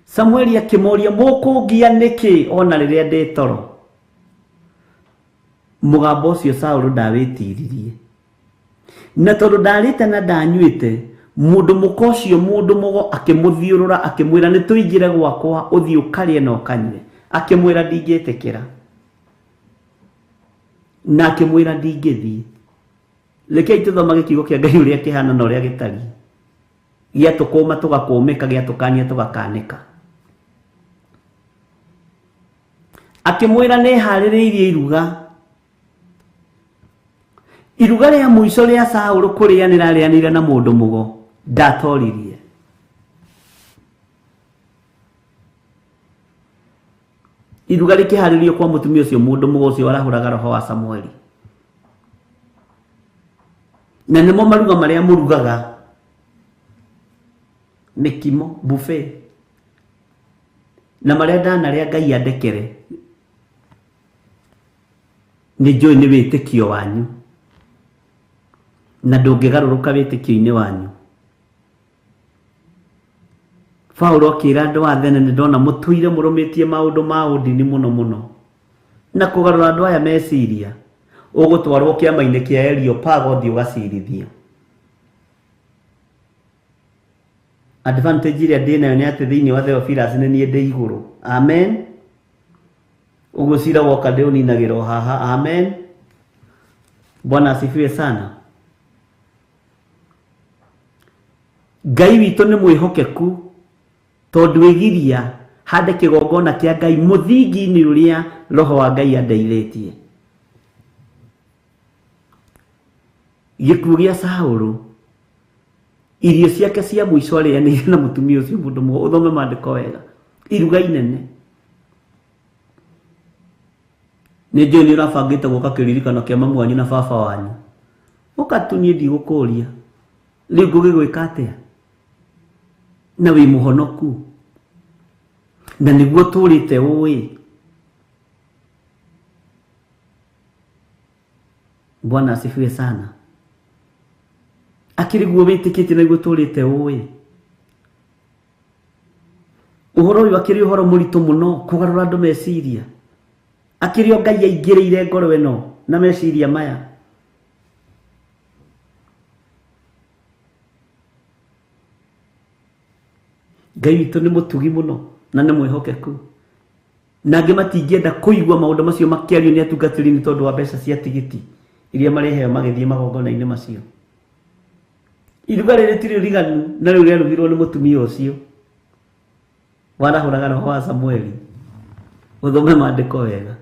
Samueli akĩmũũria mũkũngia nĩkĩ ona rĩrĩa ndĩ toro. Mũgambo ũcio Saũlũ ndawĩtiririe. Na tondũ ndarĩte na ndanyuĩte, mũndũ mũka ũcio mũndũ mũgo akĩmũthiũrũra akĩmwĩra nĩ tũingĩre gwakwa ũthiĩ ũkarĩe na ũkanyue. Akĩmwĩra ndingĩtĩkĩra. Na akĩmwĩra ndingĩthiĩ. Rekei tũthomage kiugo kĩa Ngai ũrĩa kĩhana na ũrĩa gĩtariĩ. Gĩatũkũma tũgakũmĩka, gĩatũkania tũgakanĩka. Akĩmwĩra nĩ harĩrĩirie iruga. Iruga rĩa mũico rĩa Saũlũ kũrĩanĩra arĩanĩire na mũndũ mũgo ndatoririe. Iruga rĩkĩharĩrio kwa mũtumia ũcio mũndũ mũgo ũcio warahũraga roho wa Samueli. Na nĩmo maruga marĩa mũrugaga. Mĩkimo, buffet. Na marĩa ndanarĩa Ngai andekere. Nĩ njũĩ nĩ wĩtĩkio wanyu. Na ndũngĩgarũrũka wĩtĩkio-inĩ wanyu. Paũlũ akĩra andũ a Athene nĩ ndona mũtũire mũrũmĩtie maũndũ ma ũndini mũno mũno. Na kũgarũra andũ aya meciria ũgũtwarwo kĩama-inĩ kĩa Areopago ũthiĩ ũgacirithio. Advantage ĩrĩa ndĩ nayo nĩ atĩ thĩinĩ wa Theophilus nĩ niĩ ndĩ igũrũ. Amen. Ũguo cira woka ndĩũninagĩra o haha. Amen. Bwana asifiwe sana. Ngai witũ nĩ mwĩhokeku tondũ ĩgiria hande kĩgongona kĩa Ngai mũthingi-inĩ ũrĩa roho wa Ngai andeithĩtie. Gĩkuũ gĩa Saũlũ irio ciake cia mũico arĩanĩire na mũtumia ũcio mũndũ mũgo ũthome maandĩko wega. Iruga inene. Nĩ njũĩ nĩ ũrabangĩte gũka kĩririkano kĩa mamu wanyu na baba wanyu. Ũka tu niĩ ndigũkũria. Rĩu ngũgĩgwĩka atĩa? Na wĩ mũhonoku. Na nĩguo tũrĩte ũĩ. Bwana asifiwe sana. Akĩrĩ guo wĩtĩkĩtie na nĩguo tũrĩte ũĩ. Ũhoro ũyũ akĩrĩ ũhoro mũritũ mũno kũgarũra andũ meciria. Akĩrĩ o Ngai aingĩrĩire ngoro ĩno na meciria maya. Ngai witũ nĩ mũtugi mũno na nĩ mwĩhokeku. Na angĩ matingĩenda kũigua maũndũ macio makĩario nĩ atungatĩri nĩ tondũ wa mbeca cia tigiti iria marĩheo magĩthiĩ magongona-inĩ macio. Iruga rĩrĩ ti rĩriganu na rĩu rĩarugirwo nĩ mũtumia ũcio warahũraga roho wa Samueli. Ũthome maandĩko wega.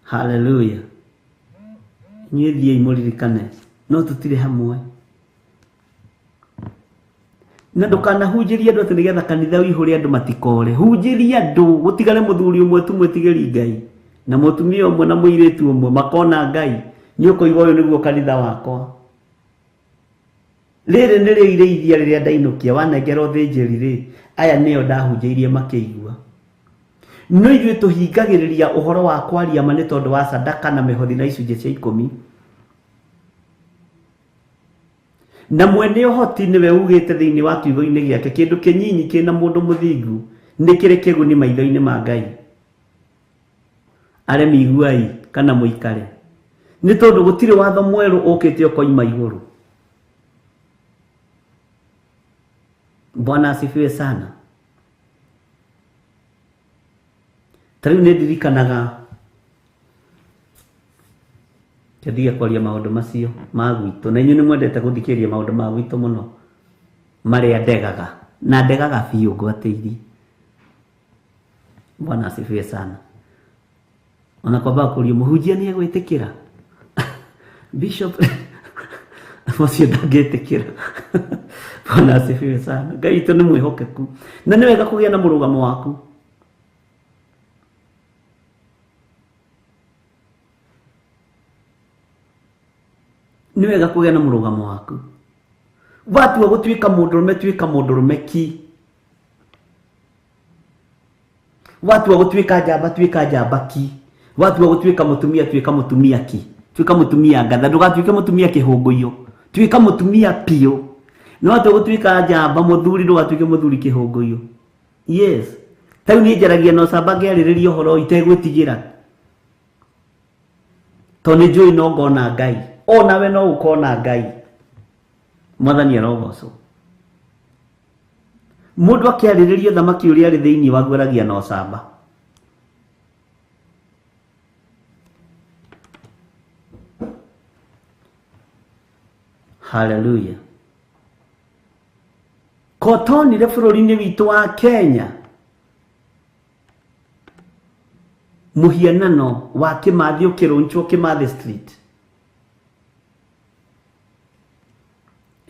Haleluya. Inyuĩ thiĩi mũririkane no tũtirĩ hamwe. Na ndũkanahunjĩrie andũ atĩ nĩgetha kanitha ũihũre andũ matikore. Hunjĩria andũ gũtigare mũthuri ũmwe tu mwĩtigĩri Ngai na mũtumia ũmwe na mũirĩtu ũmwe makona Ngai. Nĩ ũkoiga ũyũ nĩguo kanitha wakwa. Rĩrĩ nĩrĩo irĩithia rĩrĩa ndainũkia wanengera ũthĩnjĩri rĩ aya nĩo ndahunjĩirie makĩigua. No ithuĩ tũhingagĩrĩria ũhoro wa kwaria ma nĩ tondũ wa sadaka na mĩhothi na icunjĩ cia ikũmi. Na mwene ũhoti nĩwe ugĩte thĩinĩ wa kiugo-inĩ gĩake kĩndũ kĩnyinyi kĩna mũndũ mũthingu nĩ kĩrĩ kĩguni maitho-inĩ ma Ngai. Aremi iguai kana mũikare. Nĩ tondũ gũtirĩ watho mwerũ ũkĩte ũkoima igũrũ. Bwana asifiwe sana. Ta rĩu nĩ ndirikanaga Ndige kwaria maũndũ macio ma gwitũ, na inyuĩ nĩ mwendete gũthikĩrĩria maũndũ ma gwitũ mũno marĩa ndegaga, na ndegaga biũ ngwatĩirie. Bwana asifiwe sana. Ona kwamba kũrio mũhunjia nĩ egwĩtĩkĩra bishop ũcio ndangĩtĩkĩra. Bwana asifiwe sana. Ngai witũ nĩ mwĩhokeku, na nĩ wega kũgĩa na mũrũgamo waku. Nĩ wega kũgĩa na mũrũgamo waku. Watua gũtuĩka mũndũrũme, tuĩka mũndũrũme ki. Watua gũtuĩka njamba, tuĩka njamba ki. Watua gũtuĩka mũtumia, tuĩka mũtumia ki. Tuĩka mũtumia ngatha, ndũgatuĩke mũtumia kĩhũngũiyo. Tuĩka mũtumia piũ. No watua gũtuĩka njamba mũthuri, ndũgatuĩke mũthuri kĩhũngũiyo. Yes. Ta rĩu niĩ njaragia na ũcamba ngĩarĩrĩria ũhoro itegwĩtigĩra, tondũ nĩ njũĩ no ngona Ngai. Onawe no ũkona Ngai. Mwathani arogocwo. Mũndũ akĩarĩrĩria thamaki ũrĩa arĩ thĩinĩ waguo aragia na ũcamba. Hallelujah. Kotonire bũrũri-inĩ witũ wa Kenya mũhianano wa Kĩmathi ũkĩrũnchwo Kĩmathi Street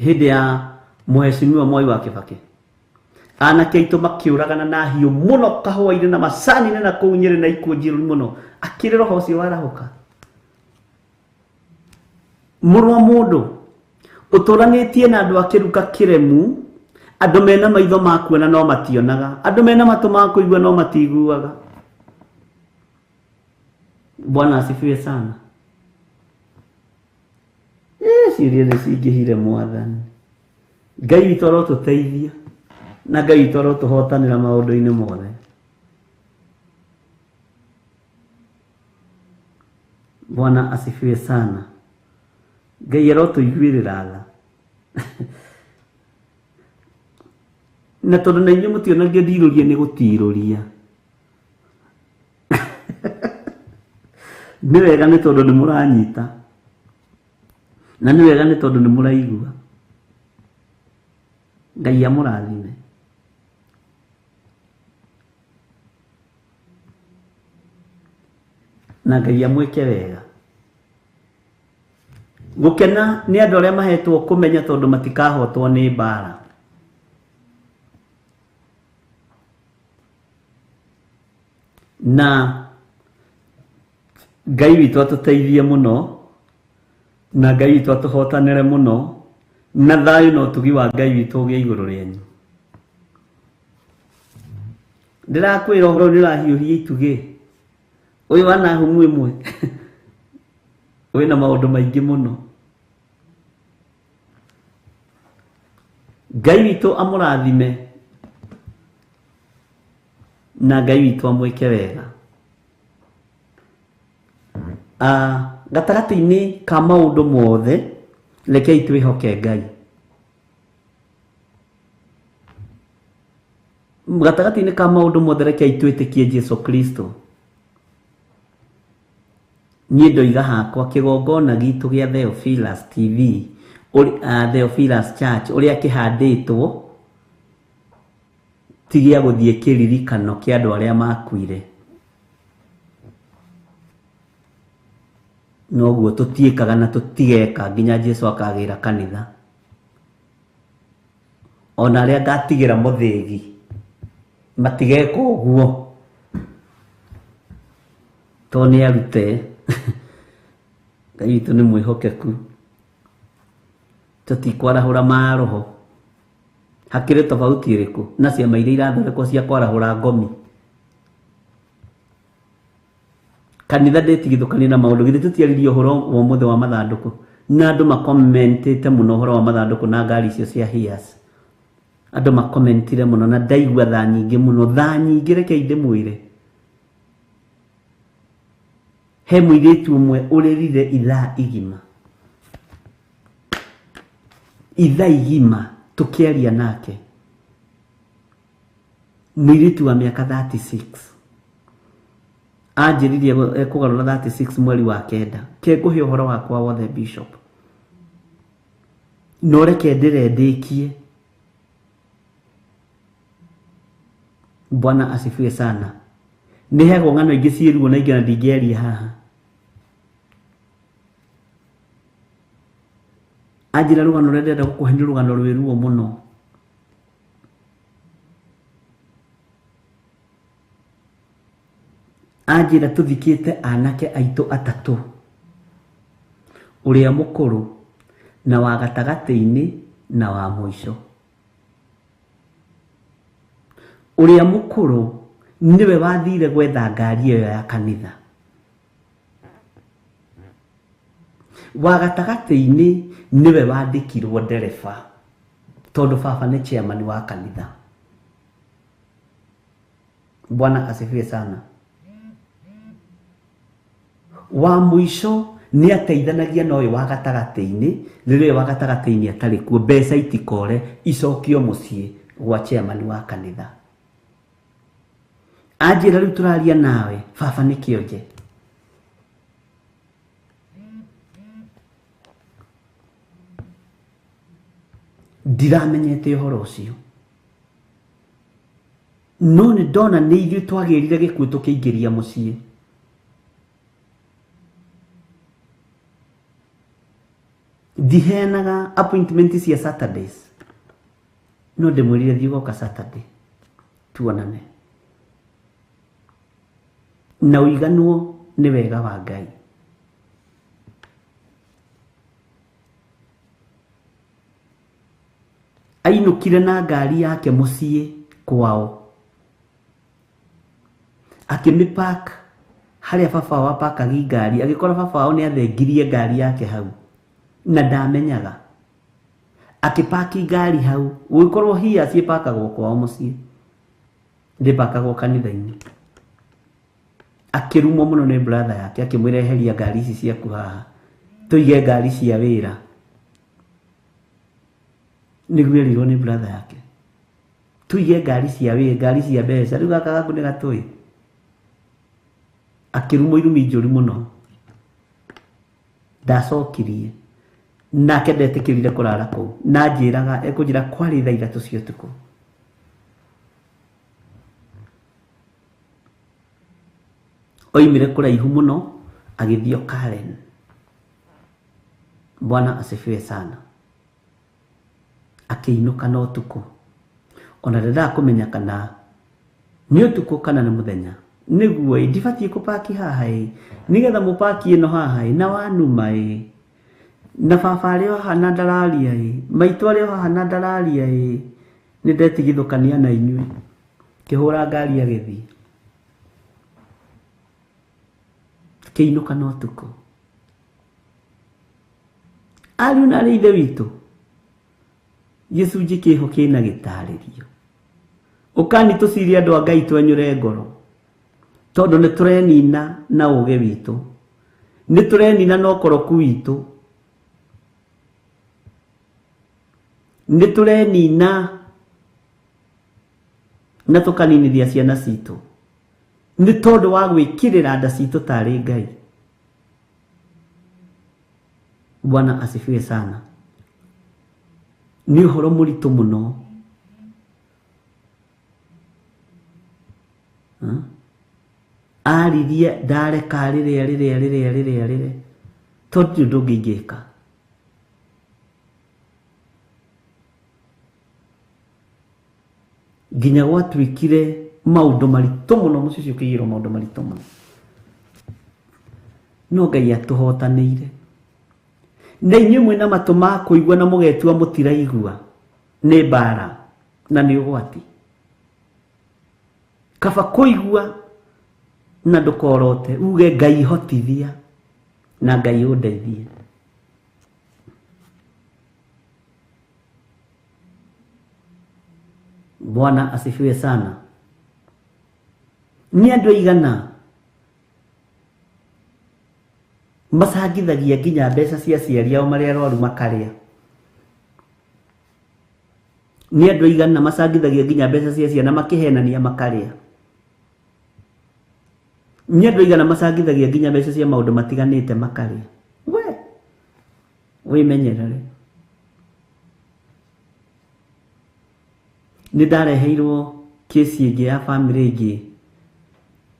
hĩndĩ ya Mheshimiwa Mwai wa Kibaki. Anake aitũ makĩũragana na hiũ mũno kahũa-inĩ na macani-inĩ na kũu Nyĩrĩ na ikuũ njirũ mũno. Akĩrĩ roho ũcio warahũka. Mũrũ wa mũndũ ũtũranĩtie na andũ a kĩruka kĩremu, andũ mena maitho ma kuona no mationaga, andũ mena matũ ma kũigua no matiguaga. Bwana asifiwe sana. Ciũria nĩ cingĩhire Mwathani. Ngai witũ arotũteithia, na Ngai witũ arotũhotanĩra maũndũ-inĩ mothe. Bwana asifiwe sana. Ngai arotũiguĩrĩra tha. Na tondũ na inyuĩ mũtionagio ndirũria nĩ gũtirũria. Nĩ wega nĩ tondũ nĩ mũranyita, na nĩ wega nĩ tondũ nĩ mũraigua. Ngai amũrathime. Na Ngai amwĩke wega. Gũkena nĩ andũ arĩa mahetwo kũmenya tondũ matikahotwo nĩ mbara. Na Ngai witũ atũteithie mũno, na Ngai witũ atũhotanĩre mũno, na thayũ na ũtugi wa Ngai witũ ũgĩe igũrũ rĩanyu. Ndĩrakwĩra ũhoro nĩ ũrahiũhia itugĩ. Ũyũ wa Nahumu ĩmwe wĩna maũndũ maingĩ mũno. Ngai witũ amũrathime, na Ngai witũ amwĩke wega. Gatagatĩ-inĩ ka maũndũ mothe, rekei twĩhoke Ngai. Gatagatĩ-inĩ ka maũndũ mothe, rekei twĩtĩkie Jesu Kristo. Niĩ ndoiga hakwa kĩgongona gitũ gĩa Theophilus TV, Theophilus Church, ũrĩa kĩhandĩtwo ti gĩa gũthiĩ kĩririkano kĩa andũ arĩa makuire. Noguo tũtiĩkaga na tũtigeka nginya Jesu akagĩra kanitha. Ona arĩa ngatigĩra mũthĩgi matigeka ũguo, tondũ nĩ arute. Ngai witũ nĩ mwĩhokeku. Tũtikwarahũra maroho. Hakĩrĩ tofauti ĩrĩkũ na ciama iria irathondekwo cia kwarahũra ngomi? Kanitha ndĩtigithũkanie na maũndũ. Githĩ tũtiaririe ũhoro wa ũmũthĩ wa mathandũkũ, na andũ makomentĩte mũno ũhoro wa mathandũkũ na ngari icio cia Hiace. Andũ makomentire mũno na ndaigua thaa nyingĩ mũno, thaa nyingĩ. Rekei ndĩmwĩre, he mũirĩtu ũmwe ũrĩrire ithaa igima, ithaa igima tũkĩaria nake, mũirĩtu wa mĩaka 36. Anjĩririe ekũgarũra 36 mweri wa kenda. Ke ngũhe ũhoro wakwa wothe bishop. No reke ndĩre ndĩkie. Bwana asifiwe sana. Nĩ heagwo ng'ano ingĩ ciĩ ruo na ingĩ na ndingĩaria haha. Anjĩra rũgano rũrĩa ndĩrenda gũkũhe nĩ rũgano rwĩ ruo mũno. Anjĩra tũthikĩte anake aitũ atatũ, ũrĩa mũkũrũ na wa gatagatĩ-inĩ na wa mũico. Ũrĩa mũkũrũ nĩwe wathire gwetha ngari ĩyo ya kanitha. Wa gatagatĩ-inĩ nĩwe wandĩkirwo ndereba tondũ baba nĩ chairman wa kanitha. Bwana asifiwe sana. Wa mũico nĩ ateithanagia na ũyũ wa gatagatĩ-inĩ rĩrĩa wa gatagatĩ-inĩ atarĩ kuo, mbeca itikore icokio mũciĩ gwa chairman wa kanitha. Anjĩra rĩu tũraria nawe baba nĩ kĩonje. Ndiramenyete ũhoro ũcio, no nĩ ndona nĩ ithuĩ twagĩrire gĩkuũ tũkĩingĩria mũciĩ. Ndiheanaga appointment cia Saturdays, no ndĩmwĩrire thiĩ ũgoka Saturday tuonane na ũiganwo nĩ wega wa Ngai. Ainũkire na ngari yake mũciĩ kwao, akĩmĩpark harĩa baba wao apakagi ngari, agĩkora baba wao nĩ athengirie ngari yake hau na ndamenyaga. Akĩpaki ngari hau, gũgĩkorwo hia ciĩpakagwo kwao mũciĩ, ndĩpakagwo kanitha-inĩ. Akĩrumwo mũno nĩ brother yake, akĩmwĩra eheria ngari ici ciaku haha, tũige ngari cia wĩra. Nĩguo erirwo nĩ brother yake, tũige ngari cia wĩra, ngari cia mbeca, rĩu gaka gaku nĩ gatũĩ. Akĩrumwo irumi njũru mũno. Ndacokirie nake ndetĩkĩrire kũrara kũu, na njĩraga ekũnjĩra kwarĩ thaa ithatũ cia ũtukũ. Oimire kũraihu mũno agĩthiĩ Karen. Bwana asifiwe sana. Akĩinũka na ũtukũ, ona ndendaga kũmenya kana nĩ ũtukũ kana nĩ mũthenya. Nĩguo ĩ ndibatiĩ kũpaki haha ĩ, nĩgetha mũpaki ĩno haha ĩ, na wanuma ĩ, na baba arĩ o haha na ndararia ĩ, maitũ arĩ o haha na ndararia ĩ, nĩ ndetigithũkania na inyuĩ. Kĩhũra ngari agĩthiĩ, kĩinũka na ũtukũ. Ariũ na arĩ ithe witũ, gĩcunjĩ kĩho kĩna gĩtarĩrio. Ũkani tũcirie andũ a Ngai twenyũre ngoro, tondũ nĩ tũrenina na ũgĩ witũ, nĩ tũrenina na ũkoroku witũ, nĩ tũrenina na tũkaninithia ciana citũ nĩ tondũ wa gwĩkĩrĩra nda citũ tarĩ Ngai. Bwana asifiwe sana. Nĩ ũhoro mũritũ mũno. Aririe ndareka rĩrĩa rĩrĩa rĩrĩa rĩrĩa rĩrĩa, tondũ nĩ ũndũ ũngĩ ingĩka. Nginya gwatuĩkire maũndũ maritũ mũno, mũciĩ ũcio ũkĩiyũrwo maũndũ maritũ mũno, no Ngai atũhotanĩire. Na inyuĩ mwĩna matũ ma kũigua na mũgetua mũtiraigua, nĩ mbara na nĩ ũgwati. Kaba kũigua na ndũkorote, uge Ngai hotithia na Ngai ũndeithie. Bwana asifiwe sana. Nĩ andũ aigana macangithagia nginya mbeca cia aciari ao marĩa arwaru makarĩa. Nĩ andũ aigana macangithagia nginya mbeca cia ciana makĩhenania makarĩa. Nĩ andũ aigana macangithagia nginya mbeca cia maũndũ matiganĩte makarĩa. We wĩmenyerere. Nĩ ndareheirwo kesi ĩngĩ ya bamĩrĩ ĩngĩ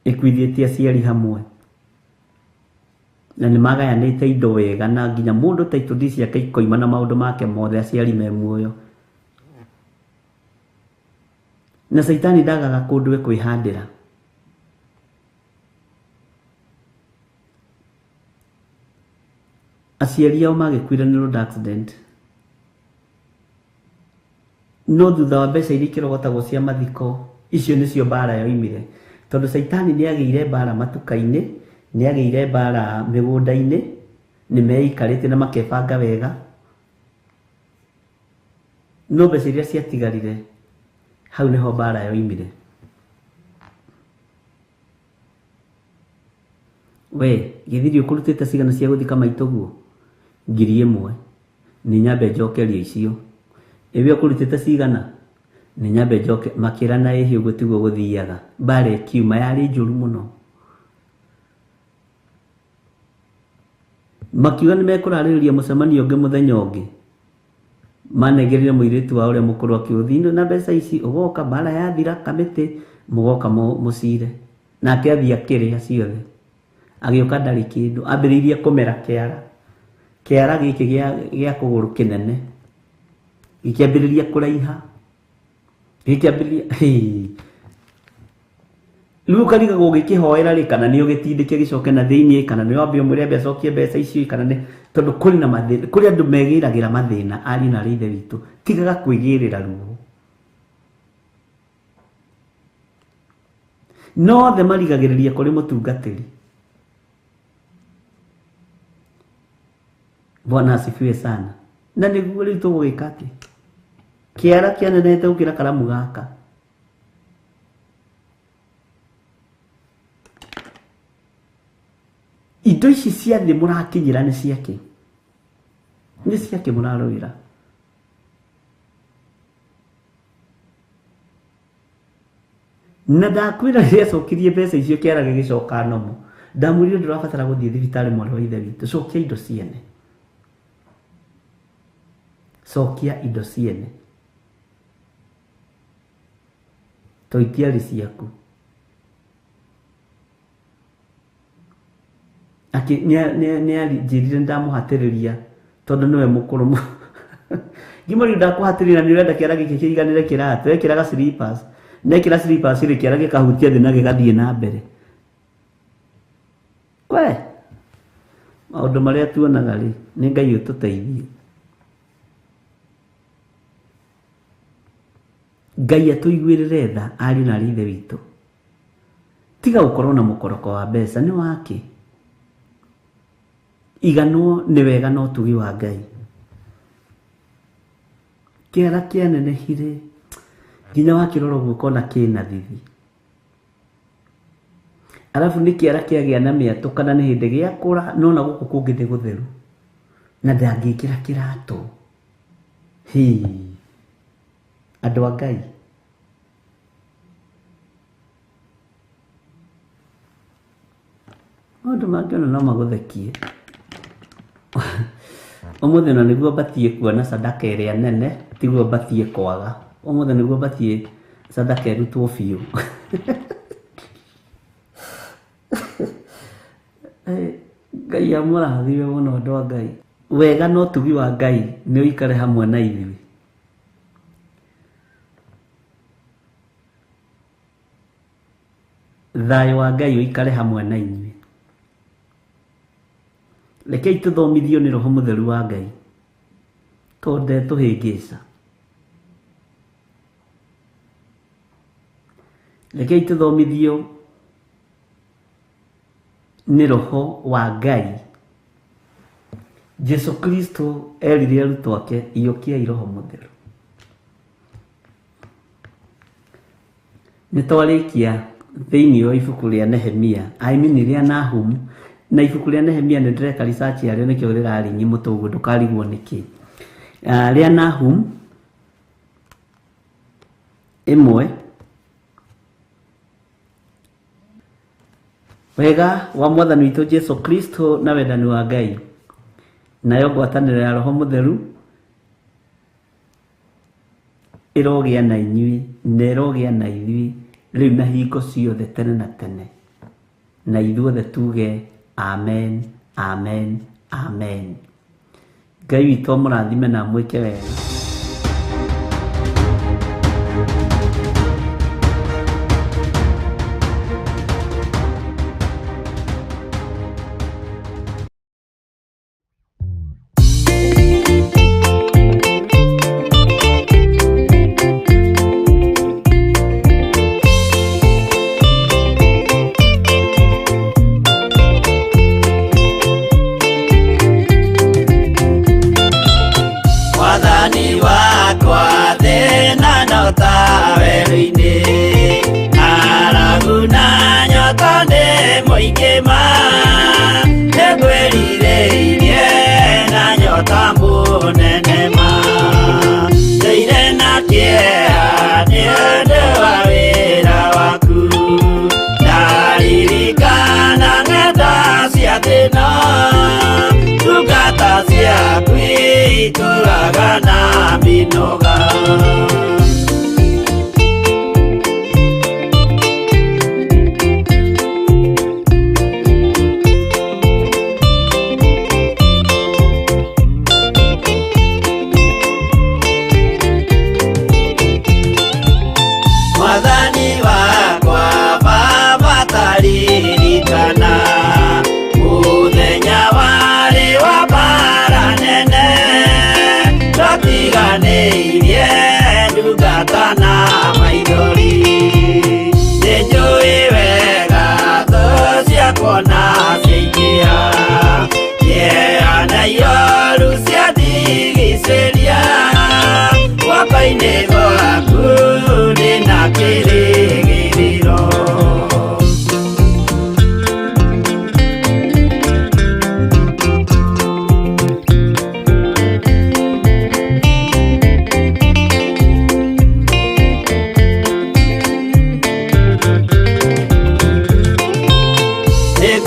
ĩkuithĩtie aciari hamwe, na nĩ magayanĩte indo wega, na nginya mũndũ title deed ciake ikoima na maũndũ make mothe, aciari me muoyo. Na caitani ndagaga kũndũ ekwĩhandĩra. Aciari ao magĩkuire nĩ road accident, no thutha wa mbeca iria ikĩrogotagwo cia mathiko, icio nĩcio mbara yoimire, tondũ caitani nĩ agĩire mbara matuka-inĩ, nĩ agĩire mbara mĩgũnda-inĩ, nĩ meikarĩte na makebanga wega, no mbeca iria ciatigarire hau nĩho mbara yoimire. We gĩthiri ũkũrutĩte cigana cia gũthika maitũguo? 1000. Nĩ nyambe njokerie icio. Ĩwe ũkũrutĩte cigana? Nĩ nyambe njoke. Makĩrana ĩhĩ ũguo tiguo gũthiaga. Mbara ĩkiuma yarĩ njũru mũno. Makiuga nĩ mekũrarĩrĩria mũcemanio ũngĩ mũthenya ũngĩ. Manengerire mũirĩtu wa ũrĩa mũkũrũ akiũthiĩ na mbeca ici, ũgoka mbara yathira kamĩtĩ mũgoka mũcire. Nake athiĩ akĩrĩa ciothe. Agĩũka ndarĩ kĩndũ, ambĩrĩirie kũmera kĩara. Kĩara gĩkĩ gĩa kũgũrũ kĩnene gĩkĩambĩrĩria kũraiha, gĩkĩambĩrĩria rĩu ũkarigagwo ũgĩkĩhoera rĩ, kana nĩ ũgĩtindĩke gĩcoke na thĩiniĩ, kana nĩ wambe ũmwĩre ambe acokie mbeca icio, kana nĩ tondũ kũrĩ na mathĩna, kũrĩ andũ megĩragĩra mathĩna. Ariũ na arĩ ithe witũ, tigaga kwĩgĩrĩra ruo. No othe marigagĩrĩria kũrĩ mũtungatĩri. Bwana asifiwe sana. Na nĩguo rĩu tũgũgĩka atĩ kĩara kĩanenehete gũkĩra karamu gaka. Indo ici cia thĩ mũrakinyĩra nĩ ciake, nĩ ciake mũrarũĩra. Na ndakwĩra rĩrĩa acokirie mbeca icio kĩara gĩgĩcoka nomo, ndamwĩrire ndũrabatara gũthiĩ thibitarĩ mwarĩ wa ithe witũ, cokia indo ciene, cokia indo ciene, to itiarĩ ciaku. Nĩ anjĩrire ndamũhatĩrĩria tondũ nĩwe mũkũrũ mũno. Ngĩmũria ndakũhatĩrĩria nĩ ũrenda kĩara gĩkĩ kĩiganĩre kĩratũ, ekĩraga slippers, nekĩra slippers rĩ, kĩara gĩkahutia thĩ na gĩgathiĩ na mbere. We maũndũ marĩa tuonaga rĩ, nĩ Ngai ũtũteithie. Ngai atũiguĩrĩre tha ariũ na arĩ ithe witũ. Tiga gũkorwo na mũkoroko wa mbeca, nĩ wake. Iganwo nĩ wega na ũtugi wa Ngai. Kĩara kĩanenehire nginya wakĩrora ũguo ũkona kĩna thithi. Arabu nĩ kĩara kĩagĩa na mĩatũ kana nĩ hĩndĩ gĩakũra, no na gũkũ kũngĩ nĩ gũtheru na ndangĩkĩra kĩratũ. Hĩ, andũ a Ngai, maũndũ mangĩ ona no magũthekie. Ũmũthĩ ona nĩguo batiĩ kuona sadaka ĩrĩa nene, tiguo batiĩ kwaga. Ũmũthĩ nĩguo batiĩ sadaka ĩrutwo biũ. Ngai amũrathime mũno andũ a Ngai. Wega na ũtugi wa Ngai nĩ ũikare hamwe na ithuĩ. Thayũ wa Ngai ũikare hamwe na inyuĩ. Rekei tũthomithio nĩ Roho Mũtheru wa Ngai, tondũ ndetũhĩngĩca. Rekei tũthomithio nĩ Roho wa Ngai. Jesu Kristo erire arutwo ake, iyũkiai Roho Mũtheru. Nĩ twarĩkia thĩinĩ wa ibuku rĩa Nehemia, I mean rĩa Nahum, na ibuku rĩa Nehemia nĩ ndĩreka research yarĩo nĩkĩo rĩraringi mũtwe ũguo ndũkarigwo nĩkĩ. Rĩa Nahum 1 Wega wa Mwathani witũ Jesu Kristo na wendani wa Ngai nayo ngwatanĩro ya Roho Mũtheru ĩrogĩa na inyuĩ na ĩrogĩa na ithuĩ rĩu na hingo ciothe tene na tene, na ithuothe tuge amen, amen, amen. Ngai witũ amũrathime na amwĩke wega. Mwathani wakwa thĩna no ta werũ-inĩ, ng'aragu na nyota nĩ mũingĩ ma, nĩngwĩrirĩirie na nyota mũnene ma, ndũire na kĩeha nĩ ũndũ wa wĩra waku, ndaririkana ng'enda cia thĩna, ndungata ciaku itũraga na mĩnoga. Mwathani wakwa Baba taririkana mũthenya warĩ wa mbara nene, twatiganĩirie ndungata na maithori, nĩnjũĩ wega thũ ciakwa na ciaingĩha, kĩeha na ioru ciandigicĩria, guoko-inĩ gwaku ndĩna kĩrĩgĩrĩro.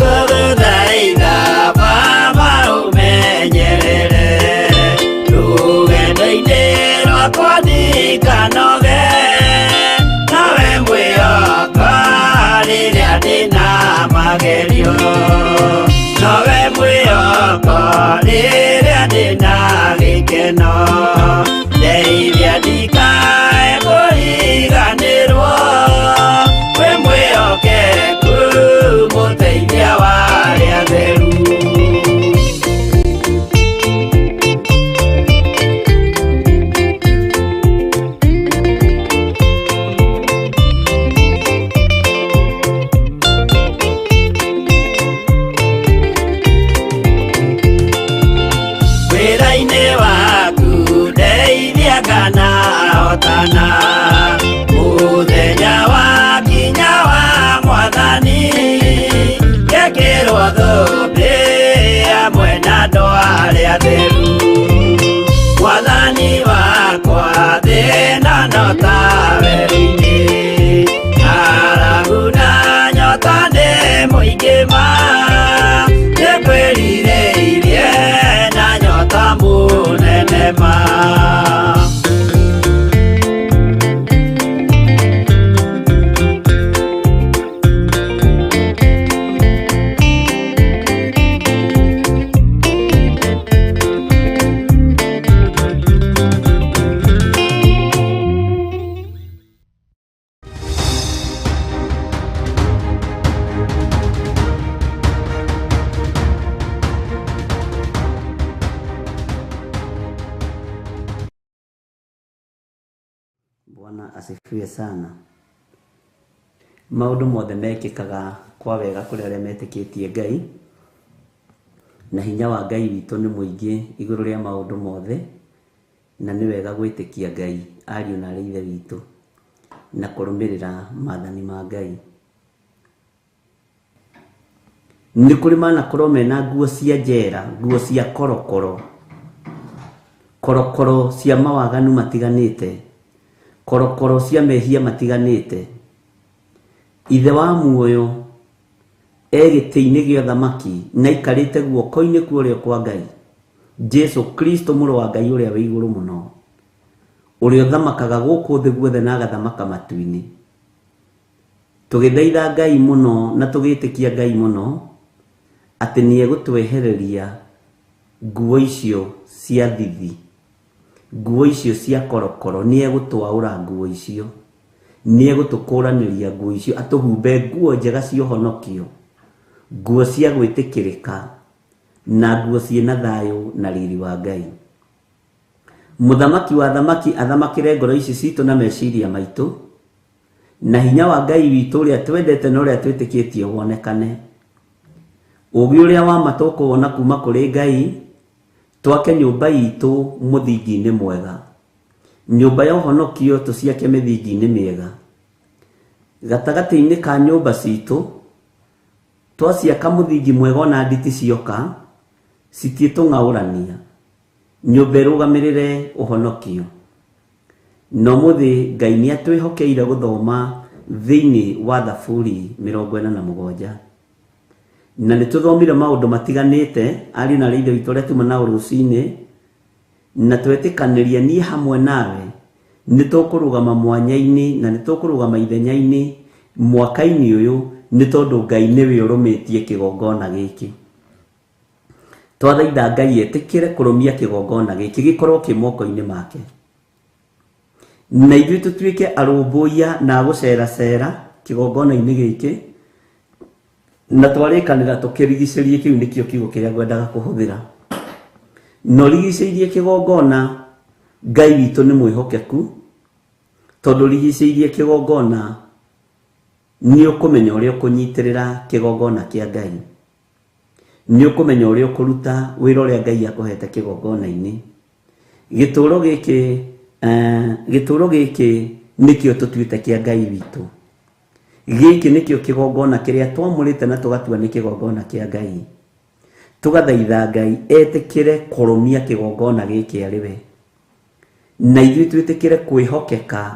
Nĩngũgũthaitha Baba ũmenyerere rũgendo-inĩ rwakwa ndikanoge, nawe mwĩhoko rĩrĩa ndĩna magerio, nowe mwĩhoko rĩrĩa ndĩna gĩkeno, ndeithia ndikae kũriganĩrwo, wĩ mwĩhokeku mũteithia wa arĩa atheru. Wĩra-inĩ waku ndeithia kana hotana, mũthenya wa kinya wa Mwathani, ngekĩrwo thũmbĩ hamwe na andũ arĩa atheru. Mwathani wakwa thĩna no ta werũ-inĩ, ng'aragu na nyota nĩ mũingĩ ma, nĩngwĩrirĩirie na nyota mũnene ma. Bwana asifiwe sana. Maũndũ mothe mekĩkaga kwa wega kũrĩ arĩa metĩkĩtie Ngai, na hinya wa Ngai witũ nĩ mũingĩ igũrũ rĩa maũndũ mothe, na nĩ wega gwĩtĩkia Ngai ariũ na arĩ ithe witũ na kũrũmĩrĩra maathani ma Ngai. Nĩ kũrĩ manakorwo mena nguo cia njera, nguo cia korokoro, korokoro cia mawaganu matiganĩte, korokoro cia mehia matiganĩte. Ithe wa muoyo E gĩtĩ-inĩ gĩa ũthamaki na aikarĩte guoko-inĩ kwa ũrĩo kwa Ngai, Jesu Kristo mũrũ wa Ngai ũrĩa wĩ igũrũ mũno, ũrĩa ũthamakaga gũkũ thĩ guothe na agathamaka matu-inĩ. Tũgĩthaitha Ngai mũno na tũgĩtĩkia Ngai mũno atĩ nĩ egũtwehereria nguo icio cia thithi, nguo icio cia korokoro, nĩ egũtwaũra nguo icio, nĩ egũtũkũranĩria nguo icio, atũhumbe nguo njega cia ũhonokio, nguo cia gwĩtĩkĩrĩka, na nguo ciĩna thayũ na riri wa Ngai. Mũthamaki wa athamaki athamakĩre ngoro ici citũ na meciria maitũ, na hinya wa Ngai witũ ũrĩa twendete na ũrĩa twĩtĩkĩtie wonekane. Ũũgĩ ũrĩa wa ma tũkũwona kuma kũrĩ Ngai, twake nyũmba itũ mũthingi-inĩ mwega. Nyũmba ya ũhonokio tũciake mĩthingi-inĩ mĩega. Gatagatĩ-inĩ ka nyũmba citũ, twaciaka mũthingi mwega ona nditi cioka, citiĩtũng'aũrania. Nyũmba ĩrũgamĩrĩre ũhonokio. Na ũmũthĩ Ngai nĩ atwĩhokeire gũthoma thĩinĩ wa Thaburi 47. Na nĩ tũthomire maũndũ matiganĩte, ariũ na aarĩ a Ithe witũ arĩa tuma nao rũcinĩ, na twetĩkanĩria niĩ hamwe nawe nĩ tũkũrũgama mwanya-inĩ na nĩ tũkũrũgama ithenya-inĩ mwaka-inĩ ũyũ nĩ tondũ Ngai nĩwe ũrũmĩtie kĩgongona gĩkĩ. Twathaitha Ngai etĩkĩre kũrũmia kĩgongona gĩkĩ gĩkorwo kĩ moko-inĩ make. Na ithuĩ tũtuĩke arũmbũiya na agũceracera kĩgongona-inĩ gĩkĩ, na twarĩkanĩra tũkĩrigicĩrie, kĩu nĩkĩo kiugo kĩrĩa ngwendaga kũhũthĩra. Na ũrigicĩirie kĩgongona, Ngai witũ nĩ mwĩhokeku, tondũ ũrigicĩirie kĩgongona nĩ ũkũmenya ũrĩa ũkũnyitĩrĩra kĩgongona kĩa Ngai. Nĩ ũkũmenya ũrĩa ũkũruta wĩra ũrĩa Ngai akũhete kĩgongona-inĩ. Gĩtũũro gĩkĩ, gĩtũũro gĩkĩ nĩkĩo tũtuĩte kĩa Ngai witũ. Gĩkĩ nĩkĩo kĩgongona kĩrĩa twamũrĩte na tũgatua nĩ kĩgongona kĩa Ngai. Tũgathaitha Ngai etĩkĩre kũrũmia kĩgongona gĩkĩ arĩ we. Na ithuĩ twĩtĩkĩre kwĩhokeka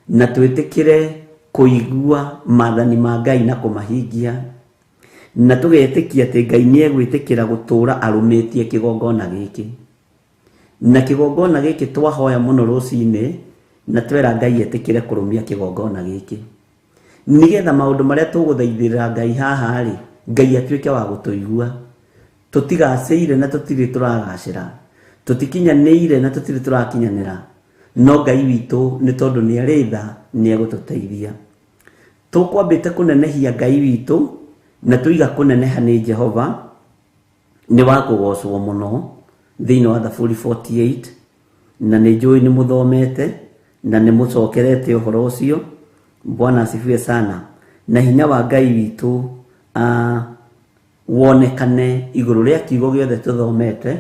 na twĩtĩkĩre kũigua maathani ma Ngai na kũmahingia. Na tũgetĩkia atĩ Ngai nĩ egwĩtĩkĩra gũtũũra arũmĩtie kĩgongona gĩkĩ. Na kĩgongona gĩkĩ twahoya mũno rũcinĩ na twera Ngai etĩkĩre kũrũmia kĩgongona gĩkĩ. Nĩgetha maũndũ marĩa tũgũthaithĩra Ngai haha rĩ, Ngai atuĩke wa gũtũigua. Tũtigacĩire na tũtirĩ tũragacĩra. Tũtikinyanĩire na tũtirĩ tũrakinyanĩra. No Ngai witũ nĩ tondũ nĩ arĩ tha nĩ egũtũteithia. Tũkwambĩte kũnenehia Ngai witũ na tũiga kũneneha nĩ Jehova nĩ wa kũgocwo mũno thĩinĩ wa Thaburi 48 na nĩ njũĩ nĩ mũthomete na nĩ mũcokerete ũhoro ũcio. Bwana asifiwe sana. Na hinya wa Ngai witũ wonekane igũrũ rĩa kiugo gĩothe tũthomete,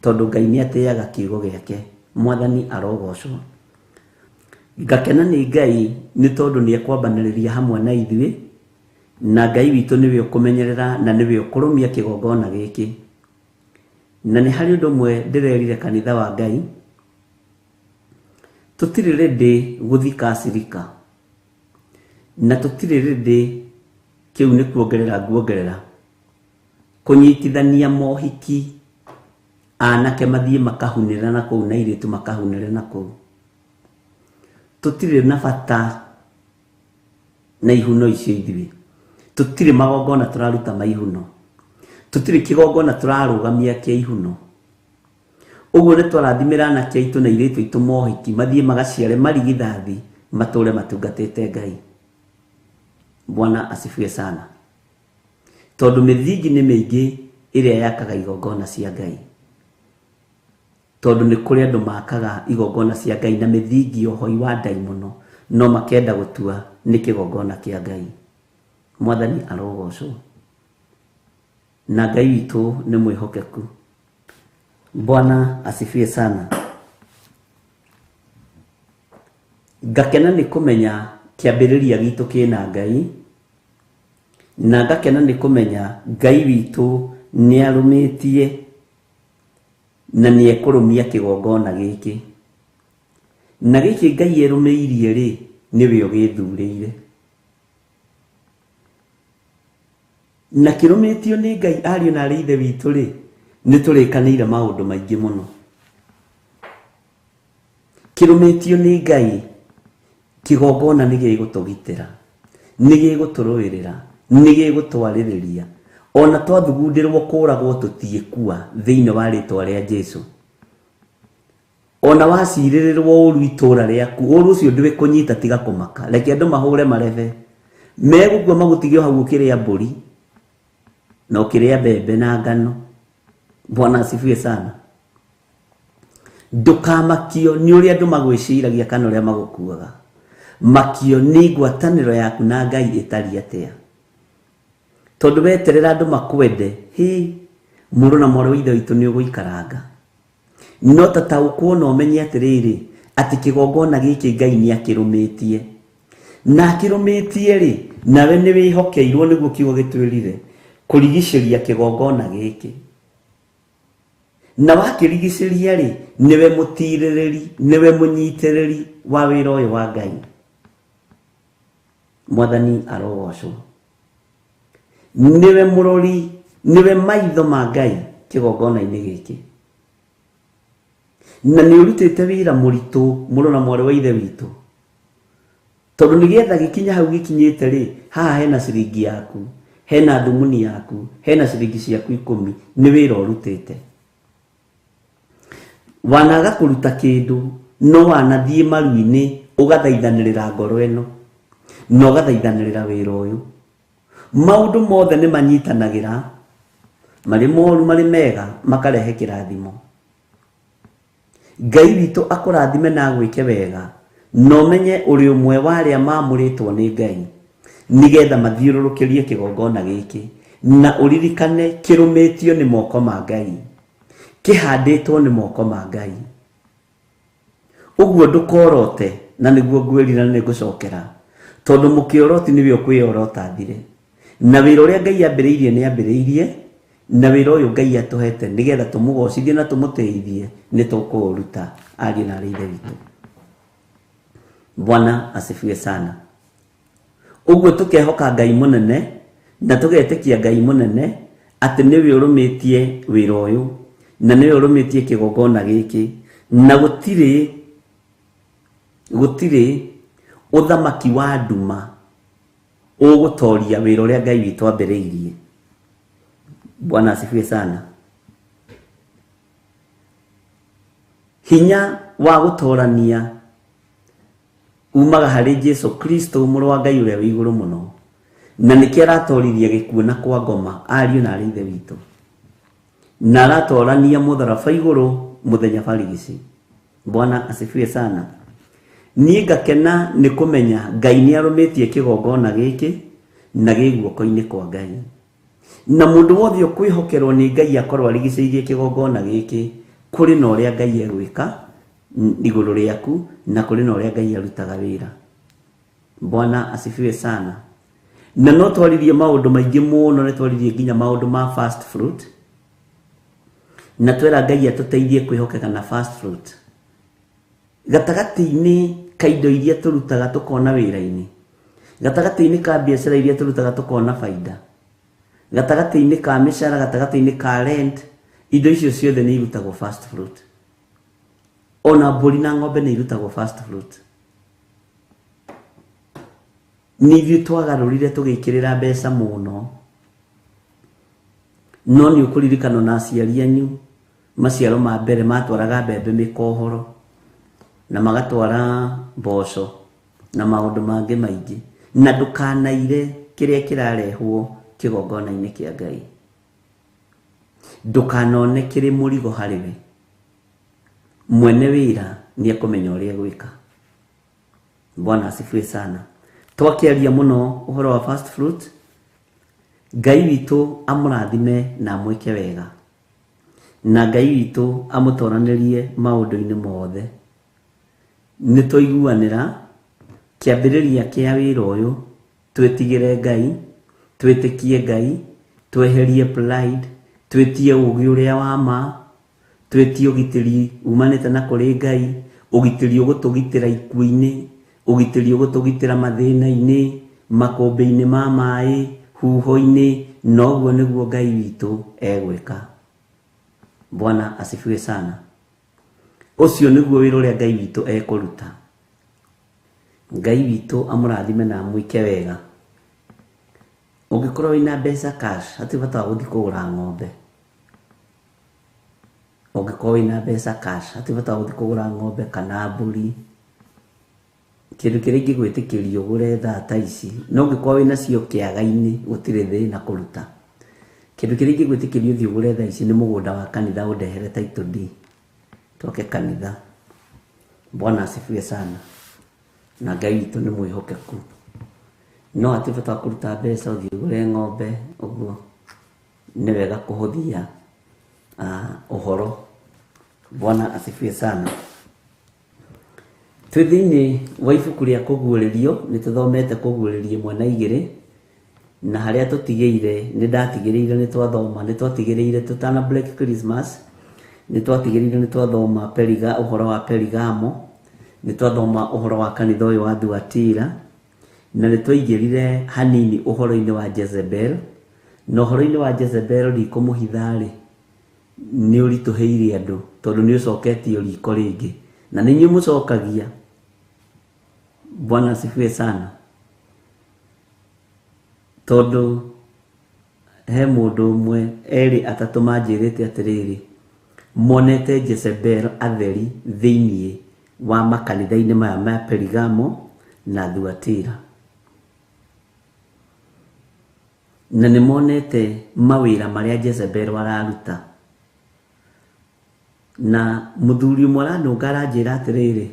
tondũ Ngai nĩ atĩaga kiugo gĩake. Mwathani arogocwo. Ngakena nĩ Ngai nĩ tondũ nĩ ekwambanĩrĩria hamwe na ithuĩ, na Ngai witũ nĩwe ũkũmenyerera na nĩwe ũkũrũmia kĩgongona gĩkĩ. Na nĩ harĩ ũndũ ũmwe ndĩrerire kanitha wa Ngai, tũtirĩ ready gũthika acirika, na tũtirĩ ready, kĩu nĩ kuongerera nguongerera, kũnyitithania mohiki, anake mathiĩ makahunĩre na kũu na airĩtu makahunĩre na kũu. Tũtirĩ na bata na ihuno icio ithuĩ. Tũtirĩ magongona tũraruta ma ihuno. Tũtirĩ kĩgongona tũrarũgamia kĩa ihuno. Ũguo nĩ twarathimĩra anake aitũ na airĩtu aitũ mohiki mathiĩ magaciare marigithathi matũre matungatĩte Ngai. Bwana asifiwe sana. Tondũ mĩthingi nĩ mĩingĩ ĩrĩa yakaga igongona cia Ngai. Tondũ nĩ kũrĩ andũ makaga igongona cia Ngai na mĩthingi ya ũhoi wa ndaimono, no makenda gũtua nĩ kĩgongona kĩa Ngai. Mwathani arogocwo. Na Ngai witũ nĩ mwĩhokeku. Bwana asifiwe sana. Ngakena nĩ kũmenya kĩambĩrĩria gitũ kĩna Ngai, na ngakena nĩ kũmenya Ngai witũ nĩ arũmĩtie na nĩ ekũrũmia kĩgongona gĩkĩ. Na gĩkĩ Ngai erũmĩirie rĩ, nĩwe ũgĩthurĩire. Na kĩrũmĩtio nĩ Ngai ariũ na arĩ ithe witũ rĩ, nĩ tũrĩkanĩire maũndũ maingĩ mũno. Kĩrũmĩtio nĩ Ngai, kĩgongona nĩ gĩgũtũgitĩra, nĩ gĩgũtũrũĩrĩra, nĩ gĩgũtwarĩrĩria. Ona twathugundĩrwo kũragwo tũtiĩkua thĩinĩ wa rĩtwa rĩa Jesu. Ona wacirĩrĩrwo ũru itũra rĩaku, ũru ũcio ndwĩkũnyita tiga kũmaka. Reke andũ mahũre marebe. Megũkua magũtige hau ũkĩrĩa mbũri na ũkĩrĩa mbembe na ngano. Bwana asifiwe sana. Ndũkamakio nĩ ũrĩa andũ magwĩciragia kana ũrĩa magũkuaga. Makio nĩ ngwatanĩro yaku na Ngai ĩtariĩ atĩa. Tondũ weterera andũ makwende, hĩ, mũrũ na mwarĩ wa ithe witũ nĩ ũgũikaranga. No tataũkwo na ũmenye atĩrĩrĩ, atĩ kĩgongona gĩkĩ Ngai nĩ akĩrũmĩtie. Na akĩrũmĩtie rĩ, nawe nĩ wĩhokeirwo nĩguo kiugo gĩtwĩrire, kũrigicĩria kĩgongona gĩkĩ. Na wakĩrigicĩria rĩ, nĩwe mũtirĩrĩri, nĩwe mũnyitĩrĩri wa wĩra ũyũ wa Ngai. Mwathani arogocwo. Nĩwe mũrori, nĩwe maitho ma Ngai kĩgongona-inĩ gĩkĩ. Na nĩ ũrutĩte wĩra mũritũ mũrũ na mwarĩ wa ithe witũ. Tondũ nĩgetha gĩkinya hau gĩkinyĩte rĩ, haha hena ciringi yaku, hena thumuni yaku, hena ciringi ciaku 10, nĩ wĩra ũrutĩte. Wanaga kũruta kĩndũ, no wanathiĩ maru-inĩ ũgathaithanĩrĩra ngoro ĩno, na ũgathaithanĩrĩra wĩra ũyũ. Maũndũ mothe nĩ manyitanagĩra, marĩ moru marĩ mega, makarehe kĩrathimo. Ngai witũ akũrathime na agwĩke wega, na ũmenye ũrĩ ũmwe wa arĩa maamũrĩtwo nĩ Ngai, nĩgetha mathiũrũrũkĩrie kĩgongona gĩkĩ, na ũririkane kĩrũmĩtio nĩ moko ma Ngai, kĩhandĩtwo nĩ moko ma Ngai. Ũguo ndũkorote, na nĩguo ngwĩrira na nĩngũcokera, tondũ mũkĩoroti nĩwe ũkwĩyorota thire. Na wĩra ũrĩa Ngai ambĩrĩirie nĩ ambĩrĩirie, na wĩra ũyũ Ngai atũhete nĩgetha tũmũgocithie na tũmũtĩithie, nĩ tũkũũruta ariũ na arĩ ithe witũ. Bwana asifiwe sana. Ũguo tũkehoka Ngai mũnene na tũgetĩkia Ngai mũnene atĩ nĩwe ũrũmĩtie wĩra ũyũ na nĩwe ũrũmĩtie kĩgongona gĩkĩ, na gũtirĩ ũthamaki wa nduma ũgũtoria wĩra ũrĩa Ngai witũ ambĩrĩirie. Bwana asifiwe sana. Hinya wa gũtorania umaga harĩ Jesu Kristo mũrũ wa Ngai ũrĩa wĩ igũrũ mũno, na nĩkĩo aratoririe gĩkuũ na kwa ngoma ariũ na arĩ ithe witũ, na aratorania mũtharaba igũrũ mũthenya barigici. Bwana asifiwe sana. Niĩ ngakena nĩ kũmenya Ngai nĩ arũmĩtie kĩgongona gĩkĩ na gĩ guoko-inĩ kwa Ngai, na mũndũ wothe ũkwĩhokerwo nĩ Ngai akorwo arigicĩirie kĩgongona gĩkĩ, kũrĩ na ũrĩa Ngai egwĩka igũrũ rĩaku na kũrĩ na ũrĩa Ngai arutaga wĩra. Bwana asifiwe sana. Na no twaririe maũndũ maingĩ mũno, nĩ twaririe nginya maũndũ ma first fruit, na twera Ngai atũteithie kwĩhokeka na first fruit. Gatagatĩ-inĩ ka indo iria tũrutaga tũkona wĩra-inĩ, gatagatĩ-inĩ ka biacara iria tũrutaga tũkona baida, gatagatĩ-inĩ ka mĩcara, gatagatĩ-inĩ ka rent, indo icio ciothe nĩ irutagwo first fruit. Ona mbũri na ng'ombe nĩ irutagwo first fruit. Nĩ ithuĩ twagarũrire tũgĩkĩrĩra mbeca mũno, no nĩ ũkũririkana na aciari anyu maciaro ma mbere matwaraga mbembe mĩkohoro na magatwara mboco na maũndũ mangĩ maingĩ, na ndũkanaire kĩrĩa kĩrarehwo kĩgongona-inĩ kĩa Ngai. Ndũkanone kĩrĩ mũrigo harĩ we. Mwene wĩra nĩ ekũmenya ũrĩa egwĩka. Bwana asifiwe sana. Twakĩaria mũno ũhoro wa first fruit. Ngai witũ amũrathime na amwĩke wega, na Ngai witũ amũtoranĩrie maũndũ-inĩ mothe. Nĩ twaiguanĩra kĩambĩrĩria kĩa wĩra ũyũ, twĩtigĩre Ngai, twĩtĩkie Ngai, tweherie pride, twĩtie ũũgĩ ũrĩa wa ma, twĩtie ũgitĩri umanĩte na kũrĩ Ngai, ũgitĩri ũgũtũgitĩra ikuũ-inĩ, ũgitĩri ũgũtũgitĩra mathĩna-inĩ, makũmbĩ-inĩ ma maĩ, huho-inĩ, noguo nĩguo Ngai witũ egwĩka. Bwana asifiwe sana. Ũcio nĩguo wĩra ũrĩa Ngai witũ ekũruta. Ngai witũ amũrathime na amwĩke wega. Ũngĩkorwo wĩna mbeca cash, hatirĩ bata wa gũthiĩ kũgũra ng'ombe. Ũngĩkorwo wĩna mbeca cash, hatirĩ bata wa gũthiĩ kũgũra ng'ombe kana mbũri. Kĩndũ kĩrĩa ingĩgwĩtĩkĩria ũgũre thaa ta ici, no ũngĩkorwo wĩna cio kĩaga-inĩ gũtirĩ thĩna kũruta. Kĩndũ kĩrĩa ingĩgwĩtĩkĩria ũthiĩ ũgũre thaa ici nĩ mũgũnda wa kanitha ũndehere title deed twake kanitha. Bwana asifiwe sana. Na Ngai witũ nĩ mwĩhokeku. No hatirĩ bata wa kũruta mbeca ũthiĩ ũgũre ng'ombe ũguo, nĩ wega kũhũthia ũhoro. Bwana asifiwe sana. Twĩ thĩinĩ wa ibuku rĩa kũguũrĩrio, nĩ tũthomete kũguũrĩrio ĩmwe na igĩrĩ, na harĩa tũtigĩire, nĩ ndatigĩrĩire nĩ twathoma, nĩ twatigĩrĩire tũtana break Christmas, nĩ twatigĩrĩire nĩ twathoma Periga, ũhoro wa Perigamo, nĩ twathoma ũhoro wa kanitha ũyũ wa Thuatira, na nĩ twaingĩrire hanini ũhoro-inĩ wa Jezebel, na ũhoro-inĩ wa Jezebel ndikũmũhitha-rĩ, nĩ ũritũhĩire andũ tondũ nĩ ũcoketio riko rĩngĩ, na nĩ inyuĩ mũcokagia. Bwana asifiwe sana. Tondũ he mũndũ ũmwe erĩ atatũ manjĩrĩte atĩrĩrĩ, monete Jezebel atheri thĩinĩ wa makanitha-inĩ maya ma Perigamo na Thuatira, na nĩ monete mawĩra marĩa Jezebel araruta. Na mũthuri ũmwe aranũnga aranjĩra atĩrĩrĩ,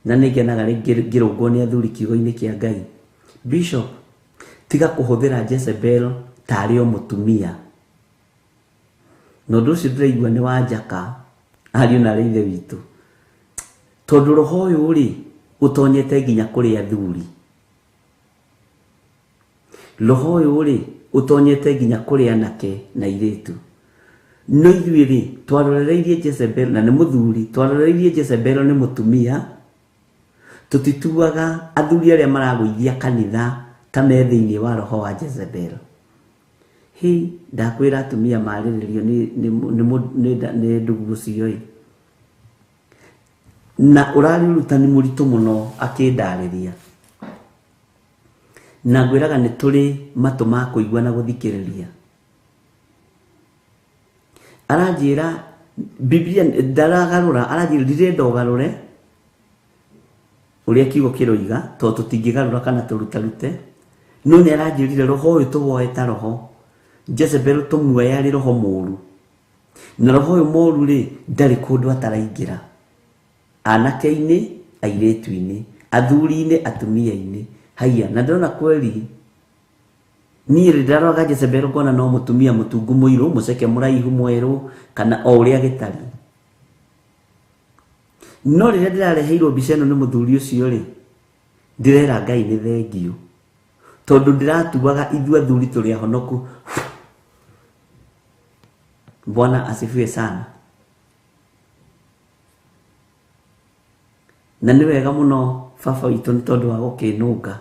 na nĩ ngenaga ngĩrũngwo nĩ athuri kiugo-inĩ kĩa Ngai, Bishop, tiga kũhũthĩra Jezebel tarĩ o mũtumia. Na ũndũ ũcio ndĩraigua nĩ wa njaka, ariũ na arĩ ithe witũ, tondũ roho ũyũ rĩ ũtonyete nginya kũrĩ athuri. Roho ũyũ rĩ ũtonyete nginya kũrĩ anake na airĩtu. No ithuĩ rĩ twarorereirie Jezebel, na nĩ mũthuri, twarorereirie Jezebel nĩ mũtumia. Tũtituaga athuri arĩa maragũithia kanitha ta me thĩinĩ wa roho wa Jezebel. Hĩ, ndakwĩra atumia marĩrĩrio nĩ ndugu ũcio ĩ. Na ũrarĩ ũrutani mũritũ mũno akĩndarĩria. Na ngwĩraga nĩ tũrĩ matũ ma kũigua na gũthikĩrĩria. Aranjĩra Biblia ndaragarũra, aranjĩra ndirenda ũgarũre ũrĩa kiugo kĩroiga, tondũ tũtingĩgarũra kana tũrutarute. No nĩ aranjĩrire roho ũyũ tũwoe ta roho. Jezebel tũmuoe arĩ roho mũru. Na roho ũyũ mũru rĩ, ndarĩ kũndũ ataraingĩra. Anake-inĩ, airĩtu-inĩ, athuri-inĩ, atumia-inĩ. Haiya, na ndĩrona kweri niĩ rĩ ndaroraga Jezebel ngona no mũtumia mũtungu mũirũ, mũceke mũraihu mwerũ, kana o ũrĩa gĩtari. No rĩrĩa ndĩrareheirwo mbica ĩno nĩ mũthuri ũcio rĩ, ndĩrera Ngai nĩ thengiũ, tondũ ndĩratuaga ithuĩ athuri tũrĩ ahonoku. Bwana asifiwe sana. Na nĩ wega mũno baba witũ nĩ tondũ wa gũkĩnũnga.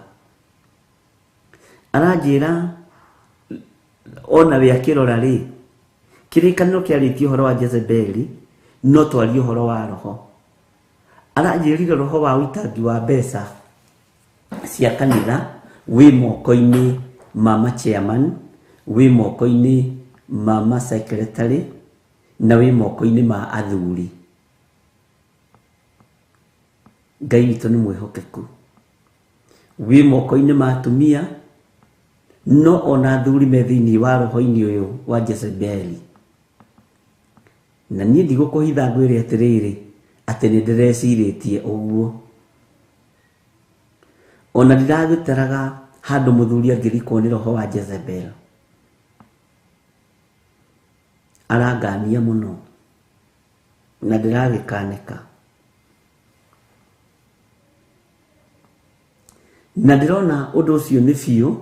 Aranjĩra ona we akĩrora rĩ, kĩrĩkanĩro kĩarĩtie ũhoro wa Jezebeli, no twarie ũhoro wa roho. Aranjĩrire roho wa ũitangi wa mbeca cia kanitha wĩ moko-inĩ ma ma chairman, wĩ moko-inĩ ma ma secretary, na wĩ moko-inĩ ma athuri. Ngai witũ nĩ mwĩhokeku. Wĩ moko-inĩ ma atumia, no ona athuri me thĩinĩ wa roho-inĩ ũyũ wa Jezebeli. Na niĩ ndigũkũhitha ngwĩre atĩrĩrĩ, atĩ nĩ ndĩrecirĩtie ũguo. Ona ndiragĩtaraga handũ mũthuri angĩrikwo nĩ roho wa Jezebel. Arangania mũno na ndĩragĩkanĩka. Na ndĩrona ũndũ ũcio nĩ biũ,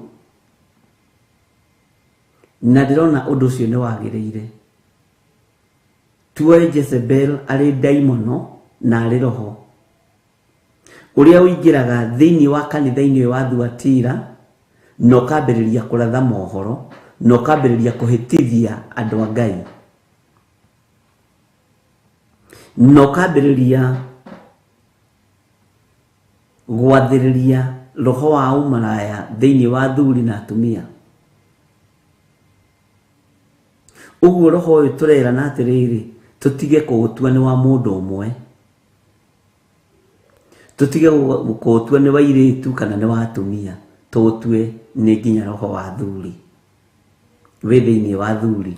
na ndĩrona ũndũ ũcio nĩ wagĩrĩire. Tuoe Jezebel arĩ ndaimono na arĩ roho ũrĩa ũingĩraga thĩinĩ wa kanitha-inĩ ũyũ wa Thuatira, Na ũkambĩrĩria kũratha mohoro, na ũkambĩrĩria kũhĩtithia andũ a Ngai, na ũkambĩrĩria gwathĩrĩria roho wa ũmaraya thĩinĩ wa athuri na atumia. Ũguo roho ũyũ tũrerana atĩrĩrĩ, tũtige kũũtua nĩ wa mũndũ ũmwe, tũtige kũũtua nĩ wa airĩtu kana nĩ wa atumia, tũũtue nĩ nginya roho wa athuri wĩ thĩinĩ wa athuri.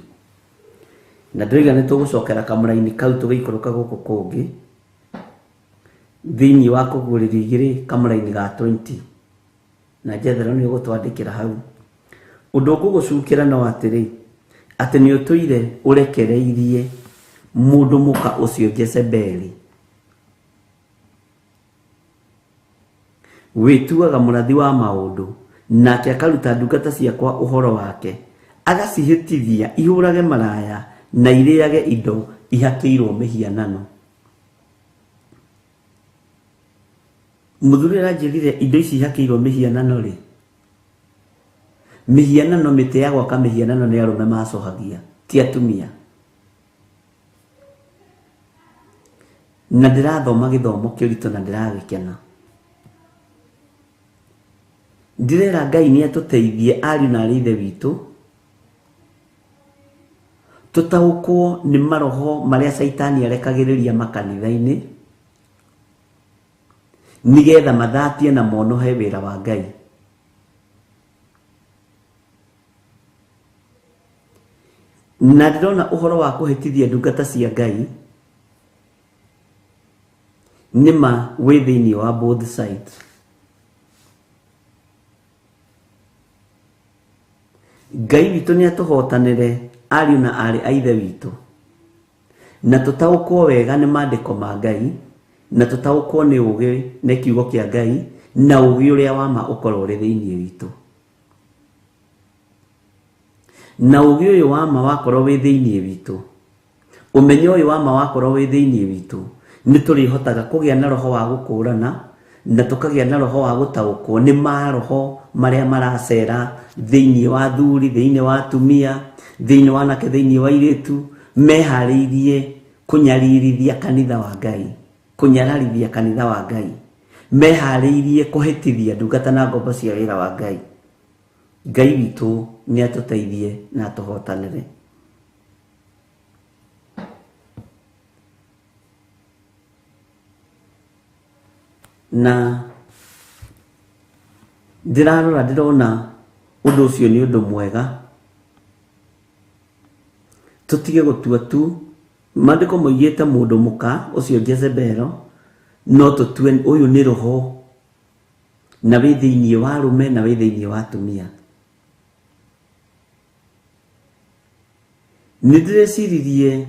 Na ndĩroiga nĩ tũgũcokera kamũraini kau tũgĩikũrũka gũkũ kũngĩ thĩinĩ wa kũguũrĩrio igĩrĩ kamũraini ga 20, na Jethero nĩ ũgũtwandĩkĩra hau. Ũndũ ngũgũcukĩra no atĩrĩ, atĩ nĩ ũtũire ũrekereirie mũndũ mũka ũcio Jezebeli, wĩtuaga mũrathi wa maũndũ, nake akaruta ndungata ciakwa ũhoro wake, agacihĩtithia ihũrage maraya na irĩage indo ihakĩirwo mĩhianano. Mũthuri aranjĩrire indo ici ihakĩirwo mĩhianano rĩ, mĩhianano, mĩtĩ ya gwaka mĩhianano nĩ arũme macohagia, ti atumia. Na ndĩrathoma gĩthomo kĩritũ na ndĩragĩkena. Ndĩrera Ngai nĩ atũteithie ariũ na arĩ ithe witũ, tũtaũkwo nĩ maroho marĩa caitani arekagĩrĩria makanitha-inĩ, nĩgetha mathatie na monohe wĩra wa Ngai. Na ndĩrona ũhoro wa kũhĩtithia ndungata cia Ngai nĩma wĩ thĩinĩ wa both sides. Ngai witũ nĩ atũhotanĩre ariũ na aarĩ a ithe witũ, na tũtaũkwo wega nĩ maandĩko ma Ngai, na tũtaũkwo nĩ ũũgĩ nĩ kiugo kĩa Ngai, na ũũgĩ ũrĩa wa ma ũkorwo ũrĩ thĩinĩ witũ. Na ũũgĩ ũyũ wa ma wakorwo wĩ thĩinĩ witũ, ũmenyo ũyũ wa ma wakorwo wĩ thĩinĩ witũ, nĩ tũrĩhotaga kũgĩa na roho wa gũkũrana, na tũkagĩa na roho wa gũtaũkwo nĩ maroho marĩa maracera thĩinĩ wa athuri, thĩinĩ wa atumia, thĩinĩ wa anake, thĩinĩ wa airĩtu, meharĩirie kũnyaririthia kanitha wa Ngai, kũnyararithia kanitha wa Ngai, meharĩirie kũhĩtithia ndungata na ngombo cia wĩra wa Ngai. Ngai witũ nĩ atũteithie na atũhotanĩre. Na ndĩrarora ndĩrona ũndũ ũcio nĩ ũndũ mwega, tũtige gũtua tu maandĩko moigĩte mũndũ mũka ũcio Jezebelo, no tũtue ũyũ nĩ roho na wĩ thĩinĩ wa arũme na wĩ thĩinĩ wa atumia. Nĩ ndĩreciririe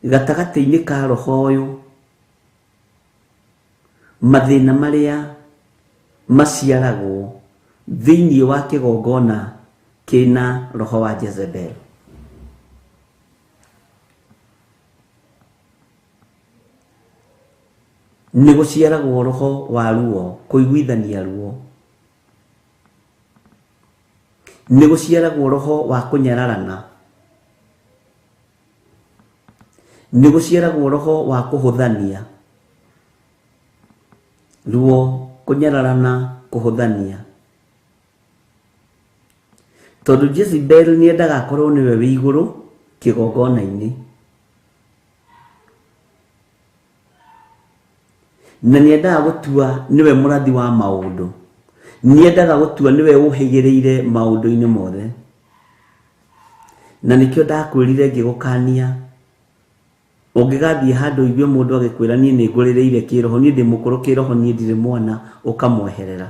gatagatĩ-inĩ ka roho ũyũ mathĩna marĩa maciaragwo thĩinĩ wa kĩgongona kĩna roho wa Jezebel. Nĩ gũciaragwo roho wa ruo, kũiguithania ruo. Nĩ gũciaragwo roho wa kũnyararana. Nĩ gũciaragwo roho wa kũhũthania. Ruo, kũnyararana, kũhũthania. Tondũ Jezebel nĩ endaga akorwo nĩwe wĩ igũrũ kĩgongona-inĩ. Na nĩ endaga gũtua nĩwe mũrathi wa maũndũ. Nĩ endaga gũtua nĩwe ũhĩgĩrĩire maũndũ-inĩ mothe. Na nĩkĩo ndakwĩrire ngĩgũkania, ũngĩgathiĩ handũ ũigue mũndũ agĩkwĩra niĩ nĩ ngũrĩrĩire kĩroho, niĩ ndĩ mũkũrũ kĩroho, niĩ ndirĩ mwana, ũkamweherera.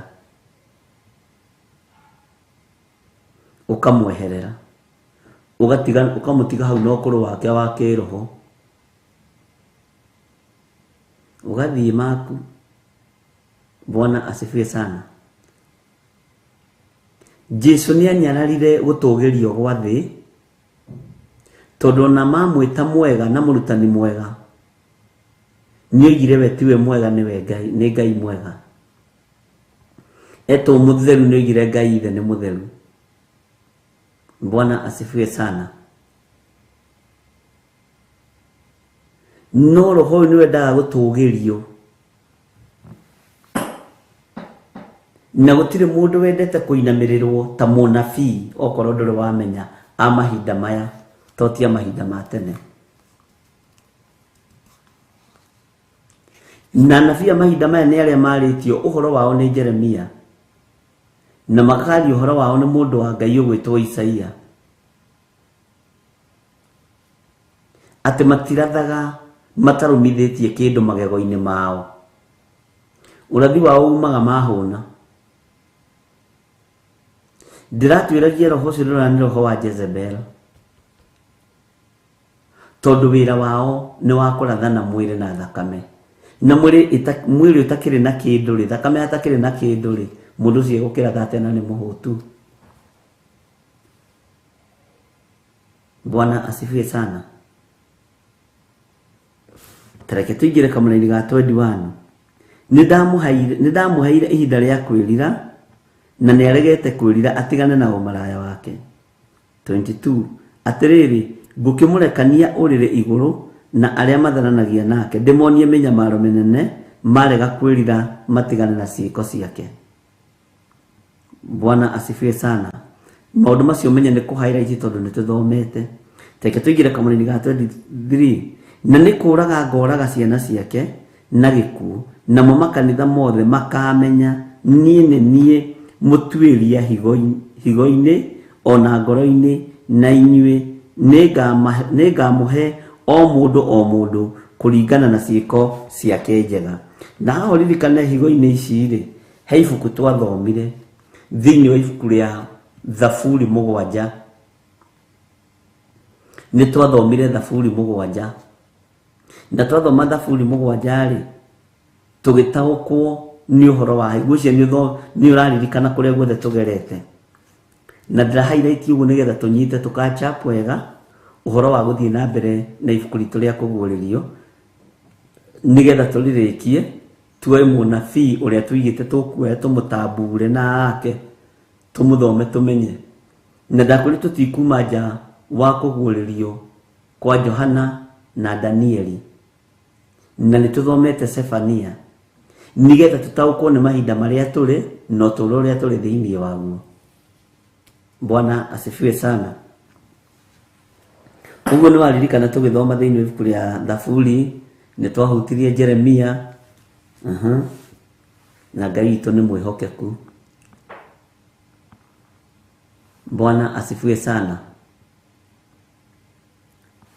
Ũkamweherera. Ũgatiga, ũkamũtiga hau na ũkũrũ wake wa kĩroho. Ũgathiĩ maku. Bwana asifiwe sana. Jesu nĩ anyararire gũtũgĩrio gwa thĩ, tondũ ona mamwĩta mwega na mũrutani mwega, nĩ oigire we tiwe mwega, nĩwe Ngai, nĩ Ngai mwega. Etwo mũtheru nĩ oigire Ngai ithe nĩ mũtheru. Bwana asifiwe sana. No roho ũyũ nĩ wendaga gũtũgĩrio, na gũtirĩ mũndũ wendete kũinamĩrĩrwo ta mũnabii, okorwo ndũrĩ wamenya a mahinda maya to ti a mahinda ma tene. Na anabii a mahinda maya nĩ arĩa marĩtio ũhoro wao nĩ Jeremia, na makaria ũhoro wao nĩ mũndũ wa Ngai ũgwĩtwo Isaia, atĩ matirathaga matarũmithĩtie kĩndũ magego-inĩ mao. Ũrathi wao umaga mahũna. Ndĩratwĩragia roho ũcio ndĩrona nĩ roho wa Jezebel, tondũ wĩra wao nĩ wa kũrathana mwĩrĩ na thakame, na mwĩrĩ ũtakĩrĩ na kĩndũ rĩ, thakame atakĩrĩ na kĩndũ rĩ, mũndũ ũcio egũkĩratha atĩa na nĩ mũhũtu? Bwana asifiwe sana. Tareke tũingĩre kamũraini ga 21. Nĩ ndamũheire ihinda rĩa kwĩrira, na nĩ aregete kwĩrira atigane na ũmaraya wake. 22. Atĩrĩrĩ, ngũkĩmũrekania ũrĩrĩ igũrũ na arĩa matharanagia nake, ndĩmonie mĩnyamaro mĩnene marega kwĩrira matigane na ciĩko ciake. Bwana asifiwe sana. Maũndũ macio menye nĩ kũ-highlight tondũ nĩ tũthomete. Reke tũingĩre kamũraini ga 23. Na nĩ kũũraga ngoraga ciana ciake na gĩkuũ, namo makanitha mothe makamenya niĩ nĩ niĩ mũtuĩria higo-inĩ ona ngoro-inĩ, na inyuĩ nĩngamũhe o mũndũ o mũndũ kũringana na ciĩko ciake njega. Na haha ũririkane higo-inĩ ici rĩ, he ibuku twathomire thĩinĩ wa ibuku rĩa Thaburi 7. Nĩ twathomire Thaburi 7, na twathoma Thaburi 7 rĩ, tũgĩtaũkwo nĩ ũhoro wa ngwĩciria nĩ ũraririkana kũrĩa guothe tũgerete. Na ndĩra highlight ũguo nĩgetha tũnyite tũka-catch up wega ũhoro wa gũthiĩ na mbere na ibuku ritũ rĩa kũguũrĩrio, nĩgetha tũrĩrĩkie tuoe mũnabii ũrĩa tũigĩte tũkuoya tũmũtambure na ake tũmũthome tũmenye. Na ndakwĩrire tũtikuma nja wa kũguũrĩrio kwa Johana na Danieli, na nĩ tũthomete Sefania, nĩgetha tũtaũkwo nĩ mahinda marĩa tũrĩ na ũtũũro ũrĩa tũrĩ thĩinĩ waguo. Bwana asifiwe sana. Ũguo nĩ waririkana tũgĩthoma thĩinĩ wa ibuku rĩa Thaburi, nĩ twahutirie Jeremia, na Ngai witũ nĩ mwĩhokeku. Bwana asifiwe sana.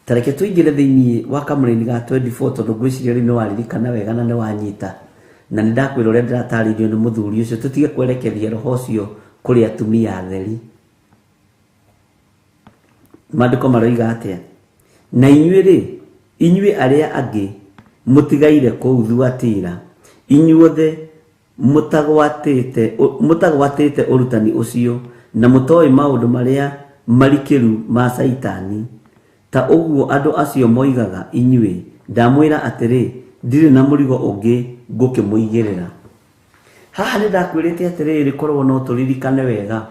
Tareke tũingĩre thĩinĩ wa kamũraini ga 24, tondũ ngwĩciria rĩu nĩ waririkana wega na nĩ wanyita, na nĩ ndakwĩra ũrĩa ndĩratarĩirio nĩ mũthuri ũcio, tũtige kwerekeria roho ũcio kũrĩ atumia atheri. Maandĩko maroiga atĩa? Na inyuĩ rĩ, inyuĩ arĩa angĩ mũtigaire kũu Thuatira, inyuothe mũtagwatĩte ũrutani ũcio, na mũtoĩ maũndũ marĩa marikĩru ma Caitani, ta ũguo andũ acio moigaga, inyuĩ ndamwĩra atĩrĩ, ndirĩ na mũrigo ũngĩ ngũkĩmũigĩrĩra. Haha nĩ ndakwĩrĩte atĩrĩrĩ, korwo no tũririkane wega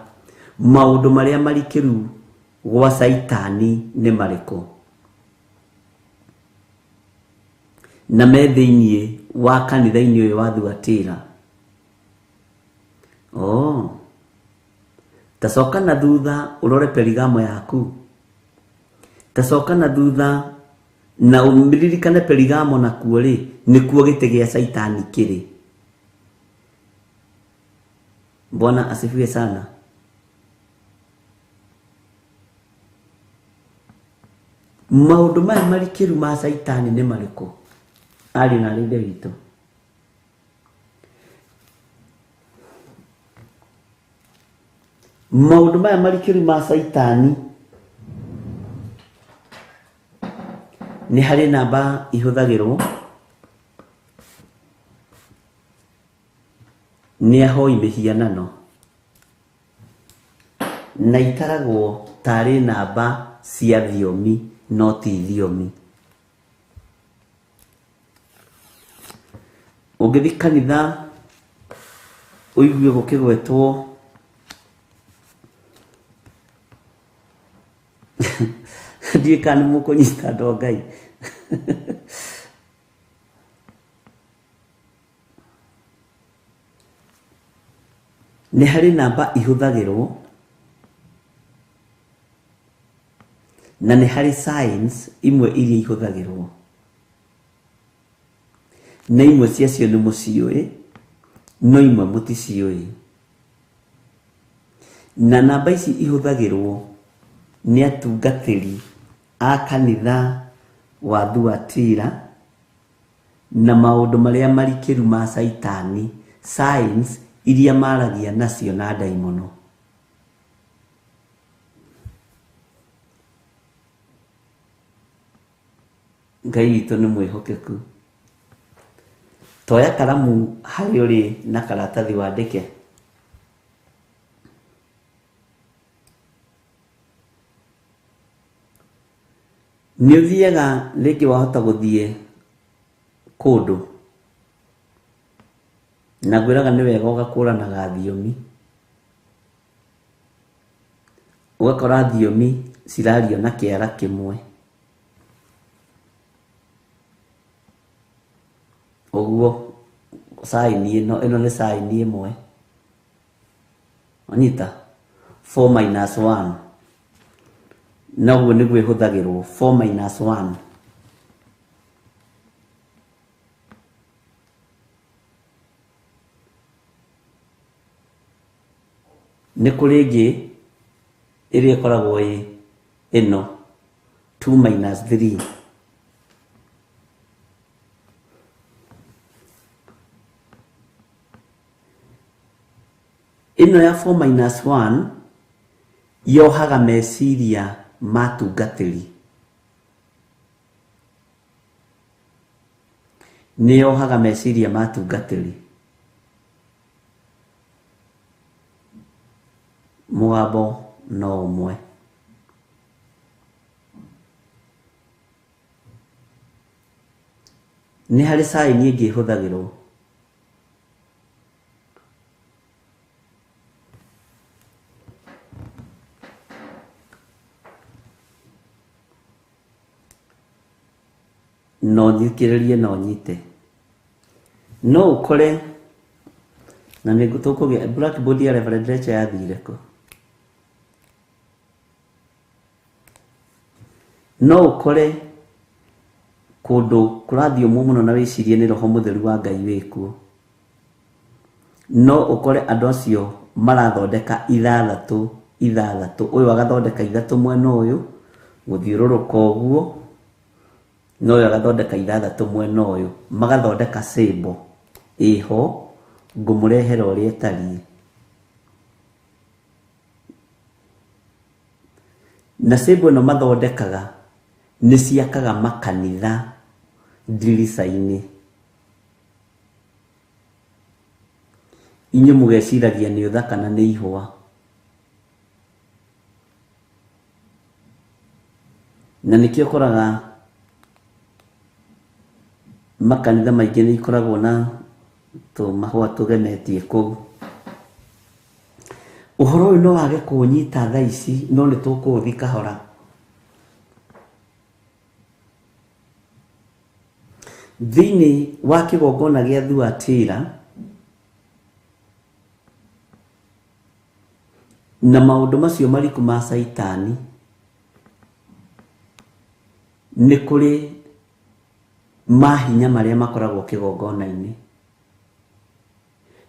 maũndũ marĩa marikĩru gwa Caitani nĩ marĩkũ, na me thĩinĩ wa kanitha-inĩ ũyũ wa Thuatira. Ta coka na thutha ũrore Perigamo yaku. Ta coka na thutha na ũririkane Perigamo nakuo rĩ, nĩkuo gĩtĩ gĩa Caitani kĩrĩ. Bwana asifiwe sana. Maũndũ maya marikĩru ma Caitani nĩ marĩkũ? Ariũ na aarĩ a Ithe witũ. Maũndũ maya marikĩru ma Caitani nĩ harĩ namba ihũthagĩrwo nĩ ahoi mĩhianano, na itaragwo tarĩ namba cia thiomi no ti thiomi. Ũngĩthiĩ kanitha Ũigue gũkĩgwetwo ndiũĩ kana nĩ mũkũnyita andũ a Ngai. Nĩ harĩ namba ihũthagĩrwo na nĩ harĩ signs imwe iria ihũthagĩrwo, na imwe ciacio nĩ mũciũĩ no imwe mũticiũĩ. Na namba ici ihũthagĩrwo nĩ atungatĩri a kanitha wa Thuatira na maũndũ marĩa marikĩru ma Caitani, signs iria maragia nacio na ndaimono. Ngai witũ nĩ mwĩhokeku. Toya karamu harĩa ũrĩ na karatathi wandĩke. Nĩ ũthiaga rĩngĩ wahota gũthiĩ kũndũ na ngwĩraga nĩ wega ũgakũranaga thiomi, ũgakora thiomi cirario na kĩara kĩmwe ũguo. Sign ĩno, ĩno nĩ sign ĩmwe, wanyita 4 minus 1, na ũguo nĩguo ĩhũthagĩrwo 4 minus 1. Nĩ kũrĩ ĩngĩ ĩrĩa ĩkoragwo ĩ ĩno 2 minus 3. Ĩno ya 4 minus 1 yohaga meciria ma tungatĩri, nĩ yohaga meciria ma tungatĩri. Mũgambo no ũmwe. Nĩ harĩ sign ĩngĩ ĩhũthagĩrwo no thikĩrĩrie no nyite, no ũkore na nĩ tũkũgĩa blackboard ya Reverend Rachel yathire kũ. No ũkore kũndũ kũrathiomwo mũno na wĩcirie nĩ roho mũtheru wa Ngai wĩkuo, no ũkore andũ acio marathondeka ithathatũ ithathatũ, ũyũ agathondeka ithatũ mwena ũyũ gũthiũrũrũka ũguo, na ũyũ agathondeka ithathatũ mwena ũyũ, magathondeka symbol ĩho ngũmũrehera ũrĩa ĩtariĩ. Na symbol ĩno mathondekaga nĩ ciakaga makanitha ndirica-inĩ. Inyuĩ mũgeciragia nĩ ũthaka na nĩ ihũa. Na nĩkĩo ũkoraga makanitha maingĩ nĩ ikoragwo na tũmahũa tũgemetie kũu. Ũhoro ũyũ no wage kũũnyita thaa ici, no nĩ tũkũũthi kahora. Thĩinĩ wa kĩgongona gĩa Thuatira na maũndũ macio mariku ma Caitani, nĩ kũrĩ mahinya marĩa makoragwo kĩgongona-inĩ,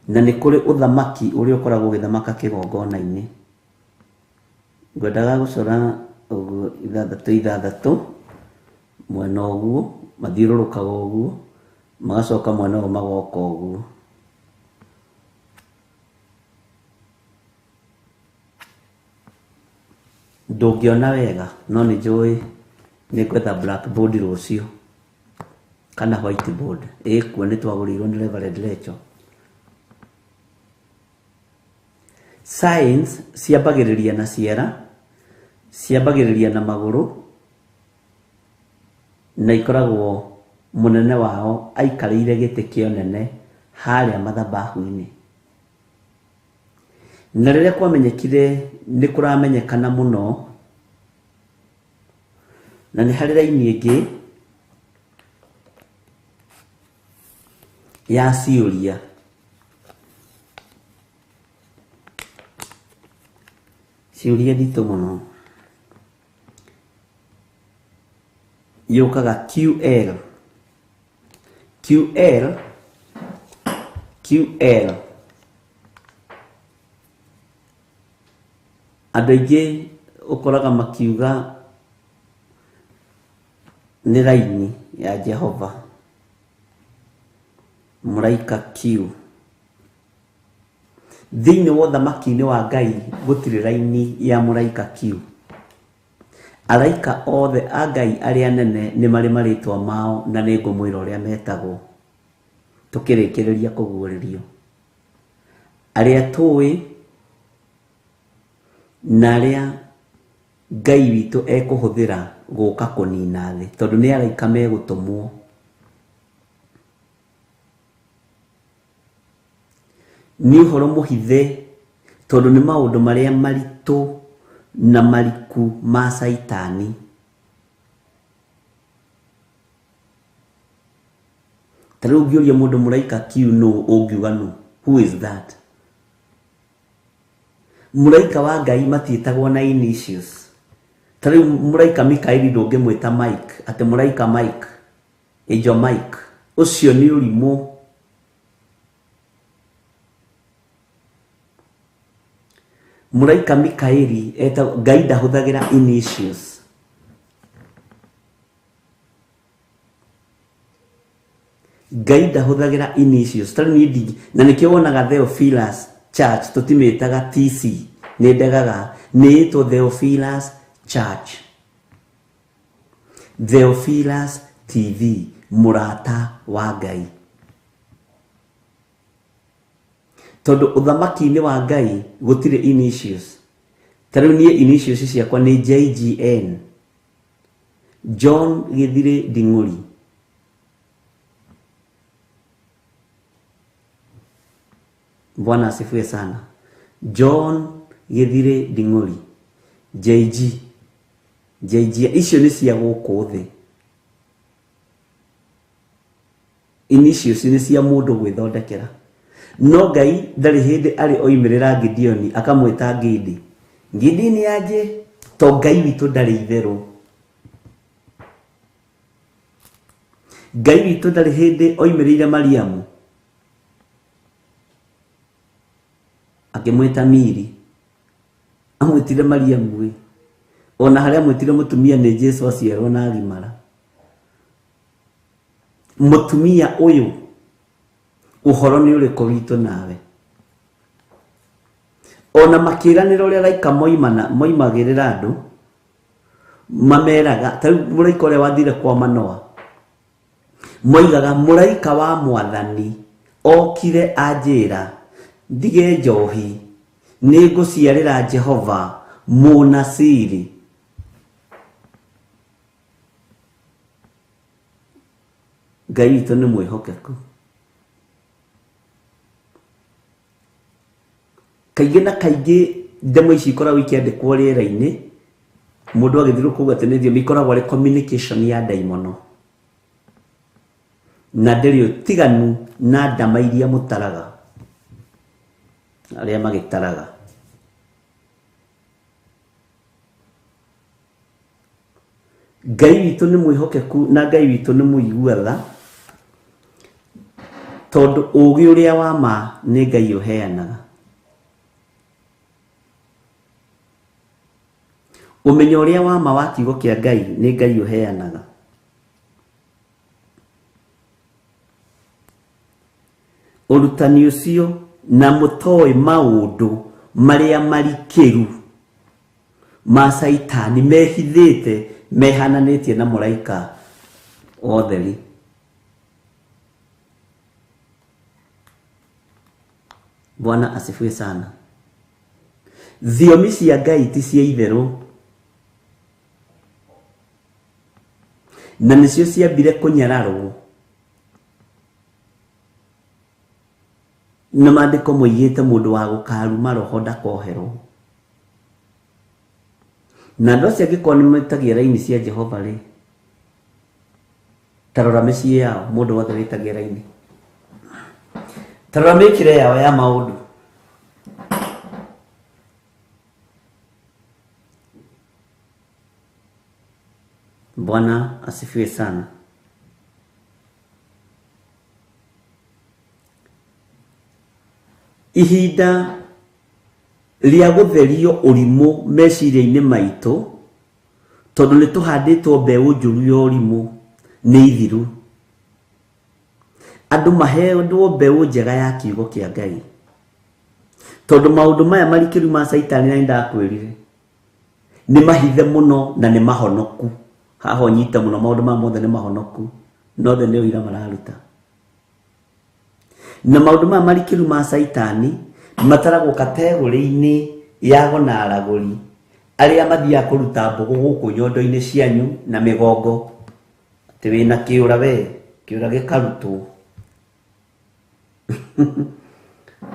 na nĩ kũrĩ ũthamaki ũrĩa ũkoragwo ũgĩthamaka kĩgongona-inĩ. Ngwendaga gũcora ũguo ithathatũ ithathatũ mwena ũguo, mathiũrũrũkaga ũguo, magacoka mwena ũyũ magoka ũguo. Ndũngĩona wega, no nĩ njũĩ nĩ ngwetha blackboard rũciũ kana whiteboard ĩkuo, nĩ twagũrĩirwo nĩ Reverend Rachel. Signs ciambagĩrĩria na ciara, ciambagĩrĩria na magũrũ, na ikoragwo mũnene wao aikarĩire gĩtĩ kĩa ũnene harĩa mathabahu-inĩ. Na rĩrĩa kwamenyekire nĩ kũramenyekana mũno, na nĩ harĩ raini ĩngĩ ya ciũria. Ciũria nditũ mũno yũkaga QL QL QL. Andũ aingĩ ũkoraga makiuga nĩ raini ya Jehova, mũraika Q. Thĩinĩ wa ũthamaki-inĩ wa Ngai gũtirĩ raini ya mũraika Q. Araika othe a Ngai arĩa anene nĩ marĩ marĩtwa mao na nĩ ngũmwĩra ũrĩa metagwo tũkĩrĩkĩrĩria kũguũrĩrio. Arĩa tũĩ na arĩa Ngai witũ ekũhũthĩra gũka kũnina thĩ, tondũ nĩ araika megũtũmwo. Nĩ ũhoro mũhithe, tondũ nĩ maũndũ marĩa maritũ na mariku ma Caitani. Ta rĩu ũngĩũria mũndũ mũraika Q nũ, ũngiuga nũ? Who is that? Mũraika wa Ngai matiĩtagwo na initials. Ta rĩu mũraika Mikaeli ndũngĩmwĩta Mike, atĩ mũraika Mike, Angel Mike. Ũcio nĩ ũrimũ. Mũraika Mikaeli etagwo, Ngai ndahũthagĩra initials. Ngai ndahũthagĩra initials. Ta rĩu niĩ ndingĩ, na nĩkĩo wonaga Theophilus Church tũtimĩtaga TC, nĩ ndegaga, nĩ ĩtwo Theophilus Church. Theophilus TV, mũrata wa Ngai. Tondũ ũthamaki-inĩ wa Ngai gũtirĩ initials. Ta rĩu niĩ initials ciakwa nĩ JGN. John Gĩthirĩ Nding'ũri. Bwana asifiwe sana. John Gĩthirĩ Nding'ũri. JG. JG icio nĩ cia gũkũ thĩ. Initials nĩ cia mũndũ gwĩthondekera. No Ngai ndarĩ hĩndĩ arĩ oimĩrĩra Gideoni akamwĩta Gidi. Gidi nĩ aje, to Ngai witũ ndarĩ itherũ. Ngai witũ ndarĩ hĩndĩ oimĩrĩire Mariamu akĩmwĩta Miri. Amwĩtire Mariamu ĩ. Ona harĩa amwĩtire mũtumia nĩ Jesu aciarwo na agimara. Mũtumia ũyũ ũhoro nĩ ũrĩkũ witũ nawe? Ona makĩranĩra ũrĩa araika moimagĩrĩra andũ, mameraga, ta rĩu mũraika ũrĩa wathire kwa Manoa, moigaga mũraika wa mwathani okire anjĩra ndige njohi, nĩngũciarĩra Jehova mũnasiri. Ngai witũ nĩ mwĩhokeku. Kaingĩ na kaingĩ ndemwa ici ikoragwo ikĩandĩkwo rĩera-inĩ, mũndũ agĩthiũrũrũka ũguo atĩ nĩ thiomi, ikoragwo arĩ communication ya ndaimono. Na ndĩrĩ ũtiganu na ndama iria mũtaraga, arĩa magĩtaraga. Ngai witũ nĩ mwĩhokeku na Ngai witũ nĩ mũigua tha, tondũ ũũgĩ ũrĩa wa ma nĩ Ngai ũheanaga. Ũmenyo ũrĩa wa ma wa kiugo kĩa Ngai nĩ Ngai ũheanaga. Ũrutani ũcio na mũtoĩ maũndũ marĩa marikĩru ma Caitani mehithĩte mehananĩtie na mũraika wa ũtheri. Bwana asifiwe sana. Thiomi cia Ngai ti cia itherũ, na nĩcio ciambire kũnyararwo Na maandĩko moigĩte mũndũ wa gũkaruma roho ndakoherwo. Na andũ acio angĩkorwo nĩ metagia raini cia Jehova rĩ, ta rora mĩciĩ yao, mũndũ wothe wĩtagia raini, ta rora mĩkĩre yao ya maũndũ. Bwana asifiwe sana. Ihinda rĩa gũtherio ũrimũ meciria-inĩ maitũ, tondũ nĩ tũhandĩtwo mbeũ njũru ya ũrimũ nĩ ithiru. Andũ maheandwo mbeũ njega ya kiugo kĩa Ngai, tondũ maũndũ maya marikĩru ma Caitani, na nĩndakwĩrire nĩ mahithe mũno na nĩ mahonoku. Haha ũnyite mũno, maũndũ maya mothe nĩ mahonoku, nothe nĩ ũira mararuta. Na maũndũ maya marikĩru ma Caitani mataragwo kategori-inĩ ya ago na aragũri arĩa mathiaga kũruta mbũgũ gũkũ nyondo-inĩ cianyu na mĩgongo, atĩ wĩna kĩũra we, kĩũra gĩkarutwo.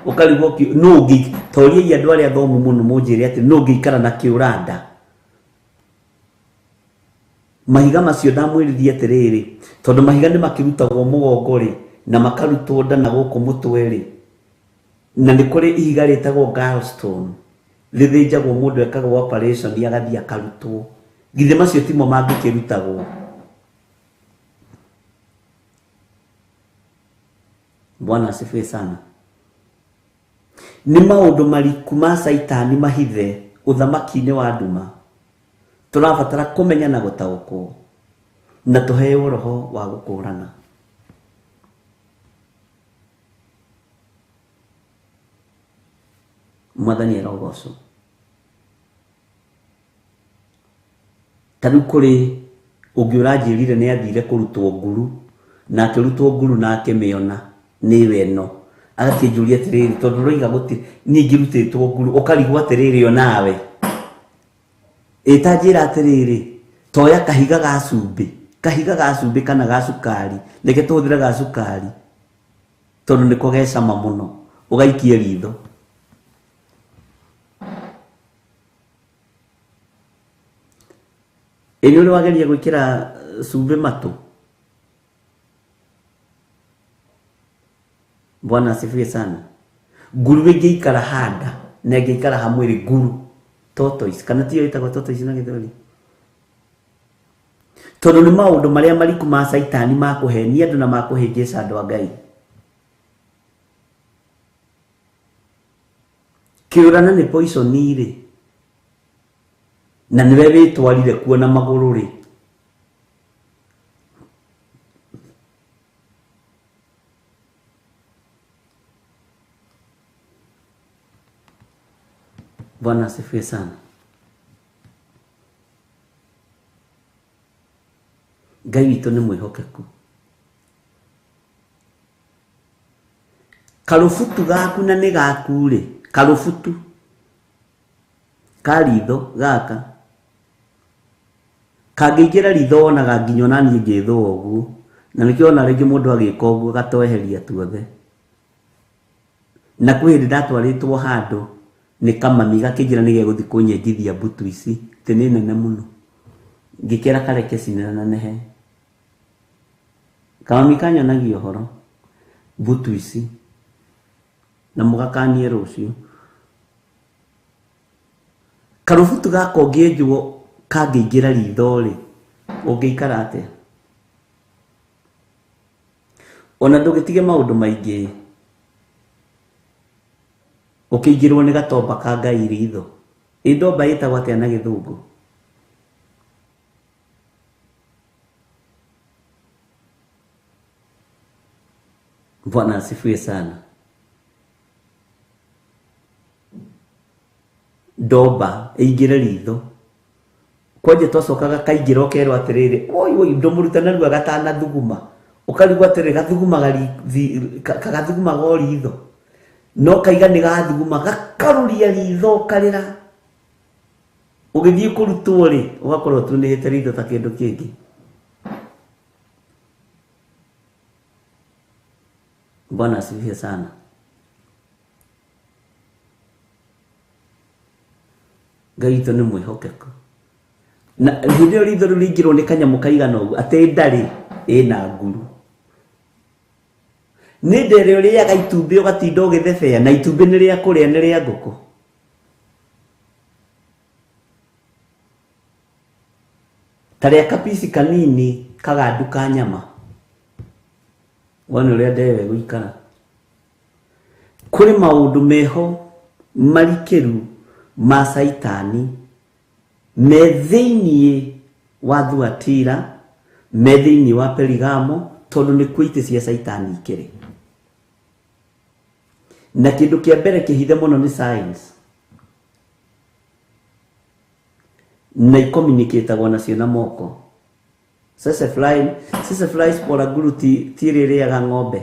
Ũkarigwo nũ ũngĩ, toriai andũ arĩa athomu mũno mũnjĩre atĩ nũ ũngĩikara na kĩũra nda. Mahiga macio ndamwĩrithia atĩrĩrĩ, tondũ mahiga nĩ makĩrutagwo mũgongo rĩ, na makarutwo nda na gũkũ mũtwe rĩ, na nĩ kũrĩ ihiga rĩtagwo gallstone rĩthĩnjagwo mũndũ ekagwo operation agathiĩ akarutwo. Githĩ macio timo mangĩkĩrutagwo? Bwana asifiwe sana. Nĩ maũndũ mariku ma Caitani mahithe ũthamaki-inĩ wa nduma tũrabatara kũmenya na gũtaũkwo, na tũheo roho wa gũkũrana. Mwathani arogocwo. Ta rĩu kũrĩ ũngĩ ũranjĩrire nĩ athire kũrutwo nguru, na akĩrutwo nguru na akĩmĩona nĩwe ĩno, agakĩnjũria atĩrĩrĩ, tondũ ũroiga gũtirĩ niĩ ngĩrutĩtwo nguru, ũkarigwo atĩrĩrĩ onawe. Ĩtanjĩra atĩrĩrĩ, toya kahiga ga cumbĩ, kahiga ga cumbĩ kana ga cukari, reke tũhũthĩre ga cukari tondũ nĩko ge cama mũno, ũgaikie ritho. Ĩ nĩ ũrĩ wageria gwĩkĩra cumbĩ matũ? Bwana asifiwe sana. Nguru ĩngĩikara handa na ĩngĩikara ha mwĩrĩ, nguru tortoise, kana tiyo ĩtagwo tortoise na gĩthweri, tondũ nĩ maũndũ marĩa mariku ma Caitani ma kũhenia andũ na ma kũhĩngĩca andũ a Ngai. Kĩũrana nĩ poison rĩ, na nĩwe wĩtwarire kuo na magũrũ rĩ, Bwana asifiwe sana. Ngai witũ nĩ mwĩhokeku. Karũbutu gaku na nĩ gaku rĩ, karũbutu ka ritho gaka kangĩingĩra ritho wonaga nginya ona niĩ ngĩthũa ũguo, na nĩkĩo ona rĩngĩ mũndũ agĩka ũguo gatweheria tuothe. Na kwĩ hĩndĩ ndatwarĩtwo handũ nĩ kamami gakĩnjĩra nĩ gegũthiĩ kũnyenjithia mbutu ici, atĩ nĩ nene mũno, ngĩkĩra kareke cinenehe. Kamami kanyonagia ũhoro mbutu ici, na mũgakanie rũciũ. Karũbutu gaka ũngĩenjwo kangĩingĩra ritho rĩ, ũngĩikara atĩa? Ona ndũgĩtige maũndũ maingĩ, ũkĩingĩrwo nĩ gatomba ka Ngai ritho. Ĩ ndomba ĩtagwo atĩa na gĩthũngũ? Bwana asifiwe sana. Ndomba ĩingĩre ritho, kwanja twacokaga kaingĩra ũkerwo atĩrĩrĩ, oi oi, ndũmũruta narua gatanathuguma, ũkarigwo atĩrĩrĩ, gathugumaga kagathugumaga o ritho, no kaiga nĩ gathuguma gakarũria ritho ũkarĩra. Ũgĩthiĩ kũrutwo rĩ, ũgakorwo ũtunĩhĩte ritho ta kĩndũ kĩngĩ. Bwana asifiwe sana. Ngai witũ nĩ mwĩhokeku. Na hĩndĩ ĩyo ritho rĩu rĩingĩrwo nĩ kanyamũ kaigana ũguo atĩ ndarĩ ĩna nguru. Nĩ nda ĩrĩa ũrĩaga itumbĩ ũgatinda ũgĩthebea na itumbĩ nĩ rĩa kũrĩa nĩ rĩa ngũkũ. Ta rĩa kapici kanini kagandu ka nyama. Wone ũrĩa nda ĩyo ĩgũikara. Kũrĩ maũndũ meho marikĩru ma caitani me thĩinĩ wa Thuatira, me thĩinĩ wa Perigamo, tondũ nĩkuo itĩ cia caitani ikĩrĩ. Na kĩndũ kĩa mbere kĩhithe mũno nĩ science. Na ikomunicatagwo nacio na moko. Tsetse fly, tsetse fly sporangulu ti ti ĩrĩa ĩrĩaga ng'ombe.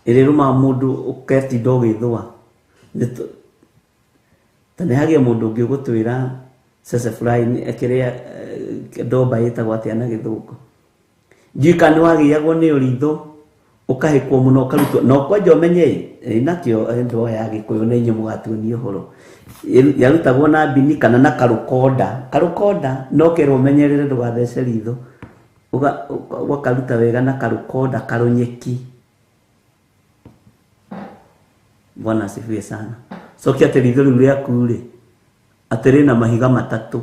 Ĩrĩa ĩrũmaga mũndũ ũketinda ũgĩthũa. Ta nĩ hagĩe mũndũ ũngĩ ũgũtwĩra tsetse fly kĩrĩa ndomba ĩtagwo atĩa na gĩthũngũ. Ndiũĩ kana nĩ wagĩagwo nĩyo ritho ũkahĩkwo mũno ũkarutwo na ũkwanja ũmenye ĩ nakĩo andũ aya a Gĩkũyũ na inyuĩ mũgatuonia ũhoro. Yarutagwo na mbini kana na karũkonda. Karũkonda no kerwo ũmenyerere ndũgathece ritho. Ũgakaruta wega na karũkonda karũnyeki. Bwana asifiwe sana. Cokia atĩ ritho rĩu rĩaku rĩ, atĩ rĩna mahiga matatũ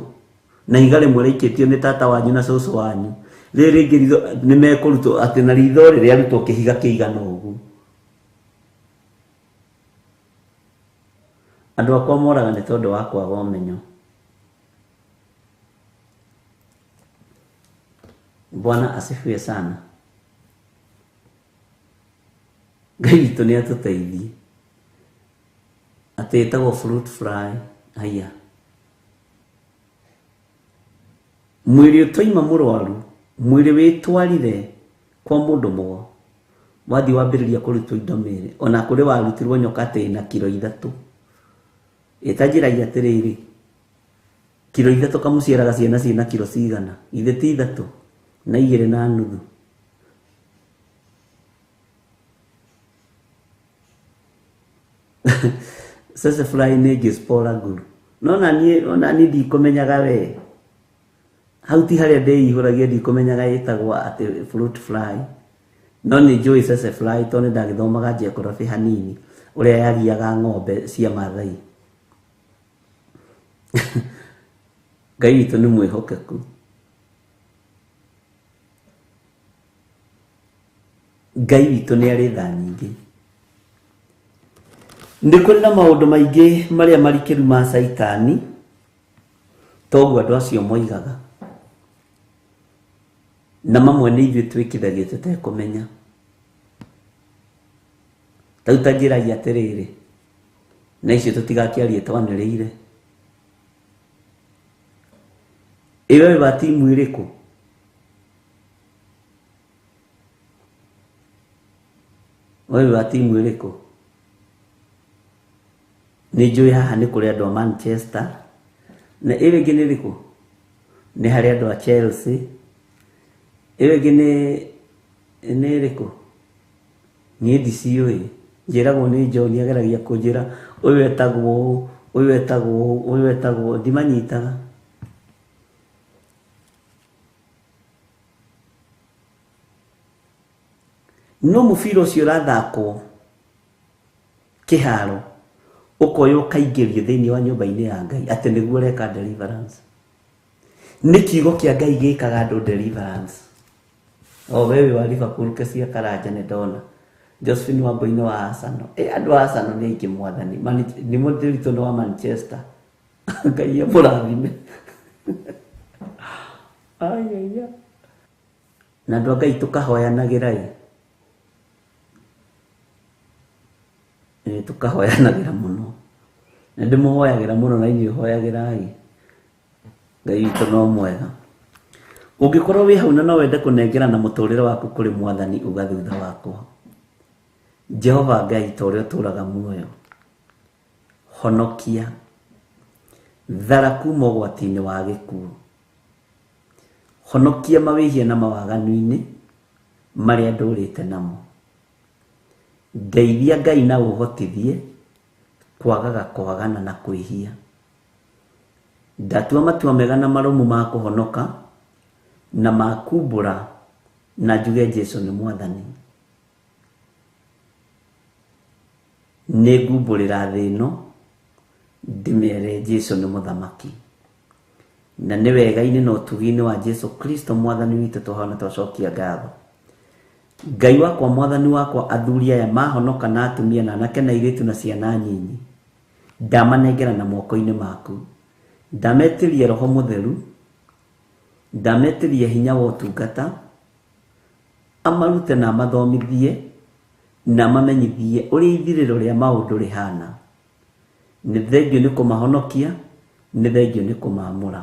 na ihiga rĩmwe rĩikĩtio nĩ tata wanyu na cũcũ wanyu, rĩrĩ rĩngĩ ritho nĩ mekũrutwo atĩ na ritho rĩ rĩarutwo kĩhiga kĩigana ũguo. Andũ akwa moraga nĩ tondũ wa kwaga ũmenyo. Bwana asifiwe sana. Ngai witũ nĩ atũteithie. Atĩ ĩtagwo fruit fly haiya. Mwĩrĩ ũtoima mũrwaru, mwĩrĩ wĩtwarire kwa mũndũ mũgo, wathiĩ wambĩrĩria kũrutwo indo mĩĩrĩ. Ona kũrĩ warutirwo nyoka atĩ ĩna kiro ithatũ. Ĩtanjĩragia atĩrĩrĩ, kiro ithatũ kamũciaraga ciana ciĩna kiro cigana? Githĩ ti ithatũ na igĩrĩ na nuthu? Tsetse fly nĩ ĩngĩ nguru. No naniĩ onaniĩ ndikũmenyaga we. Hau ti harĩa ndĩihũragia ndikũmenyaga ĩtagwo atĩ fruit fly. No nĩ njũĩ tsetse fly tondũ nĩ ndagĩthomaga geography hanini ũrĩa yagiaga ng'ombe cia Maathai. Ngai witũ nĩ mwĩhokeku. Ngai witũ nĩ arĩ tha nyingĩ. Nĩ kũrĩ na maũndũ maingĩ marĩa marikĩru ma caitani, toguo andũ acio moigaga. Na mamwe nĩ ithuĩ twĩkithagio tũtekũmenya. Ta rĩu ta njĩrai atĩrĩrĩ, na icio tũtigakĩarie twanĩrĩire. Ĩ we wĩ wa timu ĩrĩkũ? We wĩ wa timu ĩrĩkũ? Nĩ njũĩ haha nĩ kũrĩ andũ a Manchester na ĩyo ĩngĩ nĩ ĩrĩkũ? Nĩ harĩ andũ a Chelsea. Ĩyo ĩngĩ nĩ nĩ ĩrĩkũ? Niĩ ndiciũĩ. Njĩragwo nĩ John ageragia kũnjĩra ũyũ etagwo ũũ, ũyũ etagwo ũũ, ũyũ etagwo ũũ, ndimanyitaga. No mũbira ũcio ũrathakwo kĩharo ũkoywo ũkaingĩrio thĩinĩ wa nyũmba-inĩ ya Ngai atĩ nĩguo ũreka deliverance. Nĩ kiugo kĩa Ngai gĩkaga andũ deliverance. O we wĩ wa Liverpool Kesia Karanja nĩ ndona. Josephine Wambui nĩ wa Arsenal. Ĩ andũ a Arsenal nĩ aingĩ mwathani. Nĩ mũndĩritũ nĩ wa Manchester. Ngai amũrathime. Ai, ai, ai. Na andũ a Ngai tũkahoyanagĩra ĩ. Tũkahoyanagĩra mũno. Na ndĩmũhoyagĩra mũno na inyuĩ hoyagĩrai. Ngai witũ no mwega. Ũngĩkorwo wĩ hau na no wende kũnengerana mũtũrĩre waku kũrĩ mwathani uga thutha wakwa. Jehova Ngai ta ũrĩa ũtũraga muoyo. Honokia. Thara kuma ũgwati-inĩ wa gĩkuũ. Honokia mawĩhia na mawaganu-inĩ marĩa ndũrĩte namo. Ndeithia Ngai na ũhotithie Kwagaga kwagana na kwĩhia. Ndatua matua mega na marũmu ma kũhonoka na ma kumbũra na njuge Jesu nĩ mwathani. Nĩ ngumbũrĩra thĩ ĩno ndĩmere Jesu nĩ mũthamaki. Na nĩ wega-inĩ na ũtugi-inĩ wa Jesu Kristo mwathani witũ twahona twacokia ngatho. Ngai wakwa mwathani wakwa athuri aya mahonoka na atumia na anake na airĩtu na ciana nyinyi ndamanengera na moko-inĩ maku. Ndametĩria roho mũtheru, ndametĩria hinya wa ũtungata, amarute na amathomithie na amamenyithie ũrĩa ithirĩro rĩa maũndũ rĩhana. Nĩ thengio nĩ kũmahonokia, nĩ thengio nĩ kũmaamũra.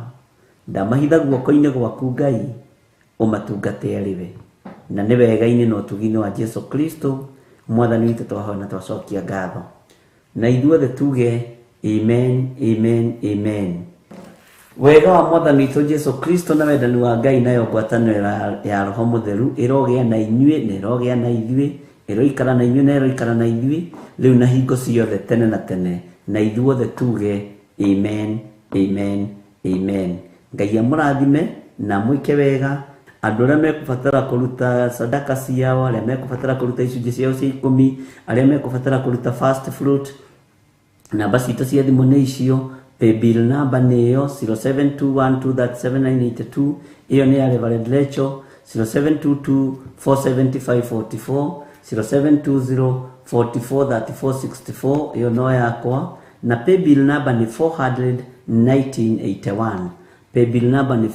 Ndamahitha guoko-inĩ gwaku Ngai, ũmatungate arĩ we. Na nĩ wega-inĩ na ũtugi-inĩ wa Jesu Kristo mwathani witũ twahoya na twacokia ngatho. Na ithuothe tuge amen, amen, amen. Wega wa mwathani witũ Jesu Kristo na wendani wa Ngai nayo ngwatanĩro ya Roho Mũtheru ĩrogĩa na inyuĩ na ĩrogĩa na ithuĩ, ĩroikara na inyuĩ na ĩroikara na ithuĩ rĩu na hingo ciothe tene na tene. Na ithuothe tuge amen, amen, amen. Ngai amũrathime na amwĩke wega. Andũ arĩa mekũbatara kũruta sadaka ciao, arĩa mekũbatara kũruta icunjĩ ciao cia ikũmi, arĩa mekũbatara kũruta first fruit, namba citũ cia thimũ nĩ icio. Paybill number nĩ ĩyo 0721237982, ĩyo nĩ ya Reverend Lecho. 0722470544, 0720443464, ĩyo no yakwa. Na paybill number nĩ 41981. Paybill number nĩ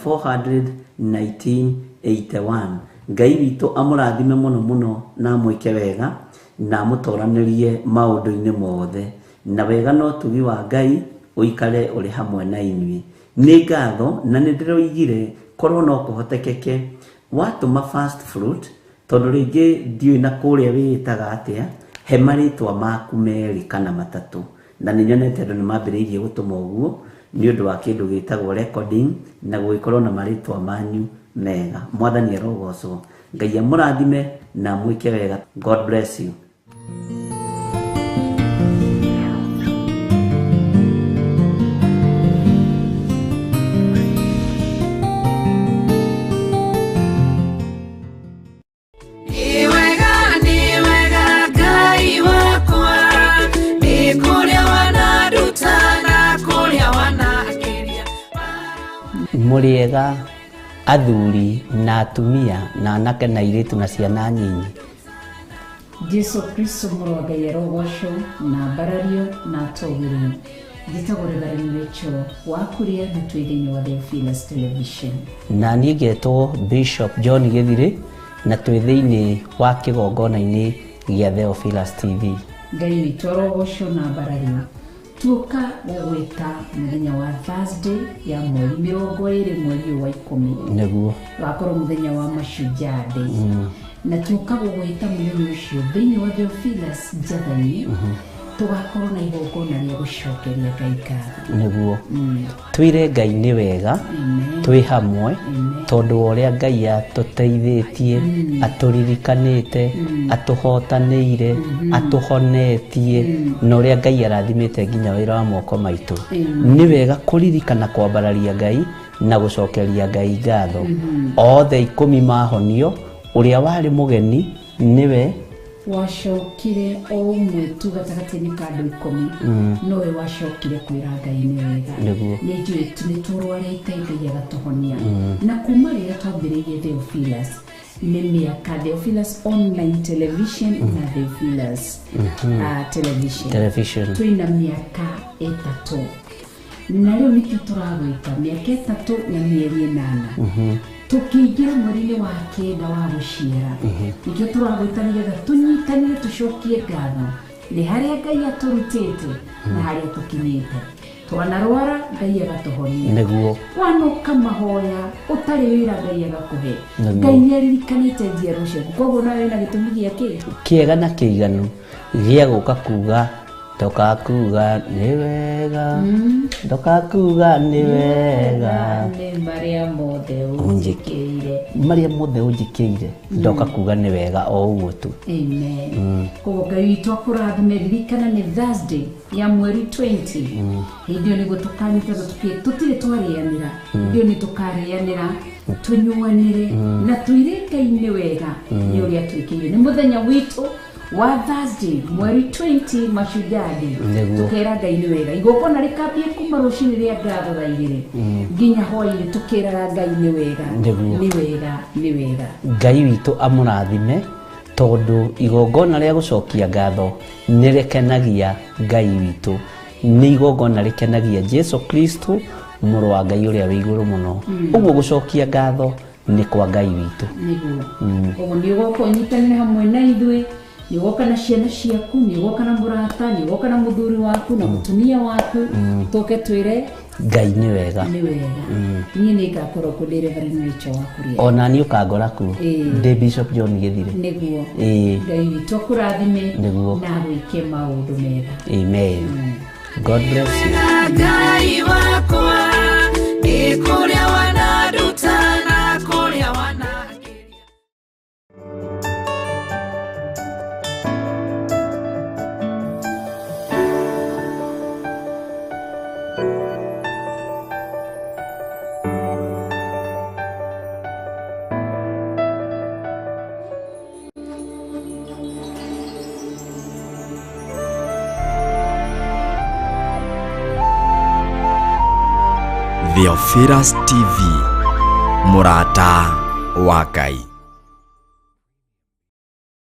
41981. Ngai witũ amũrathime mũno mũno na amwĩke wega na amũtoranĩrie maũndũ-inĩ mothe. Na wega na ũtugi wa Ngai ũikare ũrĩ hamwe na inyuĩ. Nĩ ngatho na nĩ ndĩroigire korwo no kũhotekeke watũma first fruit, tondũ rĩngĩ ndiũĩ na kũrĩa wĩĩtaga atĩa, he marĩtwa maku merĩ kana matatũ. Na nĩ nyonete andũ nĩ mambĩrĩirie gũtũma ũguo nĩ ũndũ wa kĩndũ gĩtagwo recording na gũgĩkorwo na marĩtwa manyu mega. Mwathani arogocwo. Ngai amũrathime na amwĩke wega. God bless you. Mũrĩega athuri na atumia na anake na airĩtu na ciana nyinyi. Jesu Kristo mũrũ wa Ngai arogocwo na ambarario na atũgĩrio. Njĩtagwo Reverend Rachel wa Kuria na twĩ thĩinĩ wa Theophilus Television. Na niĩ ngetwo Bishop John Gĩthirĩ na twĩ thĩinĩ wa kĩgongona-inĩ gĩa Theophilus TV. Ngai witũ arogocwo na ambarario. Tuoka gũgwĩta mũthenya wa Thursday ya mweri 20 mweri ũyũ wa 10. Nĩguo wakorwo mũthenya wa Mashujaa Day. Na tuoka gũgwĩta mũthenya ũcio thĩinĩ wa Theophilus Njathani, tũgakorwo na igongona rĩa gũcokeria Ngai ngatho. Nĩguo twĩre Ngai nĩ wega, twĩ hamwe tondũ wa ũrĩa Ngai atũteithĩtie, atũririkanĩte, atũhotanĩire, atũhonetie, na ũrĩa Ngai arathimĩte nginya wĩra wa moko maitũ. Nĩ wega kũririkana kwambararia Ngai na gũcokeria Ngai ngatho. Othe 10 mahonio, ũrĩa warĩ mũgeni nĩwe wacokire o ũmwe tu gatagatĩ-inĩ ka andũ 10, nowe wacokire kwĩra Ngai nĩ wega. Nĩguo. Nĩ njũĩ nĩ tũrwarĩte Ngai agatũhonia. Na kuma rĩrĩa twambĩrĩirie Theophilus nĩ mĩaka Theophilus online television na Theophilus television Television. Twĩna mĩaka 3 na rĩu nĩkĩo tũragwĩta mĩaka 3 na mĩeri 8. Tũkĩingĩra mweri-inĩ wa 9 wa gũciara, nĩkĩo tũragwĩta nĩgetha tũnyitanĩre tũcokie ngatho nĩ harĩa Ngai atũrutĩte na harĩa tũkinyĩte. Twanarwara Ngai agatũhonia. Nĩguo. Wanoka mahoya ũtarĩ wĩra Ngai agakũhe. Nĩguo. Ngai nĩ aririkanĩte njiaro ciaku, koguo nawe wĩna gĩtũmi gĩa kĩ? Kĩega na kĩiganu gĩa gũka kuga Ndoka kuga nĩ wega, ndoka kuga nĩ wega. Nĩ marĩa mothe ũnjĩkĩire. Marĩa mothe ũnjĩkĩire, ndoka kuga nĩ wega o ũguo tu. Amen. Koguo Ngai witũ akũrathime. Ririkana nĩ Thursday ya mweri 20. Hĩndĩ ĩyo nĩguo tũkanyitana tũtirĩ twarĩanĩra. Hĩndĩ ĩyo nĩ tũkarĩanĩra, tũnyuanĩre na tũire Ngai nĩ wega nĩ ũrĩa twĩkĩire. Nĩ mũthenya witũ wa Thursday mweri 20, Mashujaa Day. Nĩguo. Tukera Ngai nĩ wega. Igongona rĩkambie kuma rũcinĩ rĩa ngatho thaa 2 nginya hwainĩ, tukĩraga Ngai nĩ wega. Nĩguo. Nĩ wega, nĩ wega. Ngai witũ amũrathime, tondũ igongona rĩa gũcokia ngatho nĩ rĩkenagia Ngai witũ, nĩ igongona rĩkenagia Jesu Kristo, mũrũ wa Ngai ũrĩa wĩ igũrũ mũno. Ũguo gũcokia ngatho nĩ kwa Ngai witũ. Nĩguo. Koguo nĩ ũgoka ũnyitanĩre hamwe na ithuĩ, nĩ ũgoka na ciana ciaku, nĩ ũgoka na mũrata, nĩ ũgoka na mũthuri waku na mũtumia waku, tũke twĩre Ngai nĩ wega. Nĩ wega. Niĩ nĩ ngakorwo kũ ndĩ Reverend Rachel wa kũrĩa. Ona niĩ ũkangora kuo. Ĩĩ. Ndĩ Bishop John Gĩthire. Nĩguo. Ĩĩ. Ngai witũ akũrathime. Nĩguo. Na gwĩke maũndũ mega. Amen. God bless you. Ngai wakwa, nĩ kũrĩa wananduta na kũrĩa wanangĩria. Theophilus TV, mũrata wa Ngai.